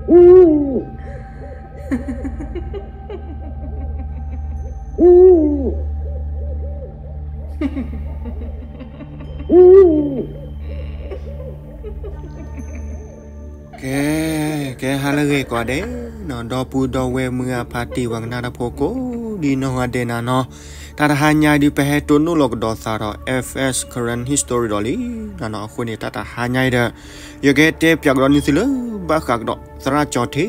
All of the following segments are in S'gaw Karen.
ကဲ, ကဲ ဟါလၢအဂ့ၤကိးဂၤဒဲးနီၤ, ဒီပုၢ်ဒီဝဲၢ်မုၢ်ဂၤဖါတံၢ် ပှၤကနၣ်တၢ်ဖိကိးဒံနီၢ်ဂၤဒဲးနၤနီၤ, တၢ်တဟါညါအံၤဒုး ပဟဲတိၢ်နီၣ်လီၤကဒီးသးဒီး F S Karen History ဒီးလံနီၤနီၤ. အဃိန့ၣ် တၢ်တဟါညါအံၤဒီး ယကတဲပၠးကဒီးန့ၢ်သုလၢ ဘၣ်ဃးကဒီး သရၣ်ကၠီၤထ့,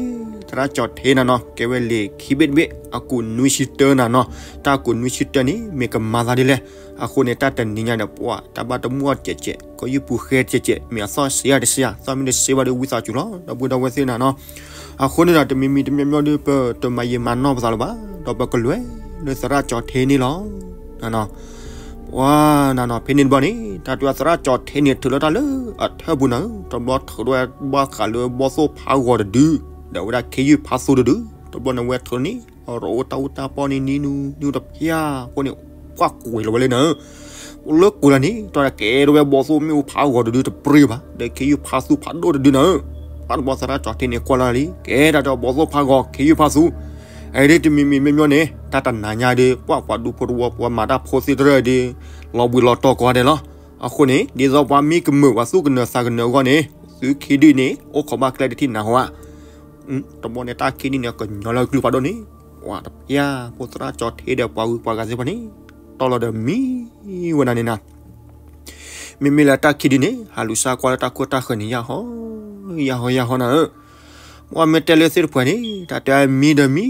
သရၣ်ကၠီၤထ့နၤနီၤ, ကဲဝဲလံာ်ခံဘ့ၣ်တဘ့ၣ် အကူးနွံဆံတၢနၤနီၤ. တၢ်အကူးနွံဆံတၢန့ၣ် မ့ၢ်ကမၤသးဒ်လဲၣ်. အဃိန့ၣ် တၢ်တနံၤညါန့ၣ် ပှၤတၢ်ဘၣ်တမုာ်အီၤကဲးကဲး, ကီၢ်ယူၢ်ပူၤဃဲကဲးကဲး, မ့ၢ်အသီၣ်စံးယၤတစံးယၤ, သီၣ်မ့ၢ်တစ့ဘၣ်ဒီးဝံသးစူၤလီၤ ဒီပုၢ်ဒီဝဲၢ်သ့ၣ်နၤနီၤ. အဃိန့ၣ်ဒီး တမံၤမံၤတမံၤမံၤဒီး ပတမၤယံာ်မၤနီၢ်ပသးလၢၤဘၣ်, ဒီးပကလဲၤလၢသရၣ်ကၠီၤထ့န့ၣ်လီၤ. ပှၤနၤနီၤ ဖဲန့ၣ်တဘျီန့ၣ် တၢ်တဲသရၣ်ကၠီၤထ့န့ၣ် ထုးလီၤတၢ်လၢအထၢၣ်ပူၤနၤဧၢ, တဘျီထုးဒီးဘၣ်ဃးလၢဘီၣ်သိၣ်ဖးဂီၤတဒု, ဒီးဝဲဒၣ်ခ့ယုၢ်ဖးသူတဒု, တဘျီန့ၣ်ဝဲထုးန့ၣ် အရအိၣ်တၢ်အူတၢ်ပီန့ၣ် နံၤနူနံၤတဖျၢၣ်အဃိန့ၣ် ပှၤကွံာ်လီၤဝဲလၢနၤဧၢ. လၢကွံာ်လီၤန့ၣ် တၢ်ကဲထီၣ်ဝဲဘီၣ်သိၣ်မ့ၣ်အူဖးဂီၤတဒုတပြ့ဘၣ်, ဒီးခ့ယုၢ်ဖးသူဖးဒိၣ်တဒုနၤဧၢ. ပှၤတဘျီသရၣ်ကၠီၤထ့န့ၣ်ကွၢ်လီၤလံ, ကဲတၢ်တဲဘီၣ်သိၣ်ဖးဂီၤ ခ့ယုၢ်ဖးသူ, အဒ်တမံၤမံၤမ့မ့ၢ်န့ၣ် တၢ်တနၤညါဒီး ပှၤပှၤဒူဖိတဝီ ပှၤမၤတၢ်ဖိသ့ၣ်တဖၣ်ဒီး လီၤဘှံးလီၤတီၤကိးဂၤဒဲးလီၤ. အဃိန့ၣ် ဒ်သိးပှၤမံကမုာ် ပှၤသူၣ်ကနၢၤသးကနၢၤအဂီၢ်န့ၣ် သုခံဒုန့ၣ် အိၣ်ခိးဘၣ်ကျဲတထံၣ်နၤဟီဧါ. တဘျီန့ၣ် တၢ်ခံဒုန့ၣ် ကညီလၢအကလုၢ်ဖးဒိၣ်န့ၣ်, ပှၤတဖျၢၣ်ဖိသရၣ်ကၠီၤထ့ဒီးပှၤဂုၤပှၤဂၤသ့ၣ်တဖၣ်န့ၣ် တီၢ်လီၤဒီးမံဝဲဒၣ်န့ၣ်နၤ. မ့မ့ၢ်လၢတၢ်ခံဒုန့ၣ် ဟးလူၤစါကွၢ်လၢတၢ်ခိၣ်တၢ်ဃၢၤန့ၣ် ယၢ်ဟီ, ယၢ်ဟီယၢ်ဟီနၤဧၢ. ပှၤမ့ၢ်တဲလၢသ့ၣ်တဖၣ်န့ၣ် တၢ်တဲမံဒီးမံ,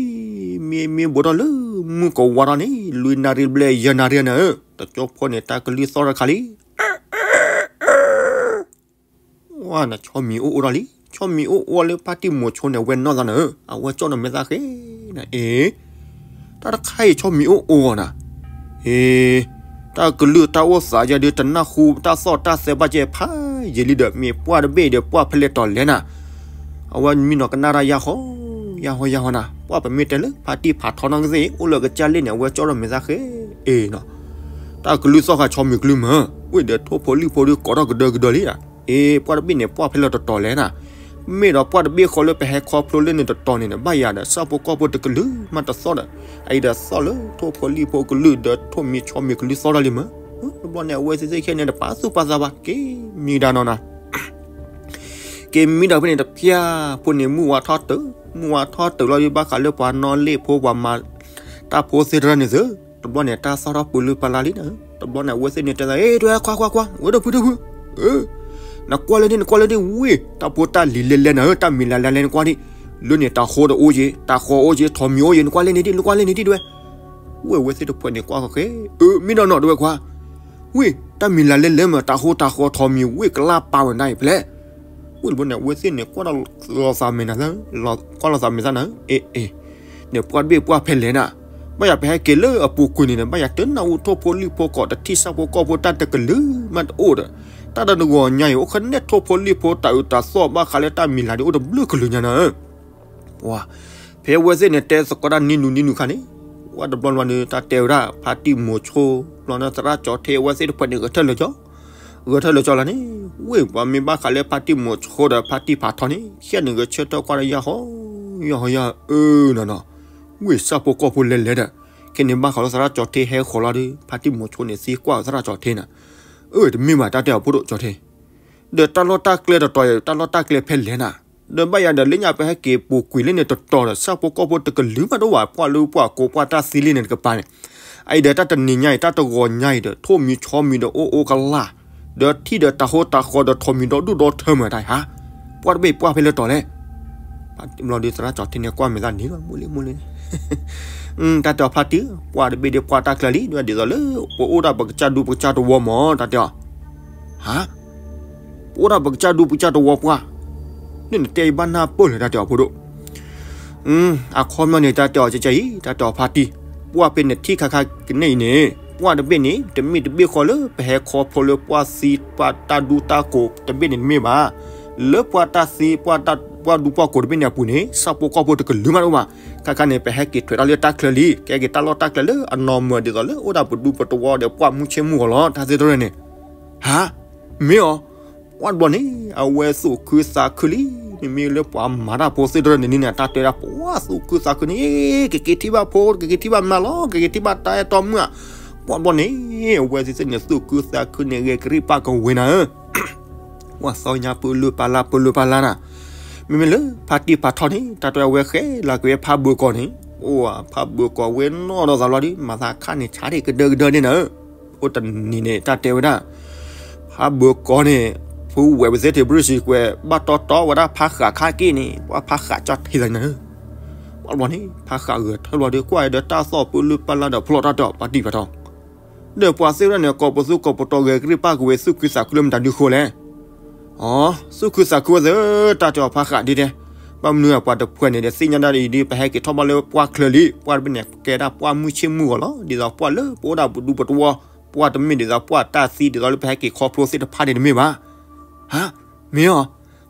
မံမံဘူးထီၣ်လၢမုၢ်ကဝါထီၣ်န့ၣ် လွံၢ်နၣ်ရံၣ်ဘျဲၣ်ယဲၢ်နၣ်ရံၣ်နၤဧၢ, တကၠိဖိန့ၣ် တၢ်ကလုၢ်သီၣ်တခါလံ. ဝဲနၤ ဆီမံၤအိၣ်အိၣ်ထီၣ်လံ, ဆီမံၤအိၣ်အိၣ်လၢဖါတံၢ်မိၤဆိန့ၣ် အဝဲနီၢ်သးနၤဧၢ, အဝဲကၠီၣ်နီၣ်မဲာ်သၣ်ဃဲနၤ, အ့, တၢ်တခါအံၤဆီမံၤအိၣ်အိၣ်ဂီၢ်နၤ, အ့, တၢ်ကလုၢ်တၢ်အိၣ်သးယဲဒုး တနၢ်ဟူတၢ်သီၣ်တၢ်သဲဘၣ်ကဲဖးယံာ်လံဒီး မ့ၢ်ပှၢ်တဘ့ၣ်ဒီး ပှၢ်ဖဲလဲၣ်တီၤလဲၣ်နၤ. အဝဲမံနီၤကနၣ်တၢ်ယၢ်ဟီ, ယၢ်ဟီယၢ်ဟီနၤ, ပှၢ်ပမ့ၢ်တဲလၢဖါတံၢ်ဖးထီနီၢ်ကသ့ၣ် အိၣ်လၢကစၢ်လ့ၣ်န့ၣ် အဝဲကၠီၣ်နီၣ်မဲာ်သၣ်ဃဲအံၤနီၤ. တၢ်ကလုၢ်သီၣ်ဃာ်ဆီမံၤကလုၢ်မး, ဝ့ၢ်ဒီးထိၣ်ဖိလံၣ်ဖိဒီးကိးထီၣ်ကဒၢကဒၢလံဧါ. အ့ ပှၢ်တဘ့ၣ်န့ၣ် ပှၢ်ဖဲလဲၣ်တတီၤလဲၣ်နၤ, မ့ၢ်ဒီးပှၢ်တဘ့ၣ်ဃီလၢပဟဲခီဖျိလၢန့ၣ်တတီၤန့ၣ် ဘၣ်ယၤဒီး ဆၣ်ဖိကီၢ်ဖိတကလုာ်မးတသီၣ်ဒီး အအံၤဒီးသီၣ်လၢထိၣ်ဖိလံၣ်ဖိကလုၢ်ဒီးထိၣ်မံၤဆီမံၤကလုၢ်သီၣ်ထီၣ်လံမး. တဘျီန့ၣ် အဝဲသ့ၣ်သ့ၣ်ခဲန့ၣ် တပာ်သူၣ်ပာ်သးဘၣ် က့ၤမံကဒါနီၤနၤ. က့ၤမံဒီးဖဲန့ၣ်တဖၠၣ်ဖိန့ၣ် မုၢ်ဝါထီၣ်တုၤ, မုၢ်ဝါထီၣ်တုၤလီၤဒီး ဘၣ်ဃးလၢပှၤနီၣ်လ့ၣ်ဖိ ပှၤမၤတၢ်ဖိသ့ၣ်တဖၣ်န့ၣ်သု, တဘျီန့ၣ် တၢ်သီၣ်ထီၣ်ပူၤလၢပလါလံနၤ. တဘျီန့ၣ် အဝဲသ့ၣ်န့ၣ်တဲသး အ့ တဝဲခွါခွါခွါ, ဝဲဒီပုၢ်ဒီပုၢ်, နကွၢ်လၢန့ၣ် နကွၢ်လၢန့ၣ် ဝ့ၢ် တၢ်ဖိတၢ်လံၤလဲၤလဲၤနၤဧၢ, တၢ်မံၤလၤလဲၤလဲၤနကွၢ်ဒံး, လၢန့ၣ်တၤဟီတအိၣ်က့ၤ, တၤဃီအိၣ်က့ၤ, ထိးမံၤအိၣ်က့ၤ, နကွၢ်လၢန့ၣ်ဒံး, နကွၢ်လၢန့ၣ်ဒံးတဝဲ. ဝ့ၢ်အဝဲသ့ၣ်တဖၣ်န့ၣ် ကွၢ်ဃီဃဲ, အၢ မ့ၢ်နီၢ်နီၢ်တဝဲခွါ, ဝ့ၢ် တၢ်မံၤလၤလဲၤလဲၤမး တၤဟီတၤဃီထိးမံၤ ဝ့ၢ်ကလၢ်ပာ်ဝဲဒၣ်အံၤဖဲလဲၣ်. ဝ့ၢ်တဘျီန့ၣ် အဝဲသ့ၣ်န့ၣ် ကွၢ်လီၤသးမဲာ်နၤ, ကွၢ်လီၤသးမဲာ်သးနၤ, အ့ အ့ န့ၣ်ပှၢ်တဘ့ၣ်ပှၢ်ဖဲလဲၣ်နၤ, ဘၣ်ယၤပဟဲက့ၤလၢအပူၤကွံာ်န့ၣ် ဘၣ်ယၤတနၢ်ဟူထိၣ်ဖိလံၣ်ဖိကိး တထံၣ်ဆၣ်ဖိကီၢ်ဖိတၢ်တကလုာ်မးတအိၣ်ဒီး, တၢ်တနဂီၤညါအံၤ အိၣ်ခနဲၣ်ထိၣ်ဖိလံၣ်ဖိတၢ်အုးတၢ်သီၣ်ဘၣ်ဃးလၢတၢ်မံၤလၤဒံး အိၣ်တဘျုးကလုာ်ညါနၤဧၢ. ပှၤ ဖဲအဝဲသ့ၣ်န့ၣ် တဲသကိးတၢ်နံၤနုၤနံၤနုၤခါန့ၣ်, ပှၢ်တဘျီဘျီန့ၣ် တၢ်တဲဝဲဒၣ် ဖါတံၢ်မိၤဆိ, ဘျီန့ၣ်သရၣ်ကၠီၤထ့ အဝဲသ့ၣ်တဖၣ်န့ၣ် ဂဲၤထၢၣ်လၢာ်ကၠီ, ဂဲၤထၢၣ်လၢာ်ကၠီလီၤန့ၣ်, ဝ့ၢ်ပှၤမ့ၢ်ဘၣ်ဃးလၢဖါတံၢ်မိၤဆိဒီးဖါတံၢ်ဖးထီန့ၣ် ခဲန့ၣ်ဂဲၤဆၢထၢၣ်ကွၢ်ဒီးယၢ်ဟီ, ယၢ်ဟီယၢ်အၢနီၤနီၤ, ဝ့ၢ်ဆၣ်ဖိကီၢ်ဖိလဲၤလဲၤဒီး, ခဲန့ၣ်ဘၣ်ဃးလၢသရၣ်ကၠီၤထ့ဟဲဃီၤလီၤဒီး ဖါတံၢ်မိၤဆိန့ၣ်သံကွၢ်သရၣ်ကၠီၤထ့နၤ, အၢ တမ့ၢ်ဘၣ် တၢ်တဲအီၤဖိဒိၣ်ကၠီၤထ့ ဒီးတၢ်လီၢ်တၢ်ကျဲတတီၤအံၤ တၢ်လီၢ်တၢ်ကျဲဖဲလဲၣ်နၤ, ဒီးဘၣ်ယၤဒီးလၢညါပဟဲက့ၤပူၤကွံာ်လၢန့ၣ်တတီၤဒီး ဆၣ်ဖိကီၢ်ဖိတကလုာ်မးတအိၣ်ဘၣ် ပှၢ်လၢပှၢ်ကိးပှၢ်တၢ်သံလံန့ၣ်တကပၤန့ၣ်, အအံၤဒီးတၢ်တနံၤညါအံၤ တၢ်တဂီၤညါအံၤဒီး ထိၣ်မံၤဆီမံၤဒီးအိၣ်အိၣ်ကလၢ်, ဒီးထံၣ်ဒီးတၤဟီတၤဃီဒီးထိၣ်မံၤဒီဒူၣ်ဒီထၢမးတၢ်အံၤဟါ, ပှၢ်တဘ့ၣ်ပှၢ်ဖဲလဲၣ်တီၤလဲၣ်. ဘျီဒီးသရၣ်ကၠီၤထ့န့ၣ်ကွၢ်မဲာ်သးန့ၣ်လီၤ မိၢ်လံမိၢ်လံ တၢ်တဲအီၤဖါတံၢ်, ပှၢ်တဘ့ၣ်ဒီးပှၢ်တၢ်ကျၢၤလံ ဒ်သိးလၢ ပအိၣ်ဒၣ်ပကစၢ်ဒူပကစၢ်တဝီမး တၢ်တဲအီၤ, ဟါ, ပအိၣ်ဒၣ်ပကစၢ်ဒူပကစၢ်တဝီပှၢ်, န့ၣ်နတဲအံၤဘၣ်နၢ်ပၢၢ်လၢတၢ်တဲအီၤဖိဒိၣ် အခီပညီန့ၣ် တၢ်တဲအီၤကဲကဲအံၤ တၢ်တဲအီၤဖါတံၢ်, ပှၢ်ဖဲနထံၣ်ခါခါကန့ၣ်အံၤန့ၣ် ပှၢ်တဘ့ၣ်န့ၣ် တမ့ၢ်တဘ့ၣ်ဃီလၢ ပဟဲခီဖျိလၢပှၢ်သံပှၢ်တၢ်ဒူတၢ်ကိးတဘ့ၣ်န့ၣ်တမ့ၢ်ဘၣ်. လၢပှၢ်တၢ်သံ ပှၢ်ဒူပှၢ်ကိးတဘ့ၣ်န့ၣ်အပူၤန့ၣ် ဆၣ်ဖိကီၢ်ဖိတကလုာ်မးတအိၣ်ဘၣ်. ခါခါန့ၣ် ပဟဲက့ၤထွဲးတၢ်လၢတၢ်ချၢလံ ကဲက့ၤတၢ်လီၢ်တၢ်ကျဲလၢအနီၢ်မၢဒ်သိးလၢအိၣ်ဒၣ်ပဒူပတဝီဒီးပှၢ်မုၢ်ဆ့ၣ်မုၢ်ဂီၤလီၤ တၢ်သ့တရၢၢ်န့ၣ်, ဟါ, မ့ၢ်အီၤ, ပှၢ်တဘျီန့ၣ် အဝဲသူၣ်ခုသးခုလံ မ့မ့ၢ်လၢပှၤမၤတၢ်ဖိသ့ၣ်တဖၣ်န့ၣ်န့ၣ် တၢ်တဲဒၣ်ပှၤသူၣ်ခုသးခုန့ၣ် ကက့ၤထံၣ်ဘၣ်ဖိ ကက့ၤထံၣ်ဘၣ်မါလီၤ ကက့ၤထံၣ်ဘၣ်တၢ်အဲၣ်တီမုၣ်ဧါ. ပှၢ်ဘျီန့ၣ် အဝဲသ့ၣ်န့ၣ် သူၣ်ခုသးခုန့ၣ် ဂဲၤကရံၣ်ပၢ်ကဝ့ၤနၤဧၢ ပှၤသီညါပၢလၢပၢလါပၢလၢပၢလါနၤ. မ့မ့ၢ်လၢဖါတံၢ်ဖးထီန့ၣ် တၢ်တဲဝဲဃဲလၢက့ၤဖးဘၢကီၢ်န့ၣ်, အိၣ်ဧါ ဖးဘၢကီၢ်ဝဲနီၢ်ဒီးသးလီၤဒုး မၤသးခါန့ၣ် ဆါဒ့ၣ်ကဒၢကဒၢန့ၣ်နၤဧၢ. အိၣ်တနံၤန့ၣ် တၢ်တဲဝဲဒၣ် ဖးဘၢကီၢ်န့ၣ် ဖုဝဲၢ်ပစ့တ့ၢ်ဘြုၣ်စံကွဲး ဘၣ်တီတီဝဲဒၣ်ဖးဃးခါက့ၢ်န့ၣ် ပှၤဖးဃးကၠီၣ်ထံသးနၤဧၢ. ပှၢ်ဘျီန့ၣ် ဖးဃးဂဲၤထၢၣ်လီၤဒီး ကွၢ်ဒီးတၢ်သီၣ်ပၢလၢပၢလါဒီးဖျီၣ်တၢ်တီၢ်ပှၤတံၢ်ပှၤထီ ဒီးပှၤသ့ၣ်ဝဲဒၣ်န့ၣ် ကိးပသူကိးပတီၤဂဲၤကရံၣ်ပၢ်ကဝ့ၤ သူၣ်ခုသးခုလၢမတၤဒုဃိလဲၣ်. အိ သူၣ်ခုသးခုဝဲသ့ၣ် တၢ်တဲအီၤဖးဃးဒ်တဲ, ဘၣ်မနုၤအပှၤတဖုန့ၣ်ဒီး သ့ၣ်ညါဒၣ်အံၤဒ် ပဟဲက့ၤထီၣ်ဘၣ်လၢပှၢ်ချၢလံ, ပှၢ်တဘ့ၣ်န့ၣ် ကဲဒၣ်ပှၢ်မုၢ်ဆ့ၣ်မုၢ်ဂီၤလီၤ. ဒ်သိးပှၢ်လၢပအိၣ်ဒၣ်ပဒူပတဝီ, ပှၢ်တမ့ၢ်ဒ်သိးပှၢ်တၢ်သံ ဒ်သိးလၢပဟဲက့ၤခီဖျိသ့ၣ်တဖၣ်န့ၣ်တမ့ၢ်ဘၣ်. ဟါ, မ့ၢ်အီၤ,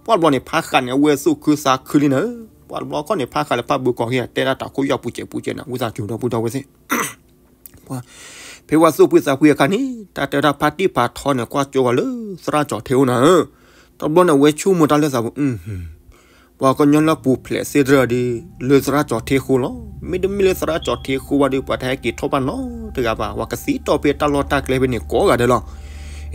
ပှၢ်ဘျီန့ၣ် ဖးဃးန့ၣ် အဝဲသူၣ်ခုသးခုလံနၤဧၢ. ပှၢ်တဘျီခီန့ၣ် ဖးဃးလၢဖးဘၢကီၢ်ဂ့ၤ တဲဒၣ်တၢ်ခိၣ်ယီၢ်ပူၤစဲးပူၤစဲးနၤ ဝံသးစူၤဒီပုၢ်ဒီဝဲၢ်သ့ၣ် ဖဲဝဲသူၣ်ဖှံသးဖှံအခါန့ၣ် တၢ်တဲဝဲဒၣ်ဖါတံၢ်ဖးထီန့ၣ် ကွၢ်ကၠိဝဲလၢသရၣ်ကၠီၣ်ထ့အိၣ်နၤဧၢ. တဘျီန့ၣ် အဝဲဆိကမိၣ်တၢ်လၢသးပူၤ, ပှၤကညီလၢပူၤဖျဲးသ့ၣ်တဖၣ်ဒီး လၢသရၣ်ကၠီၣ်ထ့အဃိလီၤ. မ့တမ့ၢ်လၢသရၣ်ကၠီၣ်ထ့အဃိဘၣ်ဒီး ပှၤတဟဲက့ၤထီၣ်ဘၣ်နီတဂၤဘၣ်. ပှၤကသံတီၢ်ဖဲတၢ်လီၢ်တၢ်ကျဲဖဲန့ၣ်ကိးဂၤဒဲးလီၤ.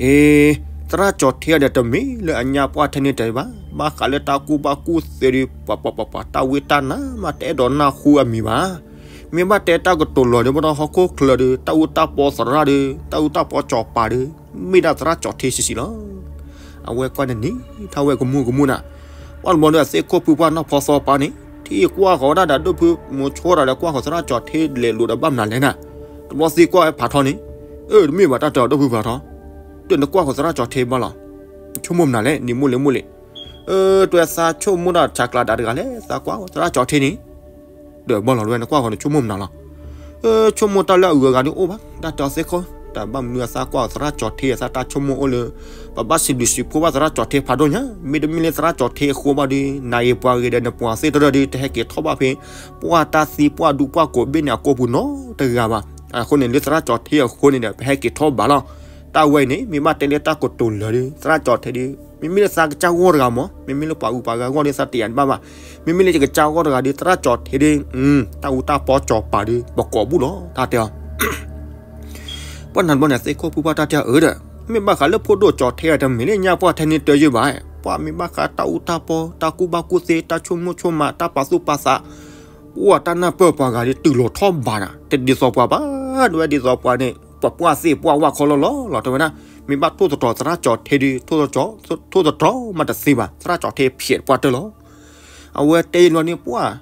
အ့ သရၣ်ကၠီၣ်ထ့ဒီးတမ့ၢ်လၢအညါပှၢ်ထဲန့ၣ်တဘၣ်, ဘၣ်ဃးလၢတၢ်ကူၣ်ဘၣ်ကူၣ်သ့ဒီး ပှၤပှၤပှၤပှၤတၢ်ဝံတၢ်နါမး တအဲၣ်ဒိးနၢ်ဟူအမံၤဘၣ်. မ့ၢ်ဘၣ်တဲတၢ်ကတိၤလီၤဒီး ဘၣ်ဒီးဟီၣ်ခိၣ်ချၢဒီး တၢ်အူတၢ်ပီသရၣ်ဒီး တၢ်အူတၢ်ပီစီၤပၤဒီး မ့ၢ်ဒၣ်သရၣ်ကၠီၣ်ထ့ဆံးဆံးလီၤ. အဝဲကွၢ်န့ၣ်န့ၣ် ထါဝဲကမူၣ်ကမူၣ်နၤ. ပှၢ်တဘျီဒီး အသ့ၣ်ခိၣ်ဖုပှၢ်နီၢ်ဖီသီပာ်န့ၣ် ထံၣ်ကွၢ်ဃီၤဝဲဒၣ်ဒီး ဒိၣ်ဖုမိၤဆိတၢ်ဒီး ကွၢ်ဃီၤသရၣ်ကၠီၣ်ထ့လဲၤလိာ်ဒီးဘၣ်မနုၤလဲၣ်နၤ. တဘျီသံကွၢ်ဝဲဖးထီန့ၣ်, အၢ တမ့ၢ်ဘၣ်တၢ်တဲအီၤဒိၣ်ဖုဖးထီ, ဒီးနကွၢ်ဃီၤသရၣ်ကၠီၣ်ထ့ဘၣ်လီၤ. ဆိကမိၣ်မနုၤလဲၣ် နံၤမိၢ်လံၤမိၢ်လံၤ. အၢ တဲသးဆိကမိၣ်တၢ်ဆးကျးဒၣ်တဂၤလဲၣ် သးကွၢ်သရၣ်ကၠီၣ်ထ့န့ၣ် ဒီးဘၣ်လီၤဝဲ နကွၢ်ဃီၤန့ၣ်ဆိကမိၣ်မနုၤလီၤ. အၢ ဆိကမိၣ်တၢ်လၢအဂုၤအဂၤဒ်အိၣ်ဘၣ် တၢ်တဲအီၤသ့ၣ်ခိၣ် တၢ်ဘၣ်မနုၤအသးကွၢ်သရၣ်ကၠီၣ်ထ့ အသးတၢ်ဆိကမိၣ်အိၣ်လၢ ပဘၣ်စံးဘျုးစံးဖှိၣ်ဘၣ်သရၣ်ကၠီၣ်ထ့ဖးဒိၣ်ညါ, မ့တမ့ၢ်လၢသရၣ်ကၠီၣ်ထ့အဃိဘၣ်ဒီး နၤအံၤပှၤဂ့ၤဒီးနပှၤသ့ၣ်တဖၣ်ဒီး တဟဲက့ၤထီၣ်ဘၣ်ဖဲ ပှၢ်တၢ်သံပှၢ်ဒူပှၢ်ကိးဘ့ၣ်န့ၣ်အကိာ်ပူၤနီတဂၤဘၣ်. အဃိန့ၣ် လၢသရၣ်ကၠီၣ်ထ့အဃိန့ၣ်ဒီး ပဟဲက့ၤထီၣ်ဘၣ်လီၤ. တၢ်ဝဲအံၤန့ၣ် မ့ၢ်ဘၣ်တဲလၢတၢ်ကတိၤလၢာ်ဒီး သရၣ်ကၠီၣ်ထ့ဒီး မ့မ့ၢ်လၢသးကစၢ်ဂီၢ်တဂၤမး, မ့မ့ၢ်လၢပှၤဂုၤပှၤဂၤဂီၢ်ဒီး သးတယာ်တဘၣ်ဘၣ်. မ့မ့ၢ်လၢယကစၢ်ဂီၢ်တဂၤဒီး သရၣ်ကၠီၣ်ထ့ဒီး တၢ်အူတၢ်ပီစီၤပၤဒီး ပကိးဘူၣ်လီၤ တၢ်တဲအီၤ ပှၢ်နၤတဘျီန့ၣ် သ့ၣ်ခိၣ်ဖုပှၢ်တၢ်တဲအီၤအၢဒီး မ့ၢ်ဘၣ်ဃးလၢဖိဒိၣ်ကၠီၣ်ထ့အတမ့ၢ်လၢညါပှၢ်ထဲန့ၣ်တယုၢ်ဘၣ်. ပှၢ်မ့ၢ်ဘၣ်ဃးတၢ်အူတၢ်ပီ တၢ်ကူၣ်ဘၣ်ကူၣ်သ့ တၢ်ဆိကမိၣ်ဆိကမး တၢ်ပာ်သူၣ်ပာ်သး ပှၢ်တၢ်နၢ်ပၢၢ်ပှၤဂၤဒီးတုၤလီၤထီၣ်ဘးနၤ တဒ်သိးပှၤဘၣ် ဒ်ဝဲဒ်သိးပှၤန့ၣ် ပှၤပှၢ်သ့ၣ်ပှၢ်ဝၢ်ခီလီၤလီၤလီၤ တဲဝဲဒၣ် မ့ၢ်ဘၣ်ထိၣ်သတြီၤသရၣ်ကၠီၣ်ထ့ဒီး ထိၣ်သတြီၤ ထိၣ်သတြီၤမးတသ့ဘၣ် သရၣ်ကၠီၣ်ထ့ဖျဲးပှၢ်တၢၢ်လီၤ. အဝဲတဲယလီၤန့ၣ်ပှၢ်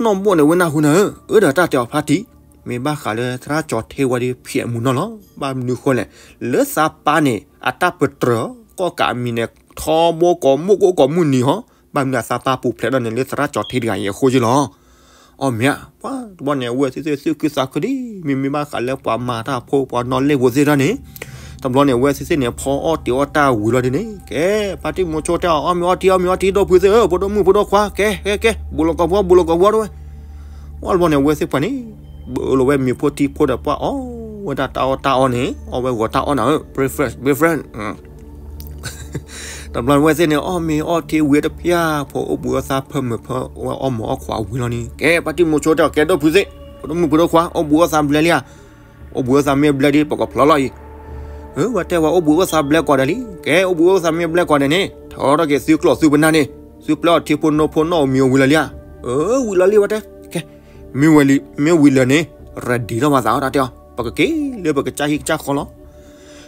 နီၢ်ဘိၣ်န့ၣ်ဝဲနၢ်ဟူနၤဧၢ, အၢဒီးတၢ်တဲအီၤဖါတံၢ်, မ့ၢ်ဘၣ်ဃးလၢသရၣ်ကၠီၣ်ထ့ဝဲဒီးဖျဲးမူနီၢ်လီၤ. ဘၣ်မနုၤဃိလဲၣ်, လၢသးပၢ်န့ၣ် အတၢ်ပတြၢၤ ကီၢ်ကးအမံၤန့ၣ် ထီဘိကိးမုၢ်ကိးကိးမုၢ်နံၤဟီ, ဘၣ်မနုၤအသးပၢ်ပူၤဖျဲးဒီးန့ၣ်လၢသရၣ်ကၠီၣ်ထ့တဂၤအံၤအဃိယလီၤ. အီၣ်မ့ၢ်ဧါ, ပှၢ်တဘျီန့ၣ် အဝဲသ့ၣ်သ့ၣ်သူၣ်ခုသးခုဒ် မ့မ့ၢ်ဘၣ်ဃးလၢပှၤမၤတၢ်ဖိ ပှၤနီၣ်လဲၢ်ဖိသ့ၣ်တဖၣ်န့ၣ်, တဘျီန့ၣ် အဝဲသ့ၣ်သ့ၣ်န့ၣ် ဖီအီၣ်တ့ၤအီၣ်တၢ်ဝံၤလီၤဒ်န့ၣ်, ကဲ ဖါတံၢ်မိၤဆိတဲအီၤ အီၣ်မ့ၤအီထံ အီၣ်မ့ၤအီထံ ဒိၣ်ဖုသ့ၣ်ဧၢ, ဖိဒိၣ်မုၣ်ဖိဒိၣ်ခွါ ကဲ ကဲ ကဲ ဘူးလီၤကီၢ်ပူၤ ဘူးလီၤကီၢ်ပူၤတဝဲ. ပှၢ်တဘျီန့ၣ် အဝဲသ့ၣ်ပှၢ်န့ၣ် ဘူးလီၤဝဲမ့ၤဖိထံဖိဒီးပှၢ်အီၣ်ဝဲဒၣ်တၢ်အီၣ်တၢ်အီန့ၣ် အီၣ်ဝဲဂီၤတၢ်အီၣ်နၤဧၢ, breakfast breakfast တဘျီဝဲသ့ၣ်န့ၣ် အီၣ်မ့ၤအီထံဝံၤတဖျၢၣ် ဖိအိၣ်ဘှံးအိၣ်သါဖၢမုာ်ဖၢဝဲအီၣ်မ့ၤအီၣ်ခွါဝံၤလီၤန့ၣ်, ကဲ ဖါတံၢ်မိၤဆိတဲအီၤ ကဲ ဒိၣ်ဖုသ့ၣ် ဖိဒိၣ်မုၣ်ဖိဒိၣ်ခွါ အိၣ်ဘှံးအိၣ်သါဘျဲလံဧါ, အိၣ်ဘှံးအိၣ်သါမ့ၢ်ဘျဲဒီး ပကဖျီလီၤအံၤ. အၢ ဝဲတဲဝဲအိၣ်ဘှံးအိၣ်သါဘျဲကီးဒဲးလံ, ကဲ အိၣ်ဘှံးအိၣ်သါမ့ၢ်ဘျဲကီးဒဲးန့ၣ် ထီထီၣ်က့ၤသုကျိာ်သုပနၢ်န့ၣ်, သုပျဲအီၤထံဖိနိဖိနီၣ်ဧိၤမံၤဧိၤဝံၤလၢာ်လံဧါ. အၢ ဝံၤလီၤလံဝဲတဲ, ကဲ မ့ၢ်ဝံၤလံ မ့ၢ်ဝံၤလၢာ်န့ၣ် ready ထီၣ်ဘၣ်သးအီၤတၢ်တဲအီၤ, ပကက့ၤလၢပကစၢ်ဟံၣ်ကစၢ်ဃီလီၤ.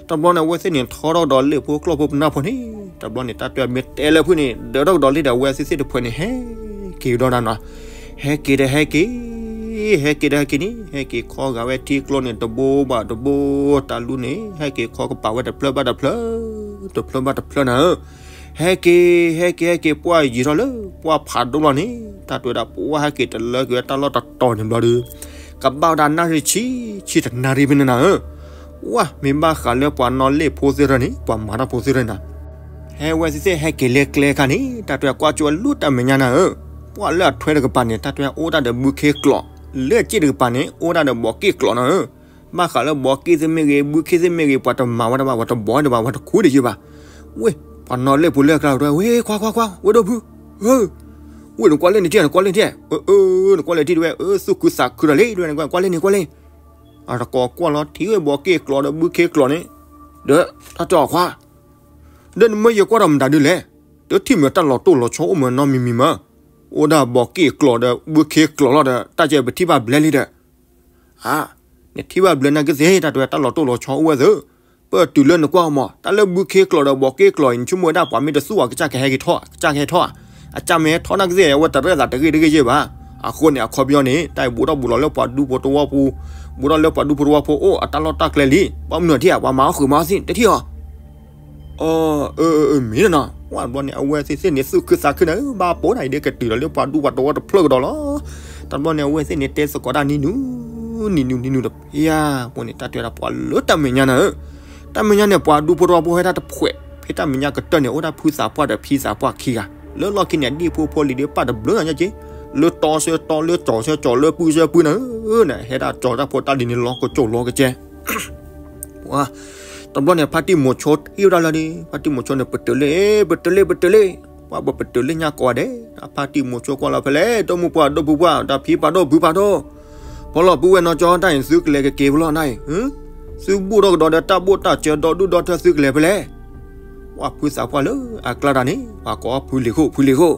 တဘျီန့ၣ် အဝဲသ့ၣ်န့ၣ် ထီထီၣ်ကဒီးလ့ၣ်ဖိကျိာ်ဖိပနၢ်ဖိန့ၣ်, တဘျီန့ၣ် တၢ်တဲမ့ၢ်တဲလၢဖုၣ်န့ၣ် ဒၢးထီၣ်ကဒီးလ့ၣ်ဒီး အဝဲသ့ၣ်သ့ၣ်တဖုန့ၣ် ဟဲက့ၤကဒီးနၤနီၤ, ဟဲက့ၤဒီးဟဲက့ၤ, ဟဲက့ၤဒီးဟဲက့ၤန့ၣ် ဟဲက့ၤခီဂာ်ဝဲထံကျိန့ၣ် တဘိဘၣ်တဘိ, တၢ်လူန့ၣ် ဟဲက့ၤခီကပၤဝဲတဖျၢၣ်ဘၣ်တဖျၢၣ်, တဖျၢၣ်ဘၣ်တဖျၢၣ်နၤဧၢ. ဟဲက့ၤ ဟဲက့ၤ ဟဲက့ၤ ပှၢ်ယံာ်ထီၣ်လၢ ပှၢ်ဖးဒိၣ်လီၤန့ၣ် တၢ်တဲဝဲဒၣ် ပှၢ်ဟဲက့ၤတလၢက့ၤဝဲတၢ်လီၢ်တတီၤန့ၣ်ဘျီဒီး ကဘၣ်ဝဲဒၣ်နၣ်ရံၣ်ဆံ ဆံတနၣ်ရံၣ်ဖဲန့ၣ်နၤဧၢ. ဝါ မ့ၢ်ဘၣ်ဃးလၢပှၤနီၣ်လ့ၣ်ဖိသ့ၣ်တဖၣ်န့ၣ် ပှၤမၤတၢ်ဖိသ့ၣ်တဖၣ်န့ၣ်နၤ, ဟဲဝဲသ့ၣ်သ့ၣ်ဟဲက့ၤလၢကျဲခါန့ၣ် တၢ်တဲဝဲကွၢ်ကၠိဝဲလူၤတၢ်မဲာ်ညါနၤဧၢ. ပှၢ်လၢအထွဲတကပၤန့ၣ် တၢ်တဲဝဲအိၣ်ဒၣ်ဒီးဘုခ့ကျိာ်, လၢအစ့ၣ်တကပၤန့ၣ် အိၣ်ဒၣ်ဒီးဘီးက့ၣ်ကျိာ်နၤဧၢ. ဘၣ်ဃးလၢဘီးက့ၣ်သ့ၣ်မ့ၢ်ဂ့ၤ ဘုခ့သ့ၣ်မ့ၢ်ဂ့ၤ ပှၤတမၤဝဲတဘၣ် ပှၤတဘီဝဲတဘၣ် ပှၤတခူတယုၢ်ဘၣ်. ဝ့ၢ် ပှၤနီၣ်လ့ၣ်ဖိလၢအကျါတၢ်တဲဝဲ ဝ့ၢ် ခွါ ခွါ ခွါ ဝ့ၢ်ဒိၣ်ဖု, အၢ ဝ့ၢ်နကွၢ်လဲၣ်န့ၣ်ထံၣ် နကွၢ်လဲၣ်ထံၣ် အၢ အၢ နကွၢ်လဲၣ်ထံၣ်တဲဝဲ အၢ သူၣ်ခုသးခုဒီးလံ တဲဝဲ နကွၢ်လဲၣ်န့ၣ်ကွၢ်လဲၣ် အတကိးကွၢ်လီၤ ထံၣ်ဝဲဘီးက့ၣ်ကျီဒီးဘုခ့ကျီန့ၣ် ဒီးတၢ်တဲအီၤခွါ ဒီးနမ့ၢ်ယကွၢ်ဒီးမတၤဒုလဲၣ်, တထံၣ်မ့ၢ်တၢ်လီၤတိၢ်လီၤဆီအိၣ်မ့ၢ်နီတမံၤမံၤမး, အိၣ်ဒၣ်ဘီးက့ၣ်ကျီဒီးဘုခ့ကျီလီၤဒီး တၢ်ကဲပထံၣ်ဘၣ်ဘျဲလံဒီး အါ, နထံၣ်ဘၣ်ဘျဲနာ်က့သ့ၣ် တၢ်တဲဝဲတၢ်လီၤတိၢ်လီၤဆီအိၣ်ဝဲသ့ၣ်, ပတုၤလၢနကွၢ်မး တၢ်လၢဘုခ့ကျီဒီးဘီးက့ၣ်ကျီအံၤ နဆိကမိၣ်ဝဲဒၣ်ပှၤမ့ၢ်တသူၣ်အီၤ ကစၢ်ကဟဲက့ၤထီၣ် ကစၢ်ကဟဲထီၣ်, အကစၢ်မ့ၢ်ဟဲထီၣ်နာ်က့သ့ၣ် အဝဲတရဲၣ်သးတဂ့ၢ်တဂ့ၢ်ယဲၢ်ဘၣ်. အဃိန့ၣ် အခီပညီန့ၣ် တၢ်အံၤဘူးထီၣ်ဘူးလီၤလၢပှၤဒူဖိတဝီပူၤ, ဘူးထီၣ်လၢပှၤဒူဖိတဝီဖိအိၣ်အတၢ်လီၢ်တၢ်ကျဲလံ, ဘၣ်မနုၤထံၣ်ဧါ ပှၤမၤအီၣ်ဃုာ်မၤအီၣ်သ့ၣ် တထံၣ်ဧါ အၢ အၢ အၢ မ့ၢ်နီၤ, ဝဲတဘျီန့ၣ် အဝဲသ့ၣ်သ့ၣ်န့ၣ် သူၣ်ခုသးခုန့ၣ် ဘၣ်ပိာ်ဒၣ်အံၤဒီးကတုၤလီၤလၢပှၤဒူပှၤတဝီတဖျၢၣ်ကဒီးလီၤ. တဘျီန့ၣ် အဝဲသ့ၣ်န့ၣ်တဲသကိးတၢ်နံၤနုၤ, နံၤနုၤ နံၤနုၤတဖျါ, အဃိန့ၣ် တၢ်တဲဝဲဒၣ်ပှၤလၢတၢ်မဲာ်ညါန့ၣ်ဧၢ, တၢ်မဲာ်ညါန့ၣ် ပှၤဒူဖိတဝီဖိဟဲတၢ်တဖှဲး, ဖဲတၢ်မဲာ်ညါကတၢၢ်န့ၣ် အိၣ်ဒၣ်ဖုသးပှၢ်ဒီးဖံသးပှၢ်ခံဂၤ, လၢလီၢ်ခံန့ၣ် ဒံၣ်ဖိဖိလံၤဒီးပာ်တဘျုးဂၤညါက့, လၢတီဆၢတီလၢကၠီဆၢကၠီလၢပုၢ်ဆၢပုၢ်န့ၣ်ဧၢ, ဟဲဒၣ်ကၠီတၢ်ဖိတၢ်လံၤန့ၣ်လီၤကစိၣ်လီၤကစဲ တဘျီန့ၣ် ဖါတံၢ်မိၤဆိထံၣ်ဝဲဒၣ်လၢဒီး ဖါတံၢ်မိၤဆိန့ၣ် ပတုၤလံ ပတုၤလံ ပတုၤလံ, ပှၤပတုၤလံညါကိးဂၤဒဲး, ဖါတံၢ်မိၤဆိကွၢ်လီၤဖဲလဲၣ် ဒီမုၢ်ပှၢ်ဒိၣ်ပူၤပှၢ် ဒီးဖံပာ်ဒိၣ်ဖုပာ်ဒိၣ်, ဖီလီၤပုၢ်ဝဲၢ်နီၢ်ကၠီတၢ်အံၤ သုကလဲၤကက့ၤဖဲလဲၣ်နၤအံၤ, သုဘူၣ်ထီၣ်ကဒီးဒီးတၢ်ဘိၣ်တၢ်စၢၤဒီဒူၣ်ဒီထၢသုကလဲၤဖဲလဲၣ်, ပှၤဖုသးပှၢ်လၢအကျါတၢ်န့ၣ် ပှၤကိးဖုလံၤခိၣ် ဖုလံၤခိၣ်,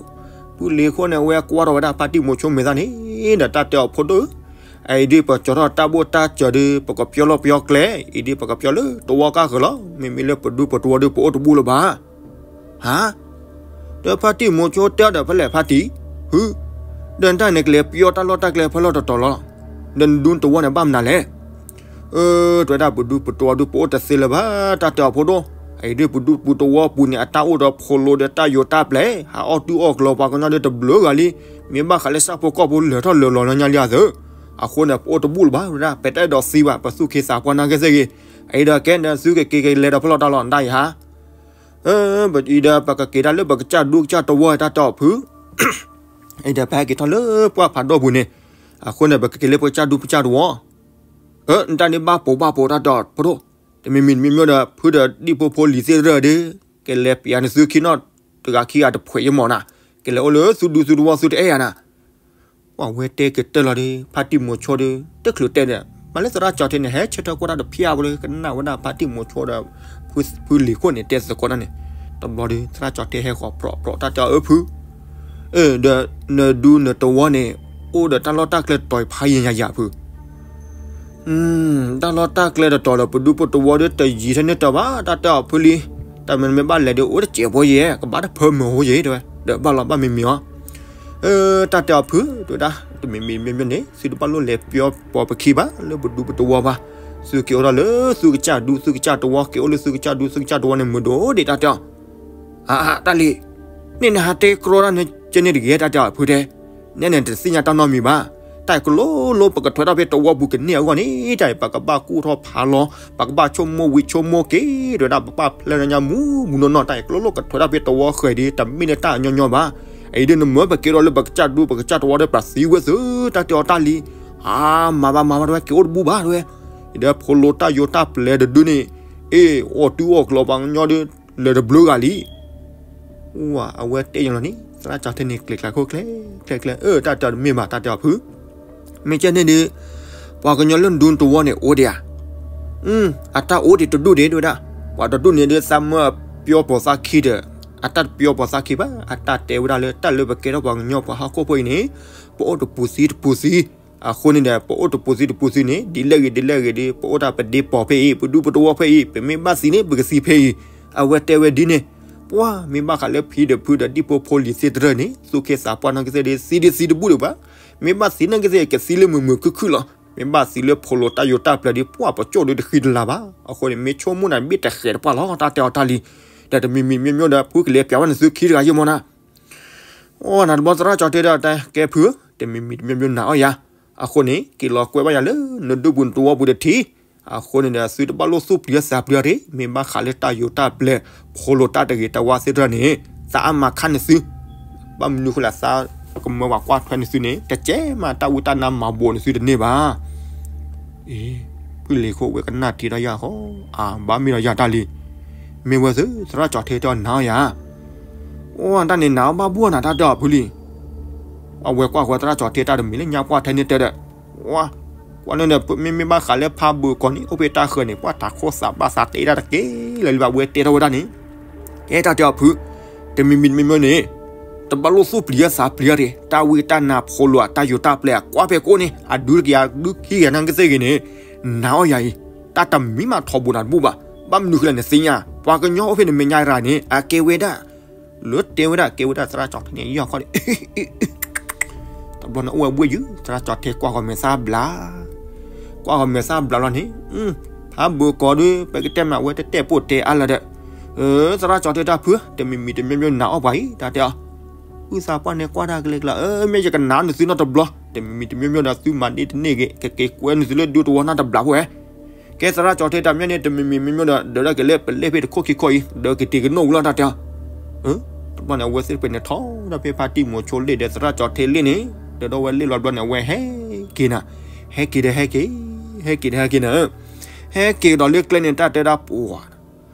ဖုလံၤခိၣ်န့ၣ် အဝဲကွၢ်ထီၣ်ဝဲဒၣ်ဖါတံၢ်မိၤဆိမဲာ်သၣ်န့ၣ် ဒီးတၢ်တဲအီၤဖိဒိၣ် အအံၤဒ်ပကၠီၤထီၣ်တၢ်ဘိၣ်တၢ်စၢၤဒီး ပကပျီလီၢ်ပျီကျဲ, အံၤဒ်ပကပျီလၢတဝီကါဃၢၤလီၤ. မ့မ့ၢ်လၢပဒူပတဝီဒီး ပအိၣ်တဘူၣ်လၢၤဘၣ်. ဟါ, ဒီးဖါတံၢ်မိၤဆိတဲအီၤဒီး ဖဲလဲၣ်ဖါတံၢ်, ဟု, ဒီးနတၢ်န့ၣ်ကလဲၤပျီတၢ်လီၢ်တၢ်ကျဲဖဲလဲၣ်တတီၤလီၤ. ဒီးနဒူတဝီန့ၣ်ဘၣ်မနုၤလဲၣ်. အၢ, တဲဝဲဒၣ်ပဒူပတဝီဒီး ပအိၣ်တသ့လၢၤဘၣ် တၢ်တဲအီၤဖိဒိၣ်, အံၤဒ်ပဒူပတဝီပူၤန့ၣ် အတၢ်အိၣ်ဒီးဖိလိၤဒီးတၢ်ယိၤတၢ်ပျဲၤ ဟးအီၣ်တူၢ်အီၣ်ကျီပှၤကညီဒီးတဘျုးဂၤလံ, မ့ၢ်ဘၣ်ဃးလၢဆၣ်ဖိကီၢ်ဖိလၢာ်ထီၣ်လၢာ်လီၤညီညီလံအသိး, အဃိန့ၣ် ပအိၣ်တဘူၣ်လၢၤဘၣ် တဲဝဲဒၣ် ပတအဲၣ်ဒိးသံဘၣ် ပသူၣ်က့သးပှၢ်နာ်က့သ့ၣ်ဂ့ၤ, အံၤဒီးကဲဒီး သုကက့ၤကလဲၤဒီးဖဲလဲၣ်တၢ်လီၢ် နတၢ်အံၤဟါ, အံၤဒီးပကက့ၤတၢ်လၢပကစၢ်ဒူကစၢ်တဝီ တၢ်တဲအီၤဖု အံၤဒီးပဟဲက့ၤထီၣ်လၢပှၢ်ဖးဒိၣ်ပူၤန့ၣ်, အဃိန့ၣ် ပကက့ၤလၢပကစၢ်ဒူပကစၢ်တဝီ, အၢ နတၢ်န့ၣ်ဘၣ်ပိာ်ဘၣ်ပိာ်တၢ်တဲအီၤဖိဒိၣ်, တမံၤမံၤတမံၤမံၤဒီး ဖုဒီးဒံၣ်ဖိဖိလံၤသ့ၣ်တဖၣ်ဒီး ကလဲၤပျးနသုခံနီၣ်တဂၤခံဂၤတဖှဲးယမီၢ်နၤ, ကလဲၤအိၣ်လၢသုဒူသုတဝီသုတအဲၣ်ယၤနၤ, ပှၤဝဲတဲကတၢၢ်လီၤဒီး ဖါတံၢ်မိၤဆိဒီး တချုးတဲဒီး မၤလၢသရၣ်ကၠီၤထံန့ၣ် ဟဲဆၢထၢၣ်ကွၢ်တၢ်တဖၠၣ်ဖိလၢ ကနၣ်ဝဲဒၣ်ဖါတံၢ်မိၤဆိဒီး ဖုလံၤခိၣ်န့ၣ် တဲသကိးတၢ်န့ၣ်, တဘျီဒီး သရၣ်ကၠီၤထံဟဲဃီၤပြီပြီတၢ်တဲအီၤ အၢဖု ဒီးနဒူနတဝီန့ၣ် အိၣ်ဒီးတၢ်လီၢ်တၢ်ကျဲတီၤဖးယံၤညါယၤဖု, တၢ်လီၢ်တၢ်ကျဲတတီၤဒီး ပဒူပတဝီဒီးတယံၤထဲန့ၣ်တၢ်ဘၣ် တၢ်တဲအီၤဖုလံ, တၢ်မနုၤမ့ၢ်ဘၣ်လဲၤဒီး အိၣ်တစဲးဖိယဲၢ် ကဘၣ်တဖၢမုာ်ဟိယဲၢ်တဲဝဲ, ဒီးဘၣ်လီၤဘၣ်မံၤမံၤအီၤ တၢ်တဲအီၤဖု တဲဝဲဒၣ် တမံၤမံၤမံၤမံၤန့ၣ် သုတဘၣ်လိၣ်လဲၤပျီပိာ်ပခံဘၣ် လၢပဒူပတဝီဘၣ်, သုက့ၤအိၣ်ထီၣ်လၢသုကစၢ်ဒူသုကစၢ်တဝီ က့ၤအိၣ်လၢသုကစၢ်ဒူသုကစၢ်တဝီန့ၣ် မုာ်ဒိၣ်ဒံးတၢ်တဲအီၤ, အါ တၢ်လံၤ, န့ၣ်နဟးတဲကြီတၢ်န့ၣ်ကဲန့ၣ်တဂ့ၤ တၢ်တဲအီၤဖုတဲ, နဲန့ၣ်တသ့ၣ်ညါတၢ်နီတမံၤဘၣ်, တၢ်အံၤကလိလိပကထွဲထီၣ်ဖဲတဝီပူၤကန့ၢ်အဂီၢ်န့ၣ် တၢ်အံၤပကဘၣ်ကူၣ်ထီၣ်ဖးလီၤ ပကဘၣ်ဆိကမိၣ်ဝံၤဆိကမိၣ်က့ၤ တဲဝဲဒၣ် ပဘၣ်ဖျဲးလၢညါမူမူနီၢ်နီၢ် တၢ်အံၤကလိလိကထွဲထီၣ်ဖဲတဝီဃဲၤဒီး တမ့ၢ်လၢတၢ်ညီညီဘၣ်, အံၤဒ်နမၢပက့ၤထီၣ်လၢပကစၢ်ဒူပကစၢ်တဝီဒီး ပှၤသံဝဲသု တၢ်တဲအီၤတၢ်လံ, အါ မၤဘၣ်မၤဘၣ်တဲဝဲ က့ၤအိၣ်တဘူၣ်ဘၣ်တဲဝဲ, ဒီးဖိလိၤတၢ်ယိၤတၢ်ပျဲၤတဒုန့ၣ်, အ့ၣ် အီၣ်တူၢ်အီၣ်ကျီပှၤကညီဒီး လဲၤတဘျုးဂၤလံ ဝဲအဝဲတဲယလီၤန့ၣ် သရၣ်ကၠီၤထံန့ၣ် ကျဲၤကျဲၤခိၣ်ကျဲၤကျဲၤ အၢ တၢ်တဲအီၤတမ့ၢ်ဘၣ် တၢ်တဲအီၤဖု, မ့ၢ်ကဲန့ၣ်ဒီး ပှၤကညီလၢနဒူတဝီန့ၣ် အိၣ်ဒံးဧါ, အတၢ်အိၣ်ဒံးတဒူၣ်ဒံး တဲဝဲဒၣ်, ပှၤတဒူၣ်န့ၣ်ဒီး သးမၢပျီပိာ်သးခံဒီး အတၢ်တပျီပိာ်သးခံဘၣ် အတၢ်တဲဝဲဒၣ်လၢ တၢ်လၢပကဲထီၣ်ပှၤကညီပှၤဟီၣ်ခိၣ်ဖိအံၤန့ၣ် ပအိၣ်တပူၤသံတပူၤသံ အဃိန့ၣ်ဒီး ပအိၣ်တပူၤသံတပူၤသံန့ၣ် ဒ်လဲၣ်ဂ့ၤဒ်လဲၣ်ဂ့ၤဒီး ပအိၣ်တၢ်ပဒ့ပိာ်ဖဲအံၤ ပဒူပတဝီဖဲအံၤ ပမ့ၢ်ဘၣ်သံန့ၣ် ပကသံဖဲအံၤ, အဝဲတဲဝဲဒ်န့ၣ်, ပှၤမ့ၢ်ဘၣ်ဃးလၢဖံဒီးဖုဒီးဒံၣ်ဖိဖိလံၤသ့ၣ်တဖၣ်န့ၣ် သူၣ်က့သးပှၢ်နီၢ်က့သ့ၣ်ဒီး သံဒ်သံတဘူၣ်ဒံးဘၣ်, မ့ၢ်ဘၣ်သံနီၢ်က့သ့ၣ် ကသံလၢမုာ်မုာ်ခုၣ်ခုၣ်လီၤ, မ့ၢ်ဘၣ်သံလၢဖိလိၤတၢ်ယိၤတၢ်ပျဲၤဒီး ပှၤပကၠိၣ်ဒီးတဃံတလၤဘၣ်, အဃိန့ၣ် မ့ၢ်ဆိကမိၣ်နၤဘ့ၣ်တဃဲးတပှၢ်လီၤ တၢ်တဲအီၤတၢ်လံ, ဒီးတမံၤမံၤမ့ၢ်မ့ၢ်ဒီး ဖုကလဲၤပျးဝဲနသုခံတဂၤယမီၢ်နၤ အိၣ်နၤတဘျီသရၣ်ကၠီၤတဲဒီးတဲ ကဲဖုဧၢ တမံၤမံၤတမံၤမ့ၢ်နၤအီၣ်ယၤ, အဃိန့ၣ် က့ၤလီၤကွဲးဘၣ်ယၤလၢ နဒူပူၤနတဝီပူၤတထံၣ်, အဃိန့ၣ်ဒီး သုတဘၣ်လိၣ်သူၣ်ပျံၤသးပျံၤတဂ့ၤ, မ့ၢ်ဘၣ်ဃးလၢတၢ်ယိၤတၢ်ပျဲၤ ဖိလိၤတၢ်တဂ့ၤတဝါသ့ၣ်တဖၣ်န့ၣ် သးအါမးခါနသု, ဘၣ်မနုၤဃိလဲၣ် သးကမၢပှၤကွၢ်ထွဲနသုန့ၣ် တကဲမး တၢ်ဝံတၢ်နါမၤဘိးနသုတန့ၢ်ဘၣ် အ့ ဖုလံၤခိၣ်ဝဲကနၣ်ထံဒီးယၤဃီ, အၢ ဘၣ်မ့ၢ်ဒီးယၤတၢ်လံ, မ့ၢ်ဝဲသု သရၣ်ကၠီၤထံတဲအီၤနၤအီၣ်ယၤ, အိၣ်တၢ်န့ၣ်နၤအီၣ်ဘၣ်ဘှီၣ်နၤတၢ်တဲအီၤဖုလံ. အဝဲကွၢ်ဃီသရၣ်ကၠီၤထဲတၢ်တမံၤလၢညါပှၢ်ထဲန့ၣ်တဲဒီး, ဝါ, ကွၢ်န့ၣ်ဒီး မ့မ့ၢ်ဘၣ်ဃးလၢဖးဘၢကီးန့ၣ် အိၣ်ဖဲတၢ်ဃၢၤန့ၣ် ပှၢ်တၢ်ခိၣ်သးဘၣ်သးတဲတၢ်တက့ၢ်လၢၤလံဘၣ် ဝဲတဲထီၣ်ဝဲဒၣ်န့ၣ်, ကဲတၢ်တဲအီၤဖု, တမံၤမံၤတမံၤမံၤန့ၣ် တဘၣ်လိၣ်သူၣ်ပျံၤအသးပျံၤအီၤတ့ၢ် တၢ်ဝံတၢ်နါဖိလိာ် တၢ်ယိာ်တၢ်ပျဲ ကွၢ်ဖဲကိးန့ၣ် အဒုတက့ၢ် အဒုခံဂၤနၢ်ကသ့ၣ်ဂ့ၤန့ၣ်, နၤအီၣ်ယၤအံၤ, တၢ်တမံၤမးထီဘိနၤတဘူၣ်ဘၣ်. ဘၣ်မနုၤဃိလဲၣ်နသ့ၣ်ညါ ပှၤကညီအိၣ်ဖဲန့ၣ်မဲာ်ညါရၤန့ၣ် အကဲဝဲဒၣ် လၢတဲဝဲဒၣ်ကဲဝဲဒၣ်သရၣ်ကၠီၤထဲန့ၣ် ယီၢ်ခီၣ်န့ၣ်, တဘျီန့ၣ်အိၣ်ဝဲဘှ့ၣ်ယုၤ သရၣ်ကၠီၤထဲကွၢ်ဂီၤမဲာ်သၣ်ဘျး, ကွၢ်ဂီၤမဲာ်သၣ်ဘျးလီၤန့ၣ်, ဖးဘၢကီးဒီး ပကတဲမးဝဲတတဲပိာ်တဲအါလၢၤဒီး, သရၣ်ကၠီၤထဲတၢ်ဖု တမံၤမံၤတမံၤမံၤနၤအီၣ်ပှၤအံၤ တၢ်တဲအီၤ, ဝံသးပှၢ်န့ၣ်ကွၢ်တၢ်ကလဲၤကျါ မ့ၢ်ယကနၤနသုနီတဘျီ တမံၤမံၤတမံၤမံၤဒီး သုမၤဒ့တန့ၢ်ဂ့ၤ ကက့ၤကွဲနုာ်သုလၢဒူသဝီနၢ်တဘျီဖိဝဲ ကဲသရၣ်ကၠီၤထဲတၢ်မ့ၢ်န့ၣ် တမံၤမံၤမံၤမံၤဒီး ဒၢးဒၣ်က့ၤလၢပလဲၣ်ဖဲတခိၣ်ခံခီအံၤ ဒၢးက့ၤတ့ၢ်ကနိၣ်ဝံၤလီၤတၢ်တဲအီၤ, တဘျီန့ၣ် အဝဲသ့ၣ်တဖၣ်န့ၣ်ထီၣ်ဒီးဖဲဖါတံၢ်မိၤဆိလ့ၣ်ဒီးသရၣ်ကၠီၤထဲလ့ၣ်န့ၣ် ဒၢးဒီးဝဲလ့ၣ်လီၤဘျီန့ၣ် အဝဲဟဲက့ၤနၤ, ဟဲက့ၤဒီးဟဲက့ၤ, ဟဲက့ၤဒီးဟဲက့ၤနၤ, ဟဲက့ၤကဒီးလၢကျဲန့ၣ် တၢ်တဲဒၣ်ပှၤ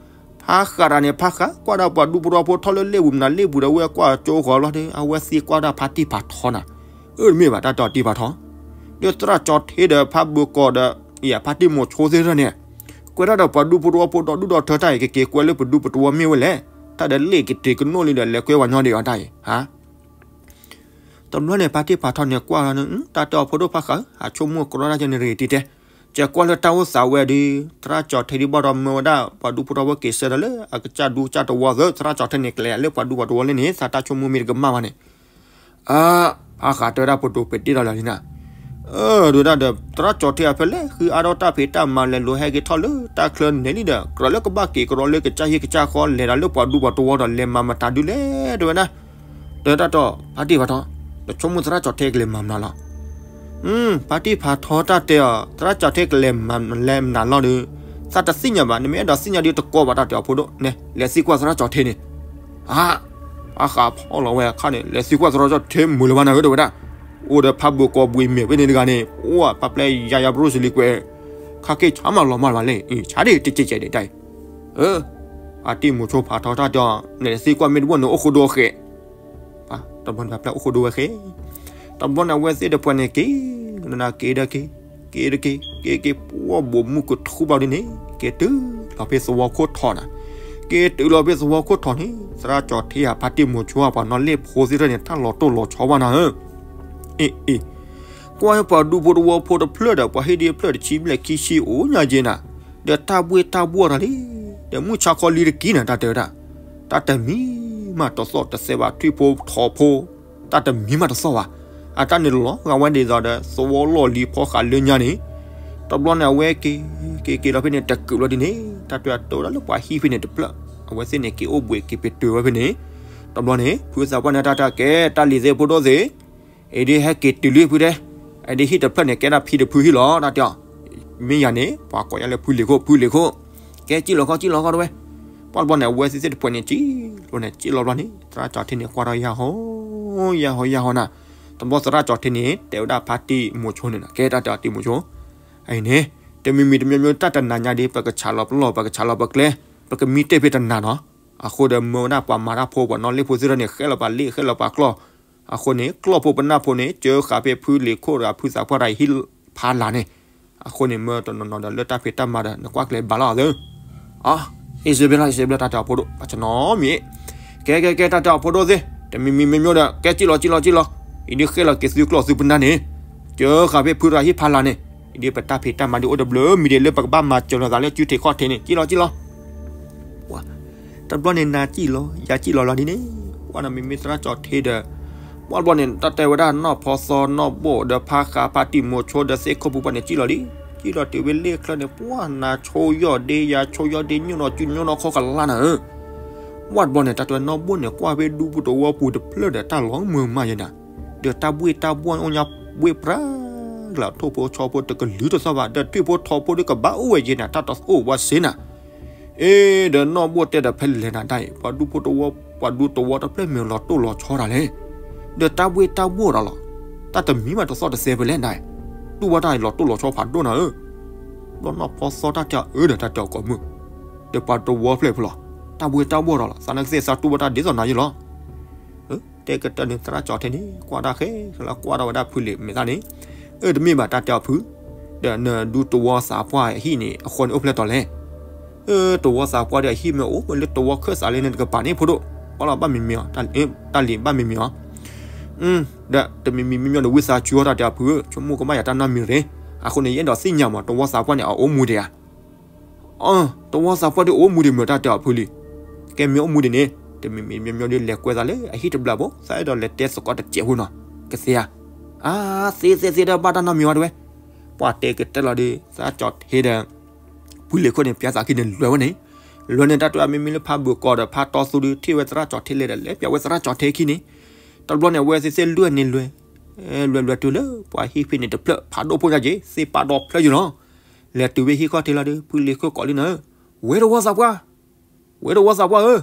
ဖးဃးတၢ်န့ၣ် ဖးဃးကွၢ်ဒၣ်ပှၤဒူဖိတဝီဖိထီၣ်လၢလ့ၣ်ပူၤမနုၤလ့ၣ်ပူၤဒီး ဝဲကွၢ်ကၠိဃီၤလီၤဒီး အဝဲသ့ၣ်ကွၢ်ဒၣ်ဖါတံၢ်ဖးထီနၤ, အၢတမ့ၢ်ဘၣ် တၢ်တဲအီၤတံၢ်ဖးထီ, ဒီးသရၣ်ကၠီၤထဲဒီးဖးဘၢကီးဒီး ဖါတံၢ်မိၤဆိသ့ၣ်တဖၣ်န့ၣ် ကွဲးတၢ်ဒီးပှၤဒူဖိတဝီဖိဒီဒူၣ်ဒီထၢတၢ်အံၤ ကက့ၤကွဲလၢပဒူပတဝီမ့ၢ်ဝဲလဲၣ်, တၢ်ဒီးလ့ၣ်ကတ့ၢ်ကနိၣ်လံဒီး လဲၤကွဲပှၤညီဒံးအီၤတၢ်အံၤ ဟါ တဘျီန့ၣ် ဖါတံၢ်ဖးထီန့ၣ်ကွၢ်လီၤန့ၣ် တၢ်တဲအီၤဖိဒိၣ်ဖးဃးဧၢ, ဟးဆိကမိၣ်ကရီတၢ်ကဲန့ၣ်တဂ့ၤတံၢ်တဲ, ကကွၢ်လၢတၢ်အိၣ်သးဝဲဒီး သရၣ်ကၠီၤထဲဒ်ဘၣ်ဒီးမၢဝဲဒၣ် ပှၤဒူဖိတဝီဖိက့ၤဆၢဒီးလၢအကစၢ်ဒူကစၢ်တဝီသၢ သရၣ်ကၠီၤထဲန့ၣ် ကလဲၤလၢပှၤဒူပှၤတဝီလၢန့ၣ် သးတၢ်ဆိကမိၣ်မ့ၢ်တကမၣ်ဘၣ်န့ၣ်, အၢ, ဖးဃးတဲဝဲဒၣ်ပဒိၣ်ပတ့ၢ်ဒီးလၢန့ၣ်နၤ, အၢ, ဒုးဒၣ်ဒီး သရၣ်ကၠီၤထဲအဖဲလဲၣ် ဃုအါထီၣ်တၢ်ဖံးတၢ်မၤလဲၤလိၤဟဲက့ၤထီၣ်လၢတၢ်ချၢန့ၣ်လံဒီး ကြၢးလၢကဘၣ်က့ၤကရီလၢကစၢ်ဟံၣ်ကစၢ်ဃီ လဲၤဒီးလၢပှၤဒူပှၤတဝီဒီး လဲၤမၤမတၤဒုလဲၣ် တဲဝဲဒၣ်, တဲတၢ်တီ ဖါတံၢ်ဖးထီ, နဆိကမိၣ်သရၣ်ကၠီၤထဲကလဲၤမၤမနုၤလီၤ ဖါတံၢ်ဖးထီတၢ်တဲအီၤ သရၣ်ကၠီၤထဲကလဲၤမၤလဲၤမနုၤလီၤဒီး သးတသ့ၣ်ညါဘၣ်, နမ့ၢ်အဲၣ်ဒိးသ့ၣ်ညါဒီးတကိးဘၣ်တၢ်တဲအီၤဖိဒိၣ်န့ၣ် လဲၤသံကွၢ်သရၣ်ကၠီၤထဲန့ၣ်, အါ, အဃးဖီလီၤဝဲအခါန့ၣ် လဲၤသံကွၢ်သရၣ်ကၠီၤထဲမုာ်လၢၤဘၣ်နၤဧၢ တဲဝဲဒၣ်, အိၣ်ဒီးဖးဘၢကီးဘှံးမဲာ်ဖဲန့ၣ်တဂၤန့ၣ် အိၣ်ပာ်ပျဲယၤယၤဘြိစလံၤကွဲး, ခါက့ၤဆါမးလီၤမးလၢၤဘၣ်လဲၣ်, ဆါဒ်တကဲးကဲးဒံးတၢ်အံၤ, ဖါတံၢ်မိၤဆိဖးထီတၢ်တဲအီၤ နသံကွၢ်မ့ၢ်တဘၣ်န့ၣ်အိၣ်ဃိဒိဃဲး တဘျီန့ၣ် ပာ်ပျဲအိၣ်ဃိဒိဝဲဃဲ, တဘျီန့ၣ် အဝဲသ့ၣ်တဖၣ်န့ၣ်က့ၤ, က့ၤဒီးက့ၤ, က့ၤဒီးက့ၤ, က့ၤက့ၤ ပှၢ်ဘိးမုၢ်ကထူဘျီဒ်န့ၣ်, က့ၤတုၤလီၤဖဲသဝီခိၣ်ထီၣ်နၤ, က့ၤတုၤလီၤဖဲသဝီခိၣ်ထီၣ်န့ၣ် သရၣ်ကၠီၤထဲဧါ ဖါတံၢ်မိၤဆိဧါ ပှၤနီၣ်လ့ၣ်ဖိသ့ၣ်တဖၣ်န့ၣ် တၢ်လီၤတိၢ်လီၤဆီဘၣ်နၤဧၢ, အ့ၣ်အ့ၣ်, ကွၢ်ပှၤဒူဖိတဝီဖိတဖျၢၣ်ဒီး ပှၤဟ့ၣ်ဒံးဖျၢၣ်တဆံဘျဲၣ်ခံဆံအိၣ်ညါက့နၤ, ဒီးတၢ်ဘှ့ၣ်တၢ်ဘှီၣ်တၢ်လံ, ဒီးမုၢ်ဆါခီလံတက့ၢ်နၤ တၢ်တဲဝဲဒၣ်, တၢ်တမံၤမးတသီၣ်တသဲဘၣ် ထွံၣ်ဖိထိးဖိ, တၢ်တမံၤမးတသီၣ်ဘၣ်, အတၢ်န့ၣ်လီၤဂာ်ဝဲဒ်သိးဒီး သဝီလီၢ်လံၤဖီဃးလၢညါန့ၣ်, တဘျီန့ၣ် အဝဲက့ၤ, က့ၤက့ၤလီၤဖဲန့ၣ် တကုာ်လီၤဒ်န့ၣ် တၢ်တဲအတိၢ်ဒၣ်လၢပှၤဟံၣ်ဖဲန့ၣ်တဖျၢၣ်, အဝဲသ့ၣ်န့ၣ်က့ၤအိၣ်ဘှံးက့ၤပတုာ်ဝဲဖဲန့ၣ်, တဘျီန့ၣ် ဖုသးပှၢ်န့ၣ်တၢ်တၢ်ကဲ တၢ်လံၤသ့ၣ်ဖိဒိၣ်သ့ၣ် အံၤဒ်ဟဲက့ၤတုၤလံဖုတဲ, အံၤဒ်ဟံၣ်တဖျၢၣ်န့ၣ် ကဲဒၣ်ဖံတဖုဟံၣ်လီၤ တၢ်တဲအီၤ, မ့ၢ်ယၤန့ၣ် ပှၤကိးယၤလၢဖုလံၤခိၣ် ဖုလံၤခိၣ်, ကဲစံၣ်လီၤခီ စံၣ်လီၤခီတဝဲ, ပှၢ်တဘျီန့ၣ် အဝဲသ့ၣ်သ့ၣ်တဖၣ်န့ၣ် စံၣ်လီၤန့ၣ် စံၣ်လီၤဘျီန့ၣ် သရၣ်ကၠီၤထဲန့ၣ် ကွၢ်ထီၣ်ယၢ်ဟီ, ယၢ်ဟီ ယၢ်ဟီနၤ, တဘျီသရၣ်ကၠီၤထဲန့ၣ် တဲဝဲဒၣ်ဖါတံၢ်မိၤဆိန့ၣ် ကဲတၢ်တဲအီၤတံၢ်မိၤဆိ အံၤန့ၣ်, တမံၤမံၤတမံၤမံၤ တၢ်တနၤညါဒ် ပကဆးလီၤပလီၢ် ပကဆးလီၤပကျဲ, ပကမံတ့ၢ်ဖဲတနၤနီၤ, အဃိဒီးမၢဝဲဒၣ်ပှၤမၤတၢ်ဖိ ပှၤနီၣ်လ့ၣ်ဖိသ့ၣ်တဖၣ်န့ၣ် ဃဲလီၤပှၤလ့ၣ် ဃဲလီၤပှၤကျီၢ်, အဃိန့ၣ် ကျီၢ်ဖိပနၢ်ဖိန့ၣ် ကၢဃာ်ဖဲဖုလံၤခိၣ်တဂၤ ဖုသးပှၢ်တဂၤဟံၣ်ဖးလာ်န့ၣ်, အဃိန့ၣ် မၢတနီၤနီၤဒီးလၢတၢ်ဖံးတၢ်မၤဒီး နကွၢ်ကျဲၤဘၣ်လီၤသၢ အ့ စံးဘျုးလီၤ စံးဘျုးတၢ်တဲအီၤဖိဒိၣ် ပှၤတနီၤမံၤ, ကဲ ကဲ ကဲ တၢ်တဲအီၤဖိဒိၣ်သ့ၣ် တမံၤမံၤမံၤမံၤဒီး ကဲစံၣ်လီၤ စံၣ်လီၤ စံၣ်လီၤ, အံၤဒ်ဃဲလီၤက့ၤသုကျီၢ်သုပနၢ်န့ၣ်, ကၢဃာ်ဖဲဖုတဂၤဟံၣ်ဖးလာ်န့ၣ်, အံၤဒ်ပတၢ်ဖံးတၢ်မၤဒ်အိၣ်တဘျုးမံၤဒ် လၢပကဘၣ်မၤစၢၤလိာ်သးလၢစုထံးခီၣ်ထံးန့ၣ် စံၣ်လီၤ စံၣ်လီၤ တဘျီန့ၣ် နၤစံၣ်လီၤ ယၤစံၣ်လီၤလီၤဒ်န့ၣ်, ပှၢ်နီၤ မ့မ့ၢ်သရၣ်ကၠီၤထဲဒီး, ပှၢ်တဘျီန့ၣ် တၢ်တဲဝဲဒၣ်နီၢ်ဖီသီနီၢ်ဘိၣ်ဒီး ဖါဃးဖါတံၢ်မိၤဆိဒီး သ့ၣ်ခိၣ်ပူၤပှၢ်န့ၣ် စံၣ်လီၤလံ, စံၣ်လီၤတုၤဖဲလ့ၣ်ချၢန့ၣ် ပှၢ်နၤဆိယီၢ်ဒ့ ယၤဆိယီၢ်ဒ့ ညိၣ်နီၢ်စုညိၣ်နီၢ်ခီၣ်ကလါနၤဧၢ, ပှၢ်တဘျီန့ၣ် တၢ်တဲဝဲနီၢ်ဘိၣ်န့ၣ် ကွၢ်ဖဲဒူပူၤတဝီပူၤတဖျၢၣ်ဒီး တၢ်လီၤမုာ်မးယဲနၤ, ဒီးတၢ်ဘှ့ၣ်တၢ်ဘှီၣ်န့ၣ်အိၣ်ညါဘှ့ၣ်ပြၢ်ကလၢာ် ထိၣ်ဖိဆီဖိတကလုာ်တသီၣ်ဘၣ် ဒီးထွံၣ်ဖိထိးဖိဒ်ကဘၣ်အိၣ်ဝဲယဲနၤ တၢ်တအိၣ်ဝဲစ့နၤ အ့ ဒီးနီၢ်ဘိၣ်တဲဒီးဖဲလဲၣ်နၤဒၣ်အံၤ ပှၤဒူဖိတဝီ ပှၤဒူတဝီတဖျၢၣ်မ့ၢ်လီၤတိၢ်လီၤဆီတၢ်လဲၣ်, ဒီးတၢ်ဘှ့ၣ်တၢ်ဘှီၣ်ဒီးလီၤ, တၢ်တမံၤမးတသီၣ်တသဲဖဲလဲၣ်နၤ, တူၢ်ဘၣ်တၢ်အံၤလီၤတိၢ်လီၤဆီဖးဒိၣ်နၤဧၢ, ဘျီနီၢ်ဖီသီတၢ်တဲအီၤအၢဒီးတၢ်တဲအီၤကိးမုၢ်, ဒီးပှၤတဝီဖျၢၣ်ဖဲလီၤ, တၢ်ဘှ့ၣ်တၢ်ဘှီၣ်ဒီးလီၤ သးနကသ့ၣ်သးတူၢ်ဘၣ်တၢ်ဒ်သိးနၤယ့လီၤ, တဲကတၢၢ်န့ၣ် သရၣ်ကၠီၤထဲန့ၣ် ကွၢ်တၢ်ဃဲလီၤ ကွၢ်ထီၣ်ဝဲဒၣ်ဖုလံၤမဲာ်သၣ်န့ၣ်, အၢ တမ့ၢ်ဘၣ် တၢ်တဲအီၤဖု, ဒီးနဒူသဝီသးပှၢ်အဟံၣ်န့ၣ် အဃီန့ၣ်အိၣ်ဖျဲၣ်တီၤလဲၣ်. အၢ သဝီသးပှၢ်ဒီးအဟံၣ်မ့ၢ်အိၣ်မ့ၢ်လၢသဝီခၢၣ်စးလၢန့ၣ်တကပၤန့ၣ်ဖိဒိၣ်, ကွၢ်လီၤဘၣ်မံၤမံၤအီၤ, တၢ်လံၤဘၣ်မံၤမံၤအီၤ. ဒီးတမံၤမံၤမံၤမံၤဒီးဝံသးစူၤအီၤ တၢ်တဲအီၤဖုဧၢ, ဆိကမိၣ်ကဘၣ်ယၤတၢ်နီတမံၤရ့ၣ်, အဃိန့ၣ် ယအဲၣ်ဒိးသ့ၣ်ညါမး သဝီသးပှၢ်န့ၣ် အအိၣ်မူဒံးဧါ. အၢ သဝီသးပှၢ်ဒီးအိၣ်မူဒံးမ့ၢ် တၢ်တဲအီၤဖုလံၤ. ကဲမ့ၢ်အိၣ်မူဒံးန့ၣ် တမံၤမံၤမံၤမံၤဒီးလဲၤကွဲသးလၢအဟံၣ်တဘျီဘိ သးအဲၣ်ဒိးလဲၤတဲသကိးတစဲးဖိနီၤ, ကသ့ဧါ. အါ သ့သ့သ့ဒီးဘၣ်တၢ်နီတမံၤဝဲတဝဲ. ပှၤတဲကတၢၢ်လီၤဒီး သရၣ်ကၠီၤထဲဒီး ဖုလံၤခိၣ်န့ၣ် ပျဲသးခံန့ၣ်လွဲဝဲန့ၣ်, လွဲန့ၣ် တၢ်တဲအီၤ မ့မ့ၢ်လၢဖးဘၢၣ်ကီးဒီးဖးတီသူဒီး ထံၣ်ဝဲသရၣ်ကၠီၤထဲလဲၣ်ဒီး လဲၤပျးဝဲသရၣ်ကၠီၤထဲခံန့ၣ်, တဘျီန့ၣ် အဝဲသ့ၣ်သ့ၣ်လွဲၢ်န့ၣ်လွဲၢ်, လွဲၢ်လွဲၢ်တုၤလၢ ပှၤဟံၣ်ဖဲန့ၣ်တဖျၢၣ် ဖးဒိၣ်ဖိညါက့ၤ သ့ၣ်ပာ်ဒီဖျၢၣ်ယိာ်လီၤ. လဲၤတုၤဝဲဟံၣ်ခီၣ်ထံးလီၤဒီး ဖုလံၤခိၣ်ကိးလံနၤဧၢ, ဝဲသဝီသးပှၢ်, ဝဲသဝီသးပှၢ်ဧ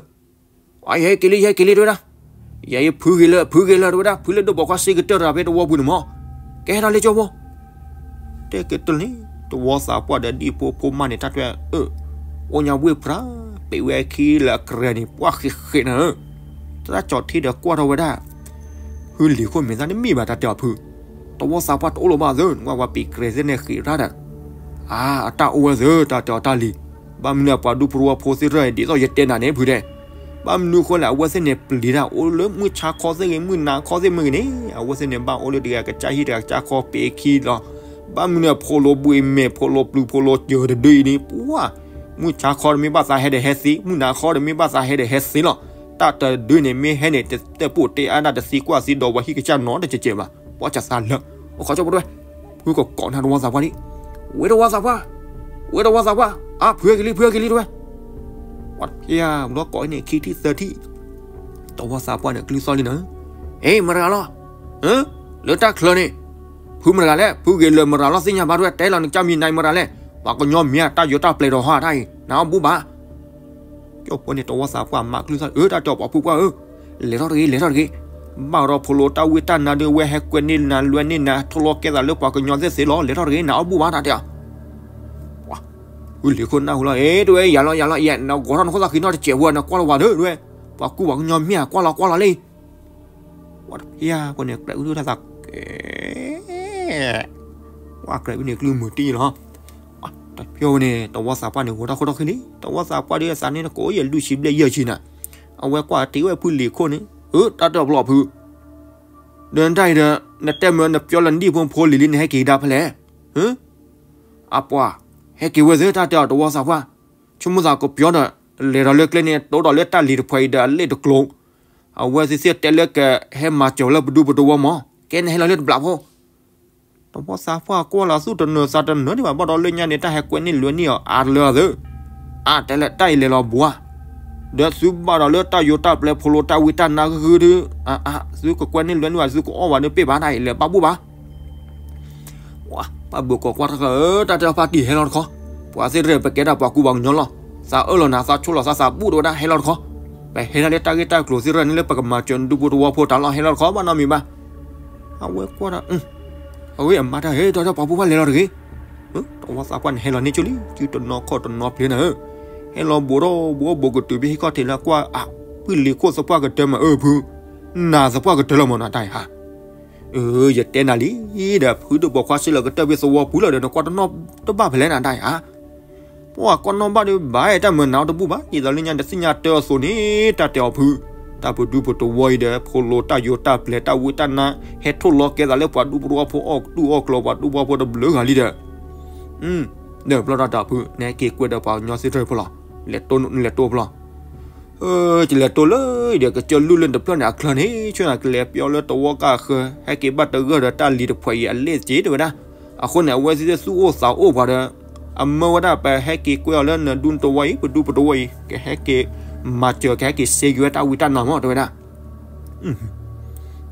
ၢ, ယဟဲက့ၤလံ ယဟဲက့ၤလံတဝဲဒၣ်, ယဲယဖုဂ့ၤလၢ ဖုဂ့ၤလၢတဝဲဒၣ် ဖုလၢဒိၣ်ပိာ်ခွါစ့ကတၢၢ်တဂၤဖဲသဝီပူၤန့ၣ်မး, ကဲဟဲထီၣ်လၢကၠိဖိ တဲကတၢၢ်န့ၣ် သဝီသးပှၢ်ဒီးဒံၣ်ဖိဖိမးန့ၣ် တၢ်တဲအၢ, အိၣ်ညါဝ့ၢ်ပြၢ်, ပ့းဝဲခံလၢအကြဲးန့ၣ် ပှၢ်ဃ့ဃ့နၤဧၢ, သရၣ်ကၠီၤထဲဒီးကွၢ်ထီၣ်ဝဲဒၣ် ဖုလံၤခိၣ်မဲာ်သၣ်န့ၣ်မ့ၢ်ဘၣ် တၢ်တဲအီၤဖု, သဝီသးပှၢ်တအိၣ်လၢၤဘၣ်သၢ, နကွၢ်ပှၤပ့းကြဲးသ့ၣ်န့ၣ်ဃ့ရၣ်ဒီး, အါ အတၢ်အိၣ်ဝဲသၢ တၢ်တဲအီၤတၢ်လံၤ, ဘၣ်မနုၤပှၤဒူဖိသဝီဖိသ့ၣ်တဖၣ် ဒ်သိးယတဲနၤန့ၣ်ဖုတဲ ဘၣ်မနုၤဃိလဲၣ် အဝဲသ့ၣ်န့ၣ်ပျံၤတၢ်အိၣ်လၢမုၢ်ဆါခီသ့ၣ်ဂ့ၤ မုၢ်နၤခီသ့ၣ်မ့ၢ်ဂ့ၤန့ၣ် အဝဲသ့ၣ်န့ၣ် ဘၣ်အိၣ်လၢတဂၤကစၢ်ဟံၣ်တဂၤကစၢ်ခီပ့ၤခံလီၤ. ဘၣ်မနုၤဖိလိၤဘှံးမဲာ် ဖိလိၤပျုၤ ဖိလိၤစၢၤတဒုအံၤန့ၣ် ပှၤ မုၢ်ဆါခီတမ့ၢ်ဘၣ်သးဟဲဒီးဟဲသ့, မုၢ်နၤခီတမ့ၢ်ဘၣ်သးဟဲဒီးဟဲသ့လီၤ. တၢ်တဒုန့ၣ် မ့ၢ်ဟဲန့ၣ် တတဲပိာ်တဲအါဒၣ်တသံကွၢ်သံဒီးပှၤဟံၣ်ကစၢ်နီတကဲးကဲးဘၣ်. ပှၤကသးလၢ အိၣ်ခိးကၠိဖိတဝဲ ဖုကကိးနၤသဝီသးပှၢ်လံ, ဝဲသဝီသးပှၢ်, ဝဲသဝီသးပှၢ်, အါ ဖုဟဲက့ၤလံ ဖုဟဲက့ၤလံတဝဲ ပှၤတဖၣ် ဘျီကိးအံၤန့ၣ် ခံထံၣ်သၢထံၣ်, သဝီသးပှၢ်န့ၣ်ကျုသီၣ်လံနၤ, အ့ မတၤတဂၤလီၤ, လၢတၢ်ချၢန့ၣ်, ဖုမတၤတဂၤလဲၣ်, ဖုဂ့ၤလၢမတၤတဂၤလီၤ သ့ၣ်ညါဘၣ်တဝဲ တဲလီၤနကစၢ်မံၤနၤမတၤတဂၤလဲၣ်, ပှၤကညီမ့ၢ်အတၢ်ယိၤတၢ်ပျဲၤဒီးဟီတၢ်အံၤ နအီၣ်ဘူၣ်ဘၣ် ကၠိဖိန့ၣ် သဝီသးပှၢ်မၤကျုသီၣ်လံ အၢ တၢ်တဲအီၤပှၤဖုပှၢ်ဧၢ, လဲၤထီၣ်တဂ့ၤ လဲၤထီၣ်တဂ့ၤ, ဘၣ်ဒီးဖိလိၤတၢ်ဝံတၢ်နါဒီး ဝဲဟဲကွဲန့ၢ်နၤလွဲန့ၢ်နၤ ထိၣ်လီၤကဲသးလၢပှၤကညီသ့ၣ်သ့လီၤ လဲၤထီၣ်တဂ့ၤ နအီၣ်ဘူၣ်ဘၣ် တၢ်တဲအီၤ ဖုလံၤခိၣ်နၢ်ဟူလီၤ အ့ တဝဲ ယၤလီၤယၤလီၤ ယဲ နဂီၤထီၣ်နခိၣ်သၣ်ဃံနီတစဲးဖိ နကွၢ်လီၤဝဲဒီး တဝဲ ပှၤကူပှၤကညီမ့ၢ်ဧါ ကွၢ်လီၤကွၢ်လီၤလံ ပှၤတဖၣ်ဖိန့ၣ် ကြဲးအုၣ်တၢ်သးကဲ ကွၢ်ကြဲးအုၣ်န့ၣ် ကျုမုာ်တံၢ်လီၤ တဖၣ်ဝဲန့ၣ် သဝီသးပှၢ်န့ၣ် ဂီၤထီၣ်ခိၣ်ထီၣ်ခံလံ သဝီသးပှၢ်ဒီးသးန့ၣ် နကိးယဲၢ်လွံၢ်ဆံဘျဲၣ်ယဲၢ်ဆံနၤ အဝဲကွၢ်တ့ၢ်ဝဲဖုလံၤခိၣ်န့ၣ် အၢ တၢ်တဲအီၤပျီဖု ဒီးနတၢ်အံၤဒီး နတဲမၢနပျီလၢနဒံၣ်ဖိဖိလံၤလံ နဟဲက့ၤကဒါဖဲလဲၣ် အပှၤ ဟဲက့ၤဝဲသ့ၣ် တၢ်တဲအီၤသဝီသးပှၢ် ဆိကမိၣ်သးကပျီဒီး လဲၤဒီးလၢကျဲန့ၣ် တိဒီးလၢတၢ်လံၤတဖှဲးအံၤဒီးအလ့ၣ်တကျိၤ အဝဲသ့ၣ်သ့ၣ်တဲလၢကဟဲမၤစၢၤလၢပဒူပတဝီမး ကဲနဟဲလီၤလၢတဘျီဖိ သဝီသးပှၢ်ကွၢ်လီၤသူၣ်တနၢၤသးတနၢၤဒံးဘၣ် ဘၣ်ဒီးလၢညါန့ၣ် တၢ်ဟဲကွဲန့ၢ်လွဲန့ၢ်အီၤအါတလၢအသး အါတဲလၢတၢ်အံၤလဲၤလီၤဘှါ ဒီးသုဘၣ်ဒီးလၢတၢ်ယိၤတၢ်ပျဲၤဖိလိၤတၢ်ဝံတၢ်နါဂုာ်ဂုာ်ဒီး အါ သုကကွဲန့ၢ်လွဲန့ၢ်ဘၣ် သုကအီၣ်ဘၣ်ဒီးပ့ၢ်ဘၣ်တၢ်အံၤလဲၤဘၣ်ဘူၣ်ဘၣ် ပှၤဘၣ်ဘုးကိးကွၢ်တခီ တၢ်တဲအီၤဖါတံၢ်ဟဲလီၤတခီ ပှၤသ့ၣ်တဖၣ်ပကဲဒၣ်ပှၤကူပှၤကညီလီၤ သးအၢၣ်လီၤနၤ သးဆိၣ်လီၤသးသးဘူၣ်တဝဲဒၣ် ဟဲလီၤတခီ ပဟဲဒၣ်လၢတၢ်ဂ့ၢ်တၢ်ကျိၤသ့ၣ်တဖၣ်န့ၣ်လၢ ပကမၤစၢၤဒူပတဝီဖိတၢ်လီၢ် ဟဲလီၤတခီ ဘၣ်နီတမံၤဘၣ် အဝဲကွၢ်ဒၣ် အဝဲအမါတၢ်ဟဲ တၢ်တဲပှၤဖိပှၢ်လဲၤလီၤတဂ့ၤ သဝီသးပှၢ်န့ၣ် ဟဲလီၤန့ၢ်ကၠိလံ စုတနီၤခီၣ်တနီၤဖျ့နၤဧၢ ဟဲလီၤဘိးထီၣ်ဘိးဘိးကတုၤဖဲဟံၣ်ခီၣ်ထံးလၢကွၢ် အါ ဖုလံၤခိၣ်သပှၢ်ကတၢၢ်မး အၢ ဖု နၤသပှၢ်ကတၢၢ်လီၤမး နတၢ်အံၤဟါ အၢ ယတဲနၤလံ ဒီးဖုဒိၣ်ပိာ်ခွါစ့လီၤကတၢၢ်ဖဲသဝီပူၤလီၤဒီး နကွၢ်တနီၣ်တဘၣ်ဖဲလဲၣ်နတၢ်အံၤဧါ ပှၤကွၢ်နီၣ်ဘၣ်ဒီး ဘၣ်အဲၣ်တၢ်မၤနၤအီၤတဘူၣ်ဘၣ် ဒ်သိးလၢညါတသ့ၣ်ညါတၢ်အသိးန့ၣ် တၢ်တဲအီၤဖု တၢ်ပဒူပတဝီအံၤဒီး ဖိလိၤတၢ်ယိၤတၢ်ပျဲၤတၢ်ဝံတၢ်နါ ဟဲထိၣ်လီၤကဲသးလၢပှၤဒူပတဝီဖိအီၣ်တူၢ်အီၣ်ကျီၤ ပှၤဒူပတဝီဖိတဘျုးဂၤလံဒီး ဒီးဘျီတၢ်တဲအီၤဖု နဟဲက့ၤကွဲဒီးပှၤကညီသ့ၣ်တဖၣ်ဖိလီၤ လဲၤတိၢ်လဲၤတိၢ်ဖျီ ကလဲၤတိၢ်လၢအံၤဒီး ကစၢၢ်လုၢ်လၢတဖျၢၣ်န့ၣ် အချၢန့ၣ် ဆၢနၤကလဲၤပျီလၢတဝီကၢ်ဃၢၤ ဟဲက့ၤဘၣ်တဂၢၢ်ဒီးတၢ်လံၤတဖှဲးအံၤအလ့ၣ်စ့တဝဲဒၣ် အဃိန့ၣ် အဝဲသ့ၣ်သူၣ်အိၣ်သးအိၣ်ပှၤဒီး အမၢဝဲဒၣ်ပဟဲက့ၤကွဲအီၤလၢနဒူတဝီအံၤ ပဒူပတဝီအံၤ ကဟဲက့ၤမၤစၢၤ ကဟဲက့ၤစ့က့ၤဝဲတၢ်ဝံတၢ်နါမးတဝဲဒၣ်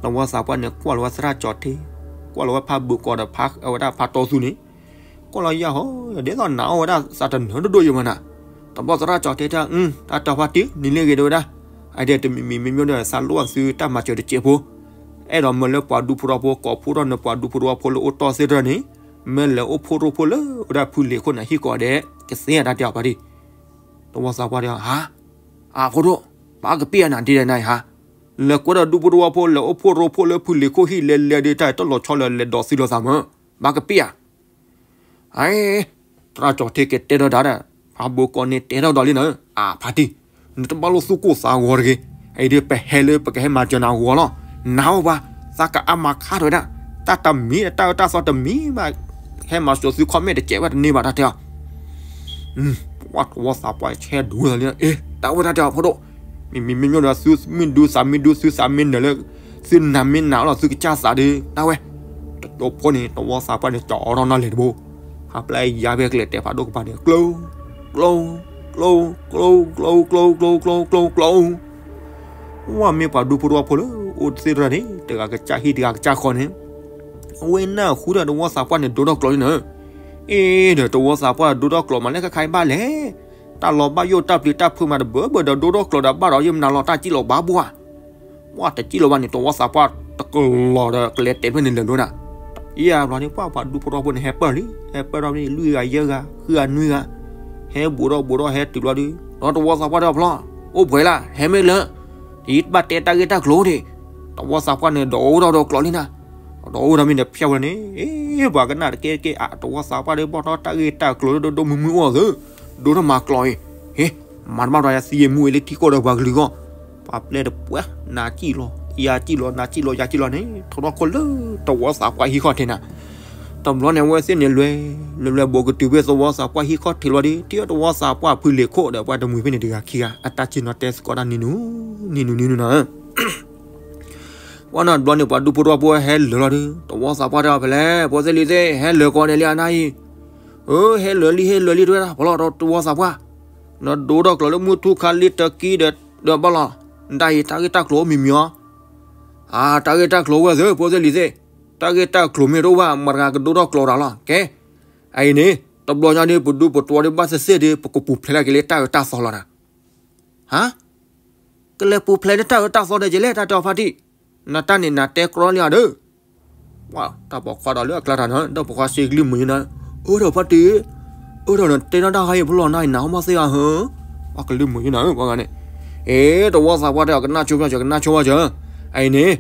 သဝီသးပှၢ်န့ၣ် ကွၢ်လီၤဝဲသရၣ်ကၠီၤထံ ကွၢ်လီၤဝဲဖးဘုးကီးဒီး အဝဲဒၣ်ဖးတီသူန့ၣ် ကွၢ်လီၤယၢ်ဟီ ဒ်သိးနၤအီၣ်ဝဲဒၣ်သးတနၢၤဒိၣ်ဒိၣ်ယိာ်မးနၤ တဘျီသရၣ်ကၠီၤထံတဲ တၢ်တီဖါတံၢ် နံၤလ့ၣ်ဂ့ၤတဝဲဒၣ် အဒဲတမံၤမံၤမ့မ့ၢ်ဒီး သးလိၣ်အသုတၢ်မၤစၢၤတစဲးဖိ အဲၣ်ဒိးမၢလၢပှၤဒူဖိတဝီဖိ ကိးဖှိၣ်ထီၣ်နပှၤဒူဖိတဝီဖိလၢအိၣ်တီၢ်သ့ၣ်တဖၣ်န့ၣ် မၢလဲၤအိၣ်ဖှိၣ်ရိဖှိၣ်လၢဝဲဒၣ်ဖုလံၤခိၣ်န့ၣ်ဟံၣ်ကိးဂၤဒဲး ကသ့ဧါ တၢ်တဲအီၤဖါတံၢ် သဝီသးပှၢ်တဲ ဟါ အဖိဒိၣ် ပကပ့ၢ်အနၤဒ်လဲၣ်နၤအံၤဟါ လဲၤကွဲဒီးဒူဖိတဝီဖိ လဲၤအိၣ်ဖှိၣ်ရိဖှိၣ်လၢဖုလံၤခိၣ်ဟံၣ်လဲၤလဲၤဒီး တၢ်တလီၤဆီလၢလဲၤဒိးသံလိာ်သးမး, ဘၣ်ကပ့ၢ်ဧါ. အဲ, သရၣ်ကၠီထံက့ၤတဲဒီးတၢ်ဒီး, ဖးဘိကိးန့ၣ်တဲထီၣ်ဒီးလံနၤ, အဖါတံၢ်, နတဘၣ်လိၣ်သူၣ်ကိၢ်သးဂီၤတဂ့ၤ, အံၤဒီးပဟဲလၢပကဟဲမၤစၢၤနၤဂီၤလီၤ, နၤအိၣ်ဘၣ်, သးကအါမးခါထီၣ်ဝဲဒၣ်, တၢ်တမံၤတၢ်အၢတၢ်သီတမံၤဘၣ်, ဟဲမၤစၢၤသုခီၣ်မဲာ်တကဲးဘၣ်တန့ၢ်ဘၣ်တၢ်တဲအီၤ ပှၢ်တဝီသးပှၢ်ဆဲဒိၣ်လီၤလံ, အ့ တၢ်ဝဲတၢ်တဲအီၤဖိဒိၣ်, မ့မ့ၢ်မ့ၢ်ဒီးသုမ့ၢ်ဒူသးမ့ၢ်ဒူ သုသးမ့ၢ်နၢၤလၢ, သုနၤမ့ၢ်နၤလီၤ သုကစၢ်သးဒီး တၢ်ဝဲ, တတိဖိန့ၣ် တဝီသးပှၢ်န့ၣ် ကၠီအီထီၣ်နီၢ်လဲၣ်တဘိ, ဟးပျဲယါဖဲကျဲတဲဖးဒိၣ်ကပၤန့ၣ် ကျိ, ကျိ, ကျိ, ကျိ, ကျိ, ကျိ, ကျိ, ကျိ, ကျိ, ကျိ ဝဲမ့ၢ်ပှၤဒူဖိတဝီဖိလၢ အိၣ်သ့ၣ်တရၢ်န့ၣ် တဂၤကစၢ်ဟံၣ်တဂၤကစၢ်ဃီန့ၣ်, အဝဲနၢ်ဟူဒီးတဝီသးပှၢ်န့ၣ် ဒိထီၣ်ကျိးလံနၤ, အ့ဒီးတဝီသးပှၢ်ဒိထီၣ်ကျိးမးလၢခဲခါအံၤဘၣ်လဲၣ်, တၢ်လီၤဘၣ်ယိၣ်တၢ်ပျံၤတၢ်ဖုးမးတဘၢဘၢဒီးဒိထီၣ်ကျိးဒီးဘၣ်ဒီးယမနၤလီၤတၢ်စံၣ်လီၤဘၣ်ဘၣ် ပှၢ်တစံၣ်လီၤဘၣ်န့ၣ် တဝီသးပှၢ်တကလီၤဒီးကလဲၤတဲဖျၢၣ်န့ၣ်လၢာ်လိနၤ, ယဘျီန့ၣ် ပှၢ်ပှၤဒူဖိတဝီဖိန့ၣ် ဟဲပၢၢ်လံ, ဟဲပၢၢ်ထီၣ်ဖဲန့ၣ် လွံၢ်ဂၤယဲၢ်ဂၤ ဃုဂၤနွံဂၤ, ဟဲဘူးထီၣ်ဘူးထီၣ်ဟဲတုၤဘျီဒီး ဒီးတဝီသးပှၢ်တဲအီၤဖျီ, အိၣ်ပှဲၤလၢ ဟဲမ့ၢ်လၢ ယဘၣ်တဲတၢ်ဂ့ၢ်တၢ်ကျိၤန့ၣ်, တဝီသးပှၢ်န့ၣ် ဒီးအိၣ်ထီၣ်ဒီးကျိးလံနၤ, ဒီးအိၣ်ထီၣ်မ့ၢ်န့ၣ်ဖျဲၣ်ဝဲန့ၣ်, အ့ ပှၤကနၣ်တကဲကဲအါ တဝီသးပှၢ်ဒီးဘီၣ်ထီၣ်တၢ်ဂ့ၢ်တၢ်ကျိၤလၢဒိၣ်ဒိၣ်မုၢ်မုၢ်အိၣ်သု, ဒိထီၣ်မၤကျိးအံၤ, ဟ့ မၤတဘၣ်ဒီးယသံယမူအံၤလၢထံကီၢ်ဒီးပှၤကလုာ်ဂီၢ်, ပှၤပျဲတပှဲၤ နၤစံၣ်လီၤ ယၤစံၣ်လီၤ နၤစံၣ်လီၤယၤစံၣ်လီၤန့ၣ် ထီထီၣ်ခိၣ်လၢတဝီသးပှၢ်ဟံၣ်ခီၣ်ထံးနၤ, တဘျီန့ၣ်အဝဲသ့ၣ်န့ၣ်လဲၤ, လဲၤလဲၤဘူးကတုၤဖဲတဝီသးပှၢ်ဟံၣ်ခီၣ်ထံးလီၤဒီး ထံၣ်တဝီသးပှၢ်ဖုလံၤခိၣ်ဒီးပှၤတမှံၤဖဲန့ၣ်တဂၤခံဂၤ အတၢ်စံၣ်ညီၣ်တဲသကိးတၢ်နံၤနူၤ, နံၤနူၤနံၤနူၤနၤ ပှၢ်နီတဘျီန့ၣ် ပှၤဒူဖိတဝီဖိဟဲလၢာ်လီၤဒီး တဝီသးပှၢ်တဲအီၤဖဲလဲၣ် ဖိသ့ၣ်လံၤသ့ၣ် ဟဲလၢာ်ကိးန့ၣ်လံအနၢ်အံၤ, အၢ ဟဲလၢာ်လံ ဟဲလၢာ်လံ တဝဲဒၣ် ပလီၢ်တဝီသးပှၢ်, နဒိထီၣ်ကျိးလၢမုၢ်ထူၣ်ခါလံတကံဒီး ဒီးဘၣ်လီၤ, နတၢ်အံၤတၢ်ဂ့ၢ်တၢ်ကျိၤအိၣ်မံၤမံၤအီၤ, အါ တၢ်ဂ့ၢ်တၢ်ကျိၤဝဲသ့ၣ် ဖိသ့ၣ်လံၤသ့ၣ်, တၢ်ဂ့ၢ်တၢ်ကျိၤမ့ၢ်တအိၣ်ဘၣ် မတၤတဂၤကဒိထီၣ်ကျိးတၢ်လီၤ ကဲ အအံၤန့ၣ် တဘျီညါဒီး ပဒူပတဝီဒီးဘၣ်သ့ၣ်သ့ၣ်ဒီး ပကပူၤဖျဲးလၢက့ၤလၢတၢ်အၢတၢ်သီလီၤနၤ, ဟါ, ကလဲၤပူၤဖျဲးလၢတၢ်အၢတၢ်သီဒီးက့ၤလဲၣ် တၢ်တဲအီၤဖါတံၢ်, နတၢ်န့ၣ်နတဲကြီလံဧါဒီး, တၢ်ပိာ်ခွါဒီးလၢအကျါတၢ်နၤ ဒီးပိာ်ခွါစ့ကလုၢ်မုာ်ယနၤ, အၢ ဒီးဖါတံၢ်, အၢ ဒီးနတဲနီၣ်တၢ်ဟါအံၤဖဲလီၤနၤအံၤ နဟီၣ်မီၢ်သ့ၣ်ဧါဟၢ, ပှၤကလုၢ်မုာ်ယနၤ ပှၤဂၤန့ၣ်, အ့ တဝီသးပှၢ်တဲအီၤ ကနၣ်ဆိဘၣ်စၢၤ ကနၣ်ဆိဘၣ်စၢၤ, အအံၤန့ၣ်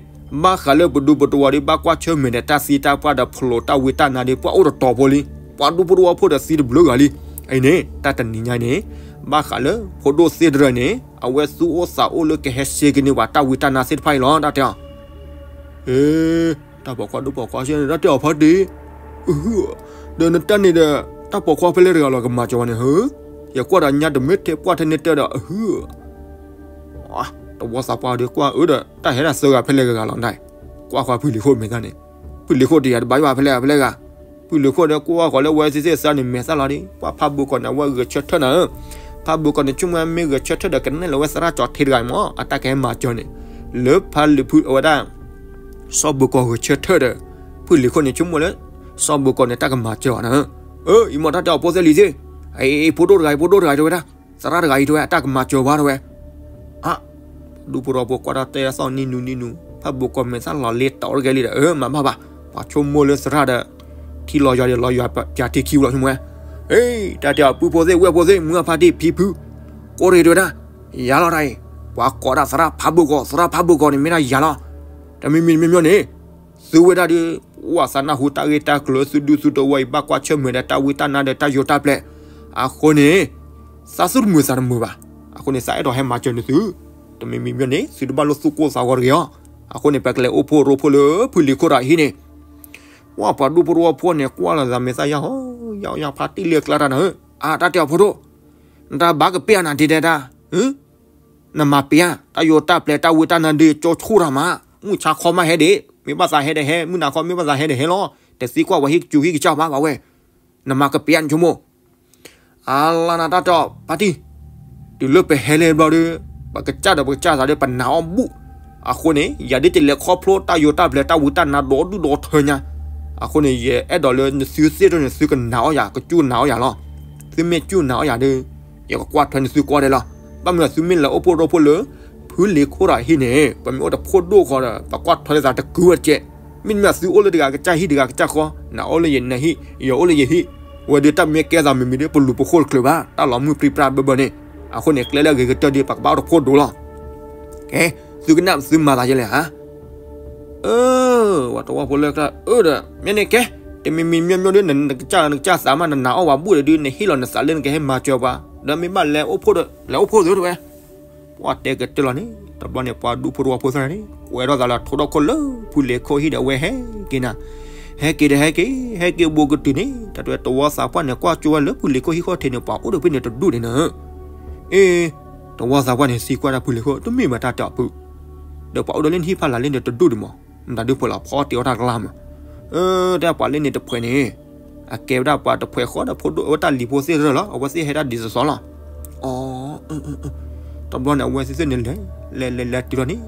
ဘၣ်ဃးလၢပဒူပတဝီဒီး ဘၣ်ကွၢ်ဆၢၣ်မဲာ်ဒီးတၢ်သံတၢ်ပှၢ်ဒီးဖျိးတၢ်ဝံတၢ်နါဒီး ပှၢ်အိၣ်တတီၤဖိလံ, ပှၤဒူဖိတဝီဖိဒီးသံတဘျုးဂၤလံ, အအံၤန့ၣ် တၢ်တနံၤညါန့ၣ် ဘၣ်ဃးလၢဖိဒိၣ်သ့ၣ်တရၢၢ်န့ၣ် အဝဲသူၣ်အိၣ်သးအိၣ်လၢကဟဲစ့ကန့ၢ်ပှၤတၢ်ဝံတၢ်နါသ့ၣ်တဖၣ်အံၤလီၤ တၢ်တဲအီၤ အ့ တၢ်ပိာ်ခွါဒိၣ်ပိာ်ခွါစ့န့ၣ် တၢ်တဲအီၤဖါတံၢ်, အဟၢ, ဒီးနတၢ်န့ၣ်ဒီး တၢ်ပိာ်ခွါဖဲလဲၣ်တဂၤလီၤ ကမၤစၢၤဝဲန့ၣ်ဟၢ, ယကွၢ်ဒီးညါတမ့ၢ်ထဲပှၢ်ထဲန့ၣ်တဲဒီး အဟၢ, တဝီသးပှၢ်ဒီးကွၢ်အၢဒီး တၢ်ဟဲဒၣ်သၢဂၤဖဲလဲၣ်ဂၤဂၤလီၤနၤ, ကွၢ်ဃီဖုလံၤခိၣ်မဲာ်သၣ်န့ၣ်, ဖုလံၤခိၣ်တယၤတဘၣ်ယွၤဖဲလဲၣ်ဂၤဖဲလဲၣ်ဂၤ, ဖုလံၤခိၣ်ဒီးကွၢ်ဃီလၢဝဲသ့ၣ်သ့ၣ်သၢန့ၣ် မဲာ်သၣ်လီၤဒီး ပှၢ်ဖးဘိကီးန့ၣ် အဝဲဂဲၤဆၢထၢၣ်နၤဧၢ, ဖးဘိကီးန့ၣ် ဆိကမိၣ်မ့ၢ်ဂဲၤဆၢထၢၣ်ဒီး ကနဲၣ်လီၤဝဲသရၣ်ကၠီထံတဂၤအံၤမး အတၢ်ကဟဲမၤစၢၤန့ၣ်, လၢဖးလံၤဖုအဝဲဒၣ် စီၤဘိကီးဂဲၤဆၢထၢၣ်ဒီး ဖုလံၤခိၣ်န့ၣ် ဆိကမိၣ်လၢ စီၤဘိကီးန့ၣ် တၢ်ကမၤစၢၤအီၤနၤဧၢ, အၢ အံၤမ့ၢ်တၢ်တဲအီၤဖိသ့ၣ်လံၤသ့ၣ်, အံၤ ဖိဒိၣ်တဂၤအံၤ ဖိဒိၣ်တဂၤအံၤတဲဝဲဒၣ်, သရၣ်တဂၤအံၤတဲဝဲ အတၢ်ကမၤစၢၤဘၣ်တဲဝဲ, အါ ဒူဖိတဝီဖိကွၢ်တၢ်တဲအသီၣ်နံၤနူၤနံၤနူၤ ဖးဘိကီးမဲာ်သၣ်လီၤလ့တီၤတဂဲၤလံဒီး အၢ မၤဘၣ်ဘၣ်, ပှၤဆိကမိၣ်လၢသရၣ်ဒီး ထံလီၤယွၤဒီးလီၤယွၤပၠးထံခံဝံၤလီၤဆိကမိၣ်ဝဲ, အ့ တၢ်တဲအီၤပုၢ်ဖိသ့ၣ်ဝဲၢ်ဖိသ့ၣ် မုၢ်အဖါတံၢ်ဖံဖု ကိးရ့ၣ်တဲဝဲဒၣ်, ယၤလီၤတၢ်အံၤ, ပှၤကိးဒၣ်သရၣ်ဖးဘိကီး သရၣ်ဖးဘိကီးန့ၣ် မ့ၢ်ဒၣ်ယၤလီၤ, တမံၤမံၤတမံၤမံၤန့ၣ် သုဝဲဒၣ်ဒီး ပှၤသးနၢ်ဟူတၢ်ဂ့ၢ်တၢ်ကျိၤလၢသုဒူသုတဝီအံၤ ဘၣ်ကွၢ်ဆၢၣ်မဲာ်ဒီးတၢ်ဝံတၢ်နါဒီးတၢ်ယိးတၢ်ပျဲၤ, အဃိန့ၣ် သးသူၣ်တမုာ်သးတမုာ်ဘၣ်, အဃိန့ၣ် သးအဲၣ်ဒိးဟဲမၤစၢၤန့ၢ်သု, တမံၤမံၤမံၤန့ၣ် သုတဘၣ်လိၣ်သူၣ်ကိၢ်သးဂီၤတဂ့ၤအီၤ, အဃိန့ၣ် ပကလဲၤအိၣ်ဖှိၣ်ရိဖှိၣ်လၢဖုလံၤခိၣ်တၢ်အဟံၣ်န့ၣ် ပှၢ်ပှၤဒူဖိတဝီဖိန့ၣ် ကွၢ်လီၤသးမဲာ်သၣ်ယၢ်ဟီ ယၢ်ယၢ်ဖါတံၢ်လၢအကျါတၢ်နၤဧၢ, အါ တၢ်တဲအီၤဖိဒိၣ်, နတၢ်ဘၣ်ကပ့ၢ်အနၤဒ်တဲတၢ်, နမၤပ့ၢ်ဧါ, တၢ်ယိးတၢ်ပျဲၤတၢ်ဝံတၢ်နါဒ်ကၠိဆူၣ်တၢ်မး, မုၢ်ဆါခီမးဟဲဒံး, မ့ၢ်ဘၣ်သးဟဲဒီးဟဲ, မုၢ်နၤခီမ့ၢ်ဘၣ်သးဟဲဒီးဟဲလီၤ, တသံကွၢ်ပှၤဟံၣ်ကစူၤဟံၣ်ကစၢ်ဘၣ်ဘၣ်ဝဲ, နမၤကပ့ၢ်ဧါနဆိကမိၣ် အါလါနၤတၢ်တဲအီၤဖါတံၢ်, တုၤလၢပဟဲလၢဘျီဒီး ပကစၢ်ဒီးပကစၢ်သးဒီးပနာ်အီၣ်ဘူၣ်, အဃိန့ၣ် ယၤဒ်တလဲၤခီဖျိတၢ်ယိးတၢ်ပျဲၤတၢ်ဝံတၢ်နါဒီဒူၣ်ဒီထၢညါ, အဃိန့ၣ် ယအဲၣ်ဒိးလၢနသုသ့ၣ်တဖၣ်န့ၣ် သုကနာ်အီၣ်ယၤ ကစူၢ်နာ်အီၣ်ယၤလီၤ, သုမ့ၢ်စူၢ်နာ်အီၣ်ယၤဒီး ယကကွၢ်ထွဲနသုကိးဂၤဒဲးလီၤ, ဘၣ်မနုၤသုမ့ၢ်လဲၤအိၣ်ဖှိၣ်ရိဖှိၣ်လၢ ဖုလံၤခိၣ်တၢ်ဟံၣ်န့ၣ် ပမ့ၢ်အိၣ်တဖိဒိၣ်ဃီဒီး ပကွၢ်ထွဲလၢသးတကုဝဲတကဲး, မ့တမ့ၢ်သုအိၣ်လၢတဂၤကစၢ်ဟံၣ်တဂၤကစၢ်ဃီ, နအိၣ်လၢယနဟံၣ် ယအိၣ်လၢယဟံၣ်, ဝဲဒီးတၢ်မ့ၢ်ကဲသးမံၤမံၤဒီး ပလူၤပဃိၣ်တချုးဘၣ်, တၢ်လီၤမုၢ်ပြံပြါဘၢဘၢန့ၣ်, အဃိန့ၣ် ကျဲလၢအဂ့ၤကတၢၢ်ဒီး ပကဘၣ်အိၣ်တဖိဒိၣ်လီၤ, ကဲ, သုကနၣ်သုမၤသးယဲလဲၣ်ဧါ. အၢ ပှၤတဝီဖိလၢကျါ အၢဒီး မ့ၢ်န့ၣ်ကဲ, တမံၤမံၤမ့ၢ်မ့ၢ်ဒီး နကစၢ်နကစၢ်သးမး နနာ်အီၣ်ပှၤဘူၣ်ဒီးဒုး နဟ့ၣ်လီၤနသးလၢနကဟဲမၤစၢၤပှၤ, ဒီးမ့ၢ်ဘၣ်လဲၤအိၣ်ဖှိၣ်ဒီး လဲၤအိၣ်ဖှိၣ်သုတဝဲ. ပှၤတဲကတၢၢ်လီၤန့ၣ် တဘျီန့ၣ် ပှၤဒူဖိတဝီဖိသ့ၣ်န့ၣ် ကွဲးထီၣ်သးလၢထိဒီခိၣ်လၢဖုလ့ၤခိၣ်ဟံၣ်ဒီး အဝဲဟဲက့ၤနၤ, ဟဲက့ၤဒီးဟဲက့ၤ ဟဲက့ၤဘူးကတုၤန့ၣ် တၢ်တဝဲတဝီသးပှၢ်န့ၣ် ကွၢ်ကၠိဝဲလၢဖုလ့ၤခိၣ်ဟံၣ်ဃီထံးန့ၣ် ပှၤအိၣ်ဒီးဖဲန့ၣ်တဒူၣ်န့ၣ်နၤ. အ့ တဝီသးပှၢ်န့ၣ် သံကွၢ်တၢ်ဖုလ့ၤခိၣ် တမ့ၢ်ဘၣ်တၢ်တဲအီၤဖု, ဒီးပှၤအိၣ်ဒီးလၢနဟံၣ်ဖးလၢ်လၢန့ၣ်တဒူၣ်ဒံးမး, မတၤဒုးဖှဲးလီၤဖီအီၣ်တ့ၤအီၣ်တၢ်ကလါမး. အၢ တဲပှၤလၢန့ၣ်တဖှဲးန့ၣ် အကဲဝဲဒၣ်ပှၤတဖှဲးဃီဒီး ဖိဒိၣ်ဝဲတၢ်လံၤဖိသ့ၣ်တဖၣ်လီၤ, အဝဲသ့ၣ်ဟဲတၢ်ဒ်သိးသိးလီၤ. အီ တဘျီန့ၣ် အဝဲသ့ၣ်သ့ၣ်န့ၣ်လဲၤ လဲၤလဲၤလဲၤတုၤလီၤန့ၣ်,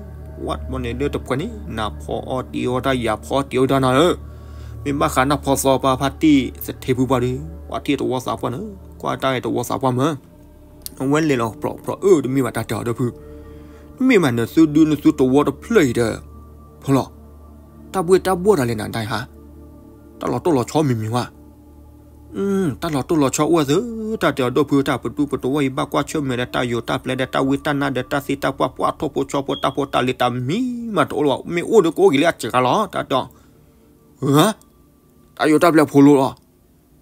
ဝဲတဘျီန့ၣ်လၢတဖှဲးန့ၣ် နၤဖီအီၣ်တ့ၤအီၣ်တၢ် ယၤဖီအီၣ်တ့ၤအီၣ်တၢ်နၤဧၢ, မ့ၢ်ဘၣ်ဃးနၢ်ဖီသီပှၤဖါတံၢ်သထ့ဖုပှၢ်ဒီး ပှၤထံၣ်တဝီသးပှၢ်န့ၣ် ကွၢ်တၢ်ဂ့ၤတဝီသးပှၢ်မး အဝဲလဲၤလီၤပြီပြီ အၢ တမ့ၢ်ဘၣ်တၢ်တဲအီၤဒီးဖု, တမ့ၢ်ဘၣ်နသုဒုနသုတဝီတဖျၢၣ်အံၤဒီး ဖီလီၤ, တၢ်ဘှ့ၣ်တၢ်ဘှီၣ်တၢ်လဲၣ်နၤဒၣ်ဧါ, တၢ်လီၤတိၢ်လီၤဆီမံၤမံၤဝဲ, တၢ်လီၤတိၢ်လီၤဆီအိၣ်ဝဲသ့ၣ်, တၢ်တဲအီၤဒီးဖု တၢ်ပဒူပတဝီၢ်အံၤ ဘၣ်ကွၢ်ဆၢၣ်မဲာ်ဒီးတၢ်ယိၤတၢ်ပျဲဒီးတၢ်ဝံတၢ်နါဒီးတၢ်သ့တၢ်ပှၢ် ပှၢ်ထိၣ်ဖိဆီဖိတၢ်ဖိတၢ်လံၤတၢ်မံၤမးတအိၣ်လၢၤဘၣ်, မ့ၢ်အိၣ်ဒီးကအိၣ်က့ၤလၢအစှၤလီၤ တၢ်တဲအီၤ, တၢ်ယိၤတၢ်ပျဲဖိလိၤလီၤ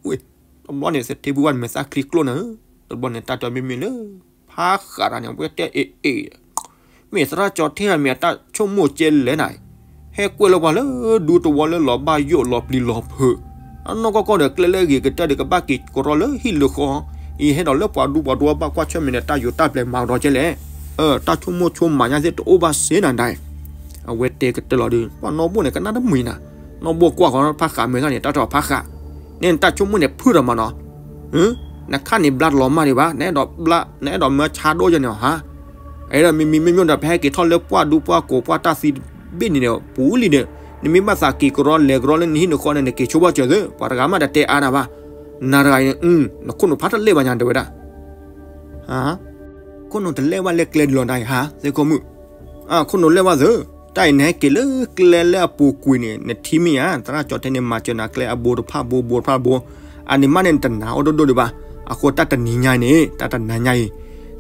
ဝ့ၢ်, တဘျီန့ၣ် သထ့ဖုပှၢ်န့ၣ် မဲာ်သၣ်ချံကျိၣ်နၤဧၢ, တဘျီန့ၣ် တၢ်တဲမ့မ့ၢ်လၢ ဖးဃးတၢ်န့ၣ် အဝဲတဲအ့ၣ်အ့ၣ်, မ့ၢ်သရၣ်ကၠီထဲတၢ်မ့ၢ်အတၢ်ဆိကမိၣ်ကဲလဲၣ်နၤ, ဟဲကွဲးလၢပှၤလၢဒူတဝီလၢလီၤဘၣ်ယိၣ်လီၤပျံၤလီၤဖုး, အနီၢ်ကီၢ်ကီၢ်ဒီးကျဲလၢအဂ့ၤကတၢၢ်ဒီး ကဘၣ်က့ၤကရီလၢဟံၣ်လၢဃီ, အံၤဟဲဒီးလၢပှၤဒူပှၤတဝီဘၣ်ကွၢ်ဆၢၣ်မဲာ်ဒီးတၢ်ယိၤတၢ်ပျဲမၤကဒီးကဲလဲၣ်, တၢ်ဆိကမိၣ်ဆိကမးညါသ့ၣ်တအိၣ်ဘၣ်စ့နၤဒၣ် အဝဲတဲကတၢၢ်လီၤဒီး ပှၤနီၢ်ဘိၣ်န့ၣ် ကနၣ်တမုာ်နၤ, နီၢ်ဘိၣ်ကွၢ်ဃီဖးဃးမဲာ်သၣ်န့ၣ် တၢ်တဲဖးဃး, န့ၣ်နတၢ်ဆိကမိၣ်န့ၣ်ဖုးဒီးမးနီၤ, နခါန့ၣ်ဘျါတလီၤမၢ်ဒံးဘၣ်, နအဲၣ်ဒိးဘျါ နအဲၣ်ဒိးမၢဆါဒိၣ်ယဲန့ၣ်ဟါ, အဲၣ်ဒိးမံမံမ့ၢ်မ့ၢ်ဒီး ပဟဲက့ၤထီၣ်လၢပှၢ်ဒူပှၢ်ကိာ်ပှၢ်တၢ်သံတဘ့ၣ်န့ၣ်ဒီး ပူၤလံဒီး နမ့ၢ်ဘၣ်သးက့ၤကရီလဲၤကရီလၢနဟံၣ်နဃီန့ၣ် နက့ၤဆိဘၣ်စၢၤသ့, ပှၤတဂၤမးတတဲအါနၤဘၣ်, နၤတဂၤအံၤန့ၣ် နခိၣ်နူာ်ဖးတလဲၢ်ဘၣ်ညါတဲဝဲဒၣ် ခိၣ်နူာ်တလဲၢ်ဘၣ်လၢကျဲဒ်လီၤဒၣ်အံၤဟါ သ့ၣ်ခိၣ်မုၣ်, ခိၣ်နူာ်လဲၢ်ဘၣ်သ့, တၢ်အံၤနဟဲက့ၤလၢကျဲလၢအပူၤကွံာ်န့ၣ် နထံၣ်မ့ၢ်ဧါ, သရၣ်ကၠီထဲန့ၣ် မၤစၢၤနၤကျဲအဘိတဖၣ်ဘိ ဘိတဖၣ်ဘိ, အန့ၣ်မးန့ၣ် နတနာ်အိၣ်ဒိၣ်ဒိၣ်ဒံးဘၣ်, အဃိတၢ်တနံၤညါအံၤန့ၣ် တၢ်တနၤညါအံၤ,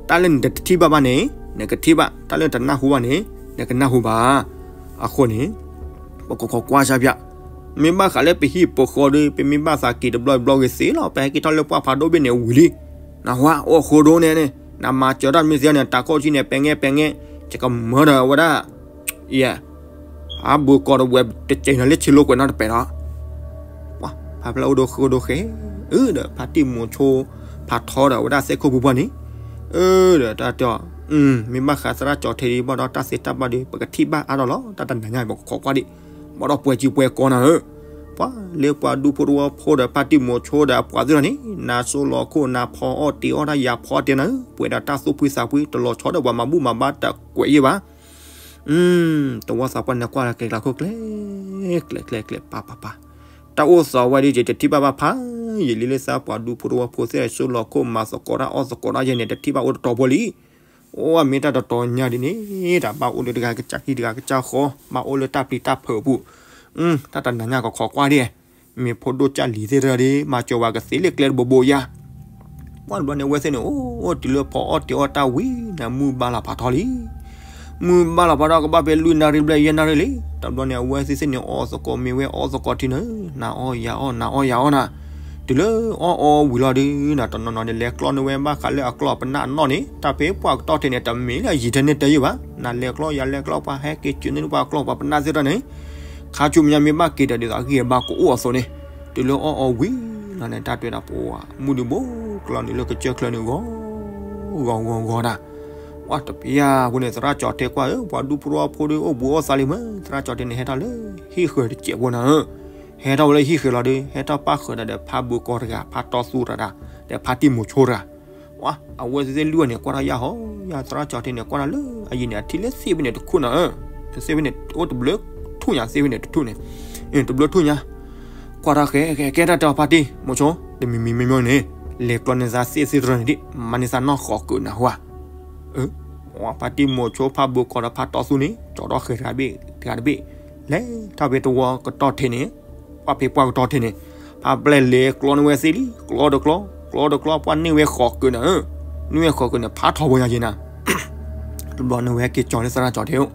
တၢ်လၢနတထံၣ်ဘၣ်ဘၣ်န့ၣ် နကထံၣ်ဘၣ်, တၢ်လၢနတနၢ်ဟူဘၣ်န့ၣ် နကနၢ်ဟူဘၣ်, အဃိန့ၣ် ပကခိးကွၢ်စၢ်ပျၢ်, မ့ၢ်ဘၣ်ဃးလၢပဟံၣ်ပဃီဒီး ပမ့ၢ်ဘၣ်သးက့ၤတဘျီဘျီဂ့ၤသ့လီၤ, ပဟဲက့ၤထီၣ်လၢပှၢ်ဖးဒိၣ်ဘ့ၣ်န့ၣ်ဝံၤလံ, နဟါအိၣ်ဃိဒိၣ်န့ၣ်န့ၣ် နမၤစၢၤတၢ်မ့ၢ်သ့န့ၣ် တၢ်ခီၣ်ထံးန့ၣ် ပဲငဲပဲငဲ, ယကမၢဒီးဝဲဒၣ်, ယဲ, အဘုကီးတဝဲတစဲးနီၤလၢဆ့လိာ်ကွဲးနီတပဲးဒီး, ပှၤဖးဖျၢၣ်အိၣ်ဒိၣ်ဃိဒိၣ်ဃဲ, အၢ ဒီးဖါတံၢ်မိၤဆိ, ဖးထီဒီးဝဲဒၣ်သ့ၣ်ခိၣ်ပူၤပှၢ်န့ၣ်, အၢ ဒီးတၢ်တဲအီၤ, မ့ၢ်ဘၣ်ဃးသရၣ်ကၠီထဲဒံးဘၣ်ဒီးတၢ်သ့တၢ်ဘၣ်ဒီး ပကထံၣ်ဘၣ်အါဒီးလီၤ, တၢ်တနၤညါအံၤ ပကခိးကွၢ်ဒံး, ဘၣ်ဒီးပှဲၤစံပှဲၤကီးနၤဧၢ, ပှၤလၢပှၤဒူဖိတဝီဖိဒီးဖါတံၢ်မိၤဆိဒီးအပှၤသ့ၣ်တဖၣ်န့ၣ် နၤစိလီၤခိၣ် နၤဖီအီၣ်တ့ၤအီၣ်တၢ်ယၤဖီအီၣ်တ့ၤနၤဧၢ, ပှဲၤဒီးတၢ်သူၣ်ဖှံသးဖှံ တလီၤဆီဒီးပှၤမၤဘူၣ်မၤဘါတကွဲးယံၢ်ဘၣ် တဝီသးပှၢ်န့ၣ်ကွၢ်လၢကျဲကျါခိၣ်ကျဲ, ကျဲကျဲကျဲ ပၢ်ပၢ်ပၢ်, တၢ်အိၣ်သးဝဲဒ်ယတထံၣ်ဘၣ်ဘၣ်ဖးယံာ်လံလၢသးပှၤဒူဖိတဝီဖိသ့ၣ်စိလီၤခိၣ်မၤသကိးတၢ်အီၣ်သကိးတၢ်ယဲန့ၣ် တထံၣ်ဘၣ်အိၣ်တတီၤဖိလံ, အိၣ်အမ့ၢ်တၢ်တတီၤညါဒ်န့ၣ်, တၢ်ဘၣ်အိၣ်လၢတဂၤကစၢ်ဟံၣ်တဂၤကစၢ်ဃီ, ဘၣ်အိၣ်လၢတၢ်ပျံၤတၢ်ဖုးအပူၤ, တၢ်တနၤညါကခိးကွၢ်ဒံး မ့ၢ်ဖိဒိၣ်ကၢ်လံၤသ့ၣ်တဖၣ်ဒီး မၤစၢၤဝဲကသ့လၢကျဲတဘိဘိယါ, ပှၤတဘျီန့ၣ် အဝဲသ့ၣ်န့ၣ် အိၣ်တုၤလၢဖီအီၣ်တ့ၤအီၣ်တၢ်ဝံၤန့ၣ် မုၢ်ဘၣ်လီၤဖးထီလံ, မုၢ်ဘၣ်လီၤဖးထီကဘၣ်ဖဲလွံၢ်နၣ်ရံၣ်ဘျဲၣ်ယဲၢ်နၣ်ရံၣ်လံ, တဘျီန့ၣ် အဝဲသ့ၣ်သ့ၣ်န့ၣ် အီၣ်သကိးမ့ၤဝဲအီၣ်သကိးထံနၤ, နၤအီၣ်ယၤအီၣ် နၤအီၣ်ယၤအီၣ်နၤ, တုၤလၢအီၣ်အီဝံၤလီၤဒီး နၤတနီၤနီၤန့ၣ် လဲၤကျီန့ၢ်ဝဲဘၣ်ဃးလၢအကျီၢ်ပနၢ်အနီၣ်န့ၣ် တၢ်ဖဲပှၢ်ကတီၢ်ထဲန့ၣ် တမ့ၢ်လၢအယံၤထဲန့ၣ်တဲယံၢ်ဘၣ်, နၤလဲၤကျီယၤလဲၤကျီ ပှၤဟဲက့ၤစၢၤန့ၢ်ပှၤကျီၢ်ပှၤပနၢ်သ့ၣ်တဖၣ်န့ၣ် ခါဆူမဲာ်ညါမ့ၢ်ဘၣ်က့ၤဒီးဒ်သိးအဂံၢ်အဘါကအိၣ်အသိးန့ၣ်, တုၤလၢအီၣ်အီဝံၤလီၤန့ၣ် တၢ်တဲဒၣ်ပှၤ မုၢ်ဒုးဘိကျီနုာ်လၢကစၢၢ်ချၢနုာ်ဂီၤ ဂီၤဂီၤဂီၤတၢ်, ပှၤတပျၢ်အဃိန့ၣ် သရၣ်ကၠီထဲကွၢ်ဧၢ ပှၤဒူဖိတဝီဖိဒီးအိၣ်ဘူးအိၣ်သးလံမး, သရၣ်ကၠီထဲန့ၣ် ဟဲထီၣ်လၢဟံၣ်ဃၢၤတစဲးဖိနၤဧၢ, ဟဲထီၣ်ဝဲလၢဟံၣ်ဃၢၤလီၤဒီး ဟဲထီၣ်ပၣ်ဃုာ်ဒီး ဖါဘုကီးတဂၤ ဖါတီသူတဂၤ ဒီးဖါတံၢ်မိၤဆိတဂၤ အဝဲသ့ၣ်လွံၢ်ဂၤန့ၣ် ကွၢ်ထီၣ်ယၢ်ဟီယၢ် သရၣ်ကၠီထဲန့ၣ် ကွၢ်ထီၣ်လၢအယံၤန့ၣ် အထံၣ်လၢသ့ၣ်ဖဲန့ၣ်တခူၣ်နၤဧၢ, သ့ၣ်ဖဲန့ၣ် အိၣ်တဘျုးထူၣ်ညါ သ့ၣ်ဖဲန့ၣ်တထူၣ်န့ၣ်, တဘျုးထူၣ်ညါ, ကွၢ်ထီၣ်ဃဲကဲတၢ်တဲအီၤဖါတံၢ်မိၤဆိ တမံၤမံၤမ့ၢ်မ့ၢ်န့ၣ် လဲၤကျီန့ၢ်သးသ့ၣ်သ့ၣ်တရၢန့ၣ်ဒံး မၤန့ၢ်သးနီၢ်ဃီးကၢးနၤဟူဧါ ဖါတံၢ်မိၤဆိဖါဘုကီးဒီးဖါတီသူန့ၣ် ကၠီထီၣ်ဃဲၤတဂၤတဘ့ၣ်တဂၤတဘ့ၣ်, လဲၤထီၣ်ဖဲတဝီကတီၢ်ထဲန့ၣ်, ကွၢ်ဖဲပှၢ်ကတီၢ်ထဲန့ၣ်, ဖါပျဲၢ်လဲၤကျီန့ၢ်ဝဲသ့ၣ်လံ ကျီတကျီ, ကျီတကျီ ပှၢ်န့ၢ်ဝဲဃီးကၢးနၤဧၢ, န့ၢ်ဝဲဃီးကၢးန့ၣ် ဖးထီၣ်ဖိညါက့ၤနၤ တဘျီန့ၣ်ဝဲဟဲက့ၤကၠီၤလၢသရၣ်ကၠီၤထဲအိၣ်,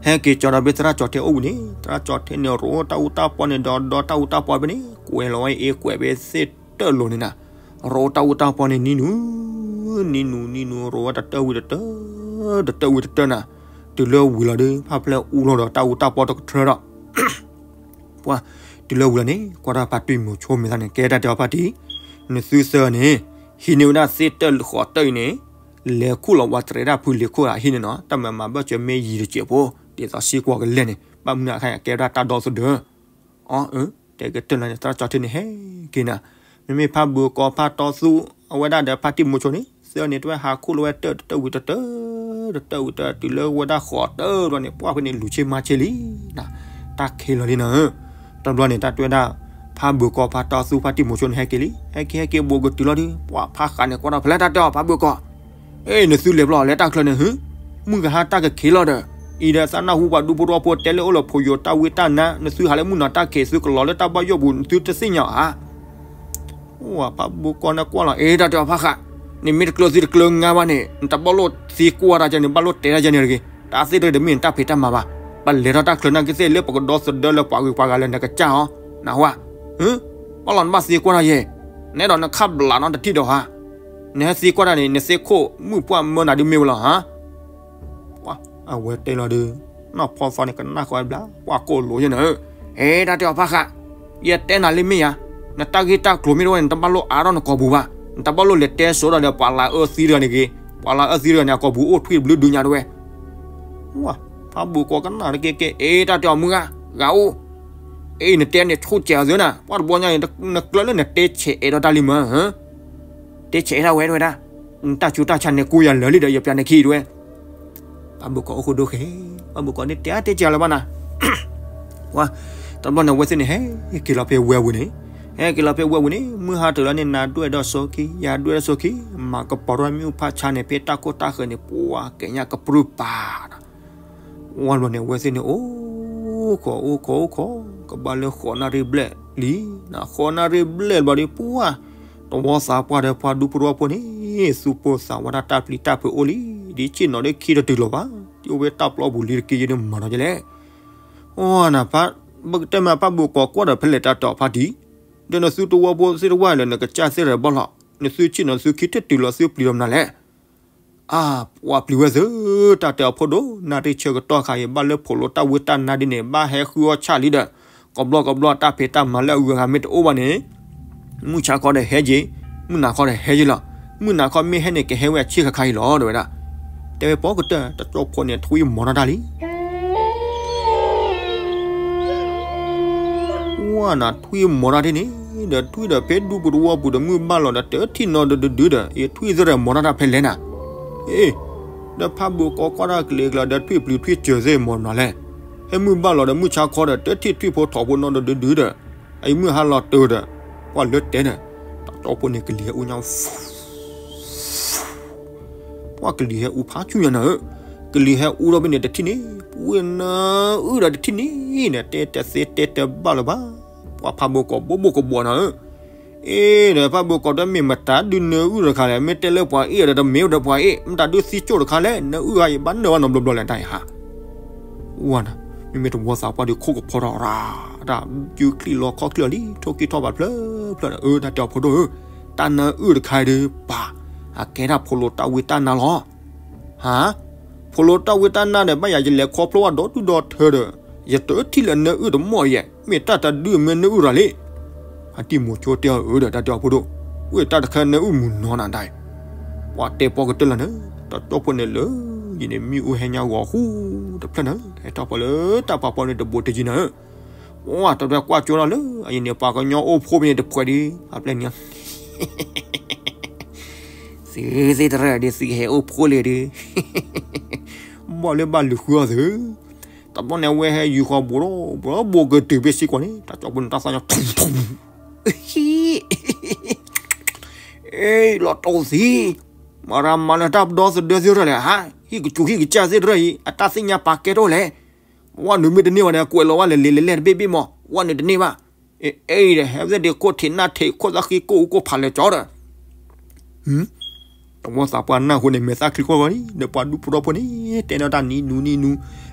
ဟဲက့ၤကၠီၤဒီးဖဲသရၣ်ကၠီၤထဲအိၣ်ဝံၤန့ၣ် သရၣ်ကၠီၤထဲန့ၣ် ရိတၢ်အူတၢ်ပီန့ၣ် ဒီးဒီတၢ်အူတၢ်ပီဖဲန့ၣ် ကွဲးလီၤဝဲအ့ ကွဲးဖဲသ့ၣ်တၢၢ်လိၤန့ၣ်နၤ, ရိတၢ်အူတၢ်ပီန့ၣ် နံၤနူၤ နံၤနူၤ နံၤနူၤ ရိဝဲတတၢၢ်ဝံၤတတၢၢ် တတၢၢ်ဝံၤတတၢၢ်နၤ, တုၤလၢဝံၤလီၤဒီး ဖၣ်ဖျဲၣ်အူလီၤဒီးတၢ်အူတၢ်ပီတကထြၢဒီး ပှၤ တုၤလၢဝံၤလီၤန့ၣ် ကွၢ်တၢ်ဖါတံၢ်မိၤဆိမ့ၢ်သးန့ၣ် ကဲတၢ်တဲအီၤဖါတံၢ်, နသုသၢဂၤန့ၣ် ဟံးန့ၢ်ဝဲဒၣ်သ့ၣ်တၢၢ်ဃိးတၢၢ်အံၤန့ၣ် လဲၤခူၣ်လီၤပှၤတြဲၤတၢ်ဖုလ့ၤခိၣ်အဟံၣ်န့ၣ်နီၤ, တၢ်မၤမၤဘၢၣ်စၢၤမ့ၢ်ယံၤတစဲးဖိ ဒ်သိးသံကွၢ်ကလဲၢ်န့ၣ် ဘၣ်မနုၤအခါကဲဝဲဒၣ်တၢ်ဒီသဒၢ အၢ တဲကတၢၢ်လီၤန့ၣ် သရၣ်ကၠီၤထဲန့ၣ်ဟဲက့ၤနၤ, မ့မ့ၢ်ဖါဘုးကီဖါတီသူ အဝဲဒၣ်ဒီးဖါတံၢ်မိၤဆိန့ၣ် သၢဂၤန့ၣ် တဝဲဟးခူၣ်လီၤဝဲတၢၢ်တတၢၢ်ဝံၤတတၢၢ် တတၢၢ်ဝံၤတတၢၢ် တုၤလၢဝဲဒၣ်ဃိးတၢၢ်ဘျီန့ၣ် ပှၢ်ဖဲန့ၣ်လူၤဆ့မၤဆ့လံနၤ, တၢ်ခဲလီၤလံနၤဧၢ, တဘျီန့ၣ် တၢ်တဲဝဲဒၣ် ဖါဘုးကီဖါတီသူဖါတံၢ်မိၤဆိန့ၣ်ဟဲက့ၤလံ, ဟဲက့ၤဟဲက့ၤဘူးကတုၤလီၤဒီး ပှၢ်ဖးဃးန့ၣ် ကွၢ်တၢ်ဖဲလဲၣ်တၢ်တဲအီၤဖါဘုးကီ အ့ နသုလဲၤဘျီလဲၤတၢ်ချၢန့ၣ် မုၢ်ကဟါတၢ်ကခံးလီၤဒီး အံၤဒီးသးနၢ်ဟူပှၤဒူဖိတဝီဖိတဲလၢအိၣ်လၢဖိယိၤတၢ်ဝံတၢ်နါ နသုဟးလၢမုၢ်နၤတၢ်ခံး သုကလီၤလၢတၢ်ဘၣ်ယိၣ်ပူၤ နသုတသ့ၣ်ညါဧါ, ပှၢ်ဖါဘုးကီန့ၣ်ကွၢ်လီၤ အ့ တၢ်တဲအီၤဖးဃး, နမ့ၢ်တကျၢၤသံတကျၢၤငါဘၣ်န့ၣ် နတဘၣ်လိၣ်သံကွၢ်တၢ်ကဲန့ၣ် ဘၣ်လိၣ်တဲတၢ်ကဲန့ၣ်တဂ့ၤ, တၢ်သ့ၣ်တဂ့ၤတမ့ၢ်နတၢ်ဖံးတၢ်မၤဘၣ်, ပလဲၤထီၣ်တၢ်ချၢနာ်က့သ့ၣ်လၢပကဒီသဒၢလၢပှၤဂ့ၤပှၤဂၤလၢနကစၢ်အီၤ, နၢ်ဟူဧါ, ဘၣ်လီၤနဘၣ်သံကွၢ်တၢ်ယဲၢ်, နအဲၣ်ဒိးနခၣ်ဘျးနီတထံၣ်ဒီးဧါ နဟဲသံကွၢ်တၢ်န့ၣ် နသ့ခိၣ်မုၣ်ပှၢ်မၢနၤဒုးမ့ၢ်ဝဲလီၤဧါ, အဝဲတဲလီၤဒီး နီၢ်ဖီသီန့ၣ်ကနၣ်ဃီဘျါ ပှၢ်ကိၣ်လိၤယဲၢ်နၤဧၢ, အ့ တၢ်တဲအီၤဖးဃး, ယတဲနၤလံမ့ၢ်ယါ, နတၢ်ဂ့ၢ်တၢ်ကျိၤမ့ၢ်တအိၣ်န့ၣ် နတဘၣ်လိၣ်အါထီၣ်နကိာ်ပူၤဘၣ်, နတဘၣ်လိၣ်လဲၤတဲစိဒီးဒီးပှၤလၢအအၢသံတဂၤန့ၣ်ဂ့ၤ, ပှၤလၢအအၢသံတဂၤန့ၣ် အကိာ်ပူၤအိၣ်ထွံၣ်ဘျုးဒုးညါတဝဲ ဝါ, ဖးဘိၣ်ကီးကနၣ်တက့ၢ်က့ၢ် အ့ တၢ်တဲအီၤမုၢ်ဂၤ, ဂၤအိၣ်, အ့ နတဲန့ၣ်ဆိကဲးအီၤသုနၤ, ပှၢ်တဘျီညါန့ၣ် နကျၢးလၢနတဲဆဲးအဲးဒီးတၢ်လံမၢ်, တဲဆဲးအဲးဒၣ်ဝဲတဝဲဒၣ်, နတၢ်ဆူးတၢ်ဆါန့ၣ် ကိးယၤလၢာ်လံဒီး ယပျးနခံတဝဲ, ဖးဘိၣ်ကီးအိၣ်ဃိဒိၣ်ဃဲ, ဖးဘိၣ်ကီးန့ၣ်တဲအါတဲကၢလၢၤဘၣ်နၤ ဝါ, တဘျီန့ၣ် အဝဲသ့ၣ်န့ၣ် ဟဲက့ၤလီၤဖဲဝဲပူၤန့ၣ်, ဟဲက့ၤလီၤဖဲဝဲပူၤန့ၣ် မုၢ်ဟါတၢၤလီၤန့ၣ် နၤဒွဲၣ်ဒီးစိခံ, ယၤဒွဲၣ်ဒီးစိခံ, မၤကပီၤထီၣ်မ့ၣ်အူဖးဆါန့ၣ် ဖဲတၢ်ခိၣ်တၢ်ဃၢၤန့ၣ် ပှၤကညးကပြုၢ်ပာ်ဒီး, ဝါဘျီန့ၣ် အဝဲသ့ၣ်န့ၣ် အိၣ်ခိးအိၣ်ခိးအိၣ်ခိး ကဘၣ်လၢဃိးနၣ်ရံၣ်ဘျဲၣ်လံ, ဃိးနၣ်ရံၣ်ဘျဲၣ်ဘျီဒီး ပှၢ်, တဝီသးပှၢ်ဒီးပှၤဒူဖိတဝီဖိန့ၣ် သူၣ်ပိၢ်သးဝးဒၣ်တၢ်ပျံၤတၢ်ဖုးအိၣ်လံ, ဒ်ဆ့ၣ်နီၤဒ်ခံတတုၤလီၤဘၣ်, ဒ်အိၣ်ဝဲတၢ်ပျီပူၤလံတက့ၢ် ယဒ်မၤနီၤကလဲၣ်, ဝါနၤ, တၢ်မၤဖးဘိၣ်ကီးကွၢ်ဒီးဖဲလဲၣ်တၢ်တီၤဖးတံၢ်, ဒီးနသုတဝီဖိသ့ၣ်တဝၢ်လၢ နကစၢ်သ့ၣ်တဘၣ်လီၤ, နသုဆ့ၣ်နီၤသုခံတတုၤလီၤသုပျံၤလီၤမနုၤလဲၣ် အါ, ပှၤပျံၤဝဲသု, တၢ်တဲအီၤဖိဒိၣ်, နၣ်ရံၣ်ဆၢကတီၢ်ခါအံၤ ဘၣ်လၢဖိးလိတၢ်ဝံတၢ်နါဒ်န့ၣ် ဘၣ်ဟဲဃုအီၣ်ဆၣ်လံဒီး, ကဘျီကဘျီတၢ်ဖံးတၢ်မၤလၢအဂုၤအဂၤမ့ၢ်တအိၣ်ဘၣ်န့ၣ်, မုၢ်ဆါခီဒီးဟဲက့ၤ, မုၢ်နၤခီဒီးဟဲက့ၤလီၤ, မုၢ်နၤခီမ့ၢ်ဟဲန့ၣ် ကဟဲဝဲအဆ့ၣ်ခါခါအံၤလီၤ တဝဲဒၣ်, တဲဝဲပိာ်ကတၢၢ် တၢ်ကၠီဖိန့ၣ် ထွံၣ်မီၤတၢ်တၢ်လံ ဝါနၤ ထွံၣ်မီၤတၢ်ဒ်န့ၣ်, ဒီးထွံၣ်ဒီးဖဲဒူပူၤတဝီပူၤဒီး မုၢ်ဘၣ်လီၤဒီး တထံၣ်နီတဒုဒုဒီး ယထွံၣ်သ့ၣ်ဒီးမီၤတၢ်တၢ်ဖဲလဲၣ်နၤ, အ့, ဒီးဖးဘိၣ်ကီးကွၢ်တၢ်ကလဲၤကလီၤဒီး ထွံၣ်ပျံၤထွံၣ်စၢၤသ့ၣ်မီၤမနုၤလဲၣ်, ဟဲမုၢ်ဘၣ်လီၤဒီး မုၢ်ဆါခီဒီး တထံၣ်ထွံၣ်ဖိထီၣ်ဖိနီတဒုဒုဒီး, အအံၤမုၢ်ဟါလီၤတၢၤဒီး, ပှၤလၢတဲဒီး, တၢ်ကၠီဖိန့ၣ် ကလံၤဟဲအူညါ ပှၤကလံၤဟဲအူဖးဆူၣ်ညါနၤဧၢ, ကလံၤဟဲအူထီၣ်ဖဲန့ၣ်တထံၣ်န့ၣ်, ပှၤနၢအုၣ်ဒီးတထံၣ်န့ၣ်, နတဲတသ့တဲတဘၣ်လၢၤဘၣ်, ပှၤဖးဘိၣ်ကီးဘိၣ်ဘိၣ်ကဘီနၤဧၢ, အ့ ဒီးဖးဘိၣ်ကီးတမ့ၢ်မတၤဒုးနၢအုၣ်တခါလဲၣ်, မ့ၢ်တဲလၢပှၤအ့ၣ်ဒီးတမ့ၢ်ဒီးပှၤအ့ၣ်, မတၤဒုးသံကၠိၣ်တခါလဲၣ်, နၢအုၣ်ဂၤယဘၣ်နၢဝဲနီတဘျီဘျီလဲၣ်တၢ်အံၤဟါ ဝါနၤ, မ့မ့ၢ်တဝီသးပှၢ်ဒီးခိၣ်ကဖီထီၣ်ရၣ်, တၢ်ယူချံလီၤခီချံလီၤလံ, ထိၣ်ကံၢ်ထီၣ်ဘၣ်ဖျၢၣ်ဖျၢၣ်ဒီး, အၢ တၢ်တဲအီၤဖိဒိၣ်ဧၢ, တၢ်နၢအုၣ်တခါအံၤဒီးပၢ်, အကဲဒၣ်ဖိးလိတၢ်ဝံတၢ်နါလီၤ, ဟါ, ဖိးလိတၢ်ဝံတၢ်နါဒီး ဘၣ်ယၤယလဲၤခီဖျိဘၣ်ဒီဒူၣ်ဒီထၢဒီး, ယတထံၣ်လၢနၢအုၣ်တမီၢ်ယဲၢ်, မ့ၢ်တၢ်တဒုးမ့ၢ်နၢအုၣ်ရၤလံ ဖါတံၢ်မိၤဆိတဲအီၤအၢဒီး တၢ်တဲအီၤဖိဒိၣ်, အိၣ်တၢ်တခါနၢအုၣ်မုၢ်နီၤနၤဒၣ်အံၤ, ပှၤတဲပိာ်ကတၢၢ်လီၤနၤ, တၢ်ကၠီဖိန့ၣ်လၢ, ယံာ်န့ၣ်မ့ၣ်အူဟဲညါဂီၤဃူတဖျၢၣ်နၤ, ဟဲထီၣ်ပှၤလၢတၢ်ဖးဖီန့ၣ်တဘိးတယံၤနၤဧၢ, ပှၤတရဲၣ်ကွၢ်ကၠိထီၣ်လၢ အယံာ်န့ၣ် ပှၤကညီအိၣ်ဖိဖဲန့ၣ်တဖှဲးဒီး အပျဲၢ်န့ၣ် သုသ့ၣ်တရၢၣ်ဒီး သုကဟဲအိၣ်ဖိလၢာ်ဒီး ဘၣ်လၢဘၣ်လူၤဃုအီၤသု, တဘျီန့ၣ် အဝဲဟဲယူၤဃီၤဘိးထီၣ် ဘိးကတုၤဖဲစ့ၢ်ကီးန့ၣ် တၢ်ကၠီဖိန့ၣ် တၢ်သးညီ အ့ လီၤတိၢ်သံ, မၤရၤမၤလၢတၢ်ပဒီသဒၢသ့ၣ်တရၢၣ်လဲၣ်ဧါ, ဟံၣ်ကစူၤဟံၣ်ကစၢ်သ့ၣ်တရၢၣ်အံၤ အတၢ်သ့ၣ်ညါပာ်ကဲထီၣ်လဲၣ်, ဝဲနုာ်မ့ၢ်တန့ၢ်ဘၣ်ဒီး ကွဲးလီၤဝဲလဲၤလဲၤလဲၤလဲၤတဘ့ၣ်ဘ့ၣ်မး ဝဲနုာ်တန့ၢ်ဘၣ်, အ့ အ့ဒီး ဟဲဝဲသ့ၣ်ဒ့ခိၣ်ထံးနၢ်ထံးခိၣ်သၣ်ဃံကိၣ်အူကိၣ်ဖးလဲၤကၠီဒီး, ဟ သဝီသးပှၢ်နၢ်ဟူန့ၣ် မဲာ်သၣ်ချံကွၢ်ဂီၤလံ, ဒီးပှၤဒူဖိထီဖိန့ၣ် တဲနီၣ်တၢ်နံၤနူနံၤနူ,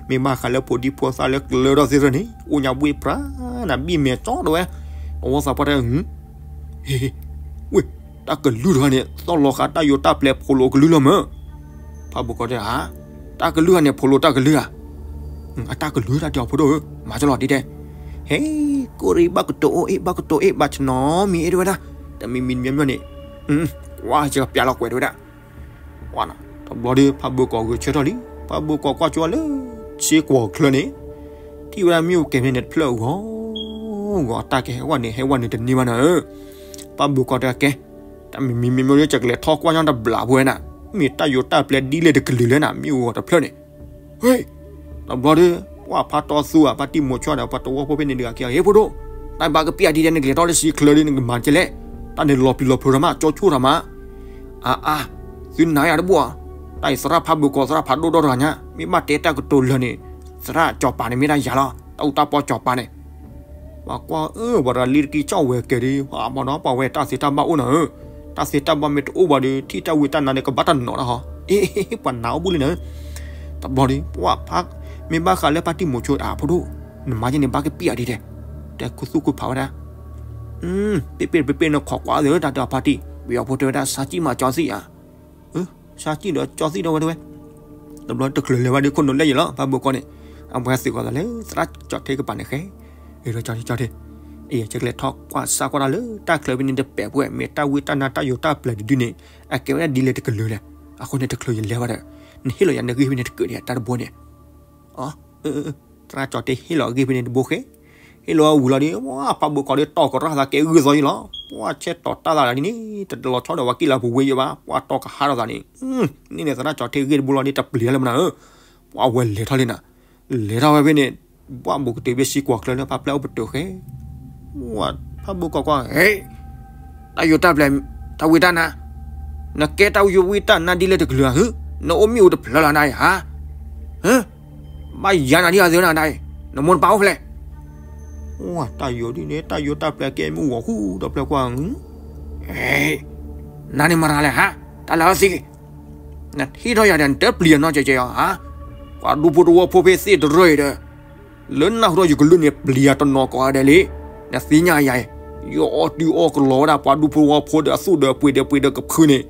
မ့ၢ်ဘၣ်ဃးလၢဖိဒံဖိသၣ်လၢကျၢၤထီၣ်သ့ၣ်တဖၣ်န့ၣ် အိၣ်ညါဘှ့ၣ်ပြၢ်နၤ ဘံၣ်မဲာ်ကၠီဒိၣ်ဝဲ, သဝီသးပှၢ်တဲ, ဝ့ၢ်, တၢ်ကလုၢ်တဂၤန့ၣ် သီၣ်လီၤဃာ်တၢ်ယိးတၢ်ပျဲၤ ဖိးလိာ်ကလုၢ်လီၤမၢ်. ဖးဘိးကီးတဲ, တၢ်ကလုၢ်တဂၤန့ၣ် ဖိးလိာ်တၢ်ကလုၢ်ဧါ. အတၢ်ကလုၢ်တၢ်တဲအီၤဖိဒိၣ်ဧၢ, မၤကလီၤဒ်တဲ, ဟဲ, ကိၣ်ရ့ ဘၣ်ကတိၤအိၣ်အ့ၣ် ဘၣ်ကတိၤအိၣ်အ့ၣ် ဘၣ်ဆနီမံၤအ့ၣ်တဝဲဒၣ်, တမံၤမံၤမံၤမံၤန့ၣ်, ကွၢ်စကပျးလီၤကွဲးတဝဲဒၣ် တဘျီဒီး ဖးဘိးကီးဂဲၤဆၢထၢၣ်လံ, ဖးဘိးကီးကွၢ်ကၠိလၢ စ့ကွီၤချၢန့ၣ်, ထံၣ်ဝဲဒၣ်မ့ၣ်အူကဲၤဖဲန့ၣ်တဖျၢၣ်အဂီၢ်ဂီၢ် တၢ်ကဟဲဝဲန့ၣ် ဟဲဝဲန့ၣ်တန့ၢ်ဘၣ်နၤဧၢ. ဖးဘိးကီးတဲကဲ, တၢ်မံၤမံၤမံၤမံၤ ယကလဲၤထီၣ်ကွၢ်ညီတဘျီဖိဝဲဒၣ်, မ့ၢ်တၢ်ယိးတၢ်ပျဲၤဒ်လဲၣ်တကလုာ်လဲၣ်နၤ မ့ၣ်အူဂီၤတဖျၢၣ်န့ၣ်, ဟ့ တဘျီဒီး ပှၤဖးတီသူဧါ ဖါတံၢ်မိၤဆိဒီး ပှၤသဝီဖိဖဲန့ၣ်တဂၤက့ၤ ဟ့ ဖိဒိၣ်, တၢ်ဘၣ်ကပျၢ်ဒ်လဲၣ် နကလဲၤထီၣ်လၢစံချၢဒီး နကမၤကဲလဲၣ်, တၢ်န့ၣ်လီၤပျံၤလီၤဖုးတၢ်မး ကၠီဆိၣ်တၢ်မး, အါအါ, သုနာ်ယၤတဘူၣ်ဧါ, တၢ်အံၤသရၣ်ဖးဘိးကီး သရၣ်ဖးဒိၣ်ဒီတဂၤညါ, မ့ၢ်ဘၣ်တဲတၢ်ကတိၤလၢာ်န့ၣ်, သရၣ်ကၠီၤပၤန့ၣ်မ့ၢ်ဒၣ်ယၤလီၤ, တၢ်အူတၢ်ပီကၠီၤပၤန့ၣ် ပှၤကွၢ်အၢ ပှၤတဂၤလံတကံၢ်ကၠီၣ်ဝဲကဲဒီး ပှၤမ့ၢ်ဒီးပှၤဝဲတၢ်သ့တၢ်ဘၣ်အိၣ်နၤဧၢ, တၢ်သ့တၢ်ဘၣ်မ့ၢ်တအိၣ်ဘၣ်ဒီး ထံၣ်တၢ်ဝံတၢ်နါဒီးကဘၣ်တၢ်နီၤတၢ်ဟီ, အ့ ပှၤနာ်အိၣ်ဘူးလံနၤဧၢ. တဘျီဒီး ပှၤဖး မ့ၢ်ဘၣ်ဃးလၢဖါတံၢ်မိၤဆိအဖိဒိၣ်, နမၤယဲန့ၣ်ဘၣ်ကပျၢ်ဒ်တဲ, တဲခူသူၣ်ခူဖးဝဲဒၣ်, ပ့ၢ်ပ့ၢ်တပ့ၢ်ပ့ၢ်နခီကွၢ်သ့ၣ်တၢ်တဲအီၤဖါတံၢ်, ပယီၤဖိတဲဝဲဒၣ်ဆါကံၣ်မးကၠီသံၣ်ဧါ ဆါကံၣ်ဒီးကၠီသံၣ်ဒီးဝဲတဲဝဲ, တဘျီတချုးလဲၤဘၣ်ဒီးခိၣ်နူာ်လဲၣ်ယံၤလီၤ ဖးဘိးကီးန့ၣ်, အဝဲသ့ၣ်ကီးသးလၢသရၣ်ကၠီၤထ့ကပၤန့ၣ်ဃဲ, အ့ ကၠီထ့ကၠီထ့, အံၤယကလဲၤထီၣ်ကွၢ်စၢ်ကွၢ်တၢ်လၢတၢ်ချၢဖဲန့ၣ်တပဲာ်ဖိဝဲ မ့ၢ်တၢ်ဝံတၢ်နါတၢ်ယိးတၢ်ပျဲၤတဒုန့ၣ်, အကဲဝဲဒၣ်ဒ်လဲၣ်တကလုာ်လဲၣ်, အဃိန့ၣ်တချုးယလဲၤဘၣ်ဒီး, နဟ့ၣ်လီၤယၤနဂ့ၢ်ဖဲန့ၣ်တကၢၢ်ဒံးတၢ်တဘိန့ၣ်, အ သရၣ်ကၠီၤထ့ဟ့ၣ်လီၤအဂ့ၢ်ဖဲန့ၣ်တဘိဃဲ, ဟ့ၣ်လီၤဝံၤလီၤဒီး ပှၤဖးဘိးကီးဒီးတီၢ်ကရၢ်သးကဲဂုၢ်သီယံၤလီၤ, ပှၤဆဲးတီၤတၢ်သးဒ်န့ၣ် တလီၤဆီဒီးပှၤကံၣ်လၢပူၤဝ့ယံၤဘၣ်, ပှၤတီၢ်ကဟးထီၣ်သးန့ၣ်, န့ၣ်န့ၣ်သရၣ်ကၠီၤထ့ဂ့ၢ်တဘိလီၤဒီးတပျံၤလၢမနၤဧၢ, ပှၤဝဲလဲၤထီၣ်လံနၤ, လဲၤထီၣ်ဝဲဖဲန့ၣ်, ပှၤဘိးကတၢၢ်ဖဲစံကွီၤချၢလၢဖးပျဲၢ်အိၣ်ပတုာ်ဃဲ ဖးဘိးကီးကွၢ်, ဟ့ၣ်, တၢ်ယိးတၢ်ပျဲၤ, တၢ်ဝံတၢ်နါ, နကဲတၢ်ယိးဝံတၢ်နါဒ်လဲၣ်တကလုာ်ဧါ, နအိၣ်မ့ၣ်အူတဖျၢၣ်လီၤနၤအံၤဟါ, ဟၢ, ဘၣ်ယၤနၤဒ်အံၤသ့နၤဒ်အံၤ, နမိၢ်နပၢ်အိၣ်ဖဲလဲၣ်, တၢ်ယိးဒ်န့ၣ် တၢ်ယိးတၢ်ပျဲၤကဲမ့ၣ်အူဂီၤဃူဒီးဖျၢၣ်ကွၢ်, နၤန့ၣ်မၤတၢ်လဲၣ်ဟါ, တၢ်လၢအသ့, နထံၣ်ထီၣ်ယၤဒီးနတပျံၤအနီၢ်ကဲကဲအီၤဟါ, ပှၤဒူဖိတဝီဖိဖဲသ့ၣ်တရၢၢ်အံၤဒီး လၢနၢ်ဟူထီၣ်ယကလုၢ်န့ၣ် ပျံၤယၤတနီၤကိးဂၤဒဲးလံ. နသ့ၣ်ညါယၤ, ယအီၣ်တုၤအီၣ်ကလီဝဲဒၣ် ပှၤဒူဖိဝီဖိဒီးအသူၣ်ဒီးပှ့ၤဒီးပှ့ၤဒီးကဖုန့ၣ်,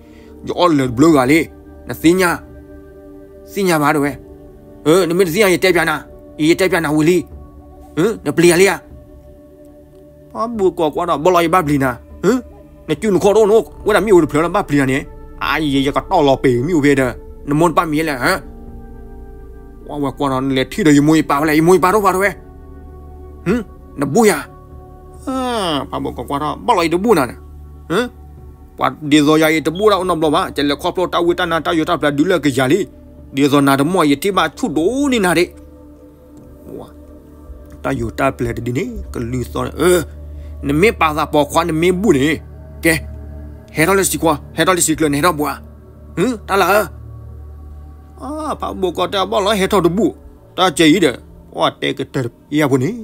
ယအီၣ်လၢာ်တဘျုးဂၤလံ. နသ့ၣ်ညါ, သ့ၣ်ညါဘၣ်ဒၣ်ဝဲ. နမ့ၢ်တသ့ၣ်ညါယတဲပျးနၤ, ယတဲပျးနၤဝံၤလံ. နပျံၤယၤလံဧါ. ပှၤဘုၣ်ကီၢ်ကွၢ်ဒီး ဘၣ်လီၤယဘၣ်ပျံၤနၤ, နစုနခီၣ်တအိၣ်နအိၣ်ဝဲဒၣ်မ့ၣ်အူတဖျၢၣ်လၢဘၣ်ပျံၤနၤန့ၣ်, အါယဲ ယကတီၢ်လီၤပ့ၤမ့ၣ်အူဖဲဒီး, နမိၢ်နပၢ်မံၤလဲၣ်. ပှၤဝဲကွၢ်ဒီး နလဲၤထံၣ်ဒီးယမိၢ်ယပၢ်ဖဲလဲၣ်, ယမိၢ်ယပၢ်တအိၣ်ဖဲဒၣ်ဝဲ, နဘူၣ်ယၤ. ပှၤဘုၣ်ကီၢ်ကွၢ်ဒီး ဘၣ်လီၤယတဘူၣ်နၤန့ၣ်, ပှၤဒ်သိးယၤယတဘူၣ်ဒၣ်အိၣ်နီတဘျီဘၣ်, ကလဲၤခီဖျိတၢ်ဝံတၢ်နါတၢ်ယိးတၢ်ပျဲၤဒုးလၢကယၤလံ, ဒ်သိးနၤတမီၢ် ယထံၣ်ဘၣ်ဆူၣ်ဒိၣ်န့ၢ်နၤဒၣ် တၢ်ယိးတၢ်ပျဲၤတဒုန့ၣ် ကလုၢ်သီၣ်န့ၣ်, နမ့ၢ်ပာ်သးပိာ်ခွါ နမ့ၢ်ဘူၣ်န့ၣ်, ကဲ, ဟဲထီၣ်လၢစံကွၢ်, ဟဲထီၣ်လၢစံချၢ, နဟဲထီၣ်ဘူၣ်ဧါ. တၢ်လၢ, ပှၤဘုၣ်ကီၢ်တဲဘၣ်လီၤဟဲထီၣ်တဘူၣ်, တၢ်ကဲအံၤဒီး, ပှၤတဲကတၢၢ်တပျံၤအပူၤန့ၣ်,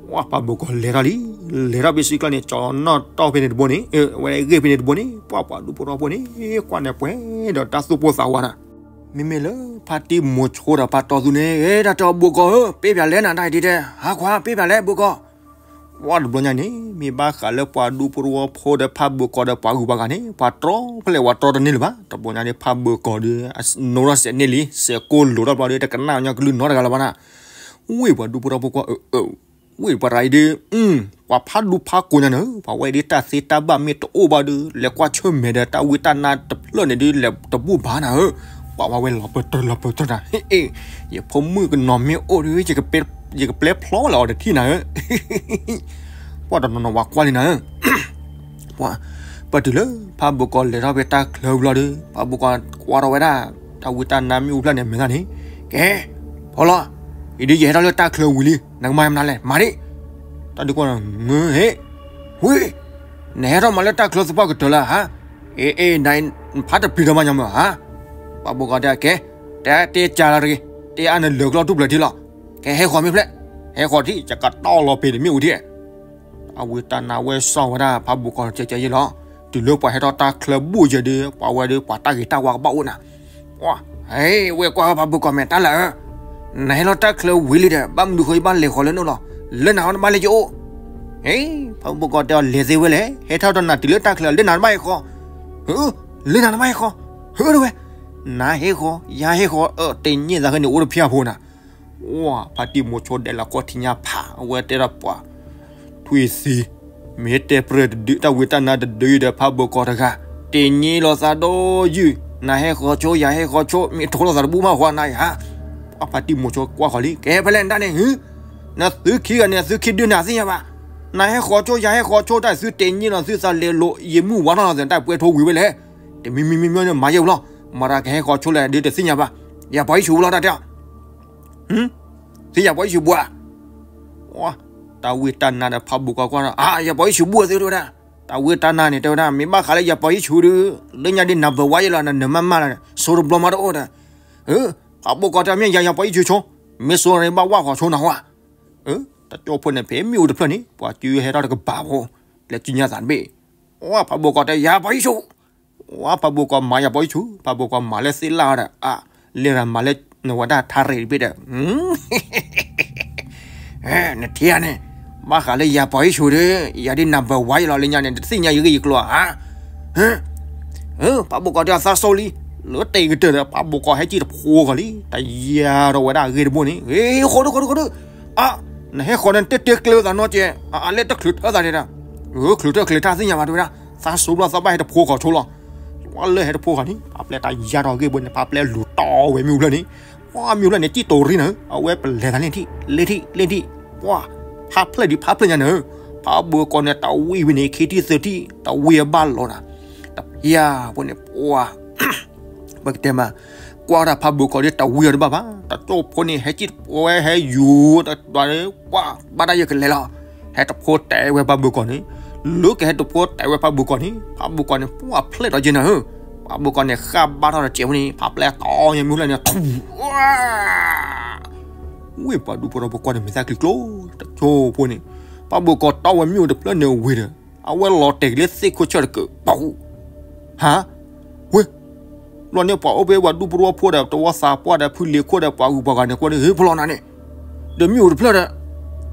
ပှၤဘုၣ်ကီၢ်လဲၤထီၣ်လံ, လဲၤထီၣ်ဖဲစံချၢန့ၣ် ကၠီၤနီၣ်တီၢ်ဖဲန့ၣ်တဘိန့ၣ်, ဝဲဂ့ၢ်ဖဲန့ၣ်တဘိန့ၣ်, ပှၤပှၤဒူဖိထီဖိန့ၣ်, ကွၢ်န့ၣ်ပှဲၤဒီးတၢ်သူၣ်ပိၢ်သးဝးနၤ မ့မ့ၢ်လၢဖါတံၢ်မိၤဆိဒီးဖါတီသူန့ၣ်, တၢ်တဲအီၤဘုၣ်ကီၢ်ဧၢ, ပ့ၢ်ပၠးလဲၣ်နၤတၢ်အံၤဒ်တဲ, ဟါခွါ ပ့ၢ်ပၠးလဲၣ်ဘုၣ်ကီၢ်. ပှၤတဘျီညါန့ၣ် မ့ၢ်ဘၣ်ဃးလၢပှၤဒူဖိတဝီဖိဒီးဖါဘုၣ်ကီၢ်ဒီးပှၤဂုၤပှၤဂၤန့ၣ်, ပှၤတြီဖဲလဲၣ်ပှၤတြီတန့ၢ်လၢၤဘၣ်. တဘျီညါန့ၣ် ဖါဘုၣ်ကီၢ်ဒီး အနိထီၣ်စဲးန့ၣ်လံ, စဲးကိၢ်လိာ်ထီၣ်ဘျီဒီး တကနၣ်ညီကလုၢ်နီတဂၤလၢၤဘၣ်နၤ. ဝ့ၢ်ပှၤဒူဖိထီဖိကွၢ်, ဝ့ၢ်ပှၤတဂၤအံၤဒီး, ပှၤဖးဒူဖးကိးညါန့ၣ်, ပှၤဝဲဒ်တၢ်သ့တၢ်ဘၣ်မ့ၢ်တအိၣ်ဘၣ်ဒီး လဲၤကွၢ်ဆၢၣ်မဲာ်ဒီးတၢ်ဝံတၢ်နါတဖျၢၣ်န့ၣ်ဒီး လဲၤတဘူၣ်ဘၣ်နၤဧၢ. ပှၤဝဲလီၤပၢတၢၢ်လီၤပၢတၢၢ်နၤ, ယဖိမုၣ်ကနီၤမ့ၢ်အိၣ်ဒီး ယကပျဲဖျီလၢအီၤတထံၣ်နၤဧၢ. ပှၤတနီၤနီၤဝဲကွၢ်လံနၤဧၢ. ပှၤပတုၤလၢဖါဘုၣ်ကီၢ်လဲၤထီၣ်ဖဲတၢ်ချၢဘျီဒီး ဖါဘုၣ်ကီၢ်ကွၢ်ထီၣ်ဝဲဒၣ် တၢ်ဝံတၢ်နါမ့ၣ်အူဖျၢၣ်န့ၣ်မဲာ်ညါန့ၣ်, ကဲ, ဖီလီၤ, အံၤဒ်ယဟဲထီၣ်လၢတၢ်ချၢဝံၤလံ, နကမၤမနုၤလဲၣ်, မၤဒၣ်. တၢ်ဒုးကွၢ်ဒီး, ဟ့ၣ်, ဝ့ၢ်, နဟဲထီၣ်မၤလၢတၢ်ချၢသပှၢ်ကတၢၢ်လၢဟါ, အ့ အ့ နဖးတပျံၤဒီးမၤညီမၢ်ဧါ. ပှၤဘုၣ်ကီၢ်တဲကဲ, တဲတဲကၢလီၤတဂ့ၤ, တဲအါနလၢာ်ကျီၢ်ထူၣ်ဖျၢၣ်ထံလီၤ. ကဲဟဲဃီၤမ့ၢ်ဖျဲၣ်, ဟဲဃီၤထံ ယကတီၢ်လီၤပ့ၤတမ့ၣ်အူထံ. အဝံတၢ်နါဝဲစီၣ်ဝဲဒၣ်ဖါဘုၣ်ကီၢ်ကဲကဲယဲလီၤ. တုၤလၢပှၤဟဲထီၣ်တၢ်ချၢဘူးယဲဒီး ပှၤဝဲဒီးပှၤတၢ်ဂ့ၤတၢ်ဝါကဘၣ်အိၣ်နၤ. ဝဲကွၢ်ဖးဘိၣ်ကီၢ်မဲာ်တၢ်လၢာ်ဧၢ, နဟဲလီၤတၢ်ချၢဝံၤလံဒီး ဘၣ်မနုၤဃိယဘၣ်လဲၤဃီၤလၢနအိၣ်လီၤ, လၢနၤတဘၣ်လဲၤကအိၣ်. ဖးဘိၣ်ကီၢ်တဲအီၤ လဲၤသ့ဝဲလဲၣ်, ဟဲထီၣ်ဒီးနၤတုၤလၢတၢ်ချၢ လၢနၤတဘၣ်ဟဲဃီၤ, လၢနၤတဘၣ်ဟဲဃီၤ, ဟၢတဝဲ, နၤဟဲဃီၤ ယၤဟဲဃီၤ တ့ၢ်ညၣ်သးဃဲန့ၣ် အိၣ်တဖၠၣ်ဖိနၤ. ဝဲဖါတံၢ်မိၤဆိဒဲးလီၤကီၢ်ထံညါဖး အဝဲတဲဒီးပှၤ ထွံၣ်သံ, မ့ၢ်တဲပြၢတဒု တၢ်ဝံတၢ်နါတဒုဒီး ဖးဘိၣ်ကီၢ်တဂၤ တ့ၢ်ညၣ်လိာ်သးဒီးယုၢ်, နၤဟဲဃီၤဆိ ယၤဟဲဃီၤဆိ မ့ၢ်ထိလိာ်သးတဘူၣ်မးဃီနၤယၤ. ပှၤဖါတံၢ်မိၤဆိကွၢ်ဃီၤလံ ကဲဖဲလဲၣ်နတၢ်န့ၣ် ဟၢ, နသုခံဂၤန့ၣ် သုခံဒုန့ၣ်သ့ၣ်ညါဘၣ်. နၤဟဲဃီၤဆိ ယၤဟဲဃီၤဆိ တၢ်သုတ့ၢ်ညၣ်လီၤသုသးလဲၤလိာ် ယမုၢ်ဝါထီၣ်လီၤသး တၢ်ပှဲၤထိဝံၤဝဲလဲၣ်. တမံၤမံၤမံၤမံၤန့ၣ် မၤယဲၢ်ဝံၤလီၤ, မၤတၢ်ကဟဲဃီၤဆိလဲၣ်ဒုတသ့ၣ်ညါဘၣ်. ယၤပှၤယ့ၣ်ၡူးဝံၤလီၤတၢ်တဲ သ့ၣ်ညါပှၤယ့ၣ်ၡူးဘူးဧါ. တၢ်ဝံတၢ်နါဒီးဖးဘိၣ်ကီၢ်ကွၢ်ဒီး အါ ယၤပှၤယ့ၣ်ၡူးဘူးဧါသ့ၣ်တဲဝဲဒၣ်, တၢ်ဝံတၢ်နါန့ၣ်တဲဝဲဒၣ် မ့ၢ်ဘၣ်ဃးလၢယၤပှၤယ့ၣ်ၡူးဒီး လၢညါဒ်နဘၢၣ်ဝါယဲၢ်လီၤ နနၢၤမးမးလီၤ, စိတဘျီမးတအိၣ်ဒီး, ဖးဘိၣ်ကီၢ်တဲမ့ၢ်ယၤယၤပှၤယ့ၣ်ၡူးဆိ, မ့ၢ်စိန့ၣ်ဘၣ်ဝၣ်ဃီၤဆိနၤဝဲ. တကၠိဖိန့ၣ် ဖဲမ့ၣ်အူတဖျၢၣ်န့ၣ် ပှၤစုဟဲထီၣ်တကပၤဖိ, လဲၤစုညါသးတဘ့ၣ်, ဝဲဖးဘိၣ်ကီၢ်တဲယၤပှၤယ့ၣ်ၡူး ဝဲဖးဘိၣ်ကီၢ်မၤယၤပှၤယ့ၣ်ၡူး, ဖးဘိၣ်ကီၢ်မၤလၢသ့ၣ်လၣ်ဒီး အါ, လဲၤရၤမၤလၢနဝဲဒၣ်ထါရံၣ်တဘ့ၣ်ဒီး, နထံၣ်ဧါန့ၣ်, ဘၣ်ဃးလၢယၤပှၤယ့ၣ်ၡူးဒီး ယၤဒ်နဘၢၣ်ဝါယဲၢ်လီၤလၢညါန့ၣ် တသ့ၣ်ညါယဂ့ၢ်ယကျိၤဧါ. ဖးဘိၣ်ကီၢ်တဲအသးစိလံ, လၢတ့ၢ်ကတၢၢ်ဒီး ဖးဘိၣ်ကီၢ်ဟဲကံၣ်တဖိဃီၤလံ, တယၤဒီးဝဲဒၣ်အဂ့ၢ်တဘိန့ၣ်, ဃိဒုဃိဒုဃိဒု, အါ, နဟဲဃီၤန့ၣ် တတဲကျဲသးနီတကဲ, အလဲၤတချုးထၢသးဒဲးဒၣ်, ချုးထၢချုးထၢသ့ၣ်ညါဘၣ်တဲဝဲဒၣ်, သးစိဘျီသးဘၣ်ဟဲတဖိဃီၤဆိလီၤ. ပှၤလၢဟဲတဖိဃီၤန့ၣ် ဖးပျဲတၢ်ယါထီၣ်အဂ့ၢ်ဘိန့ၣ် ဖးပျဲလူၤတီဝဲမ့ၣ်အူဖျၢၣ်န့ၣ်, ပှၤမ့ၣ်အူဖျၢၣ်န့ၣ် ကံၣ်တိၤရံနၤ, အဝဲပလဲၤသးလ့ၣ်ထံၣ် လ့ၣ်ထံၣ် လ့ၣ်ထံၣ်, ပှၤ, ဖးဖျၢၣ်ဒံးဖးဖျၢၣ်ညါနၤ, ဖးဘိၣ်ကီၢ်န့ၣ် တၢ်ဝံဝံန့ၣ် ခံထံၣ်သၢထံၣ် တၢ်ဝံအဘၣ်လီၤနၤ, တဖၠၣ်ဖိန့ၣ် ပှၤ ပကတဲမး, ကွၢ်တၢ်ဖးဘိၣ်ကီၢ်ဒီးတၢ်ဝံအီၤတဘၣ်ဘၣ်, တကၠိဖိန့ၣ် ဟဲကံၣ်တဖိဝဲဟဲယူၤ, တၢ် ပှၤဘၣ်တၢ်ယကလဲၤလီၤ, ဟဲတဖိတဲဝဲဖးဘိၣ်ကီၢ်န့ၣ်, လၢကဟဲတဖိတဲဝဲဖးဘိၣ်ကီၢ်န့ၣ် ဖးဘိၣ်ကီၢ်န့ၣ် ပှၤဖျဲၣ်ထီၣ်က့နၤဧၢ, ဖးဘိၣ်ကီၢ်န့ၣ် ဃၣ်ဘါထီၣ်တစဲးဖိန့ၣ် ဖးပျဲတီညါမ့ၣ်အူဖျၢၣ်န့ၣ်, ဝ့ၢ်ပှၤဒူဖိထီၣ်ဖိကွၢ်န့ၣ် မ့ၢ်သးချံကျိ, တကၠိဖိန့ၣ်, ဖးဘိၣ်ကီၢ်တီဝဲမ့ၣ်အူတဖျၢၣ်န့ၣ်ဝံၤဒီး အဝဲလီၤတဲာ်က့ၤလၢသ့ၣ်ခိၣ်ဆၢၣ်တကၢး, ပှၤ, ဝ့ၢ် ဘျီန့ၣ်ပှၤအိၣ်ဖဲပှၤဒူဖိတဝီဖိဒီး တဝီသးပှၢ်ဒီး ဖုလ့ၤခိၣ်ဒီး ပှၤဂုၤပှၤဂၤန့ၣ်ကွၢ်န့ၣ် ဟ့ၣ်ဖျီနၤန့ၣ်, ဒီးမ့ၣ်အူတဖျၢၣ်ဒီး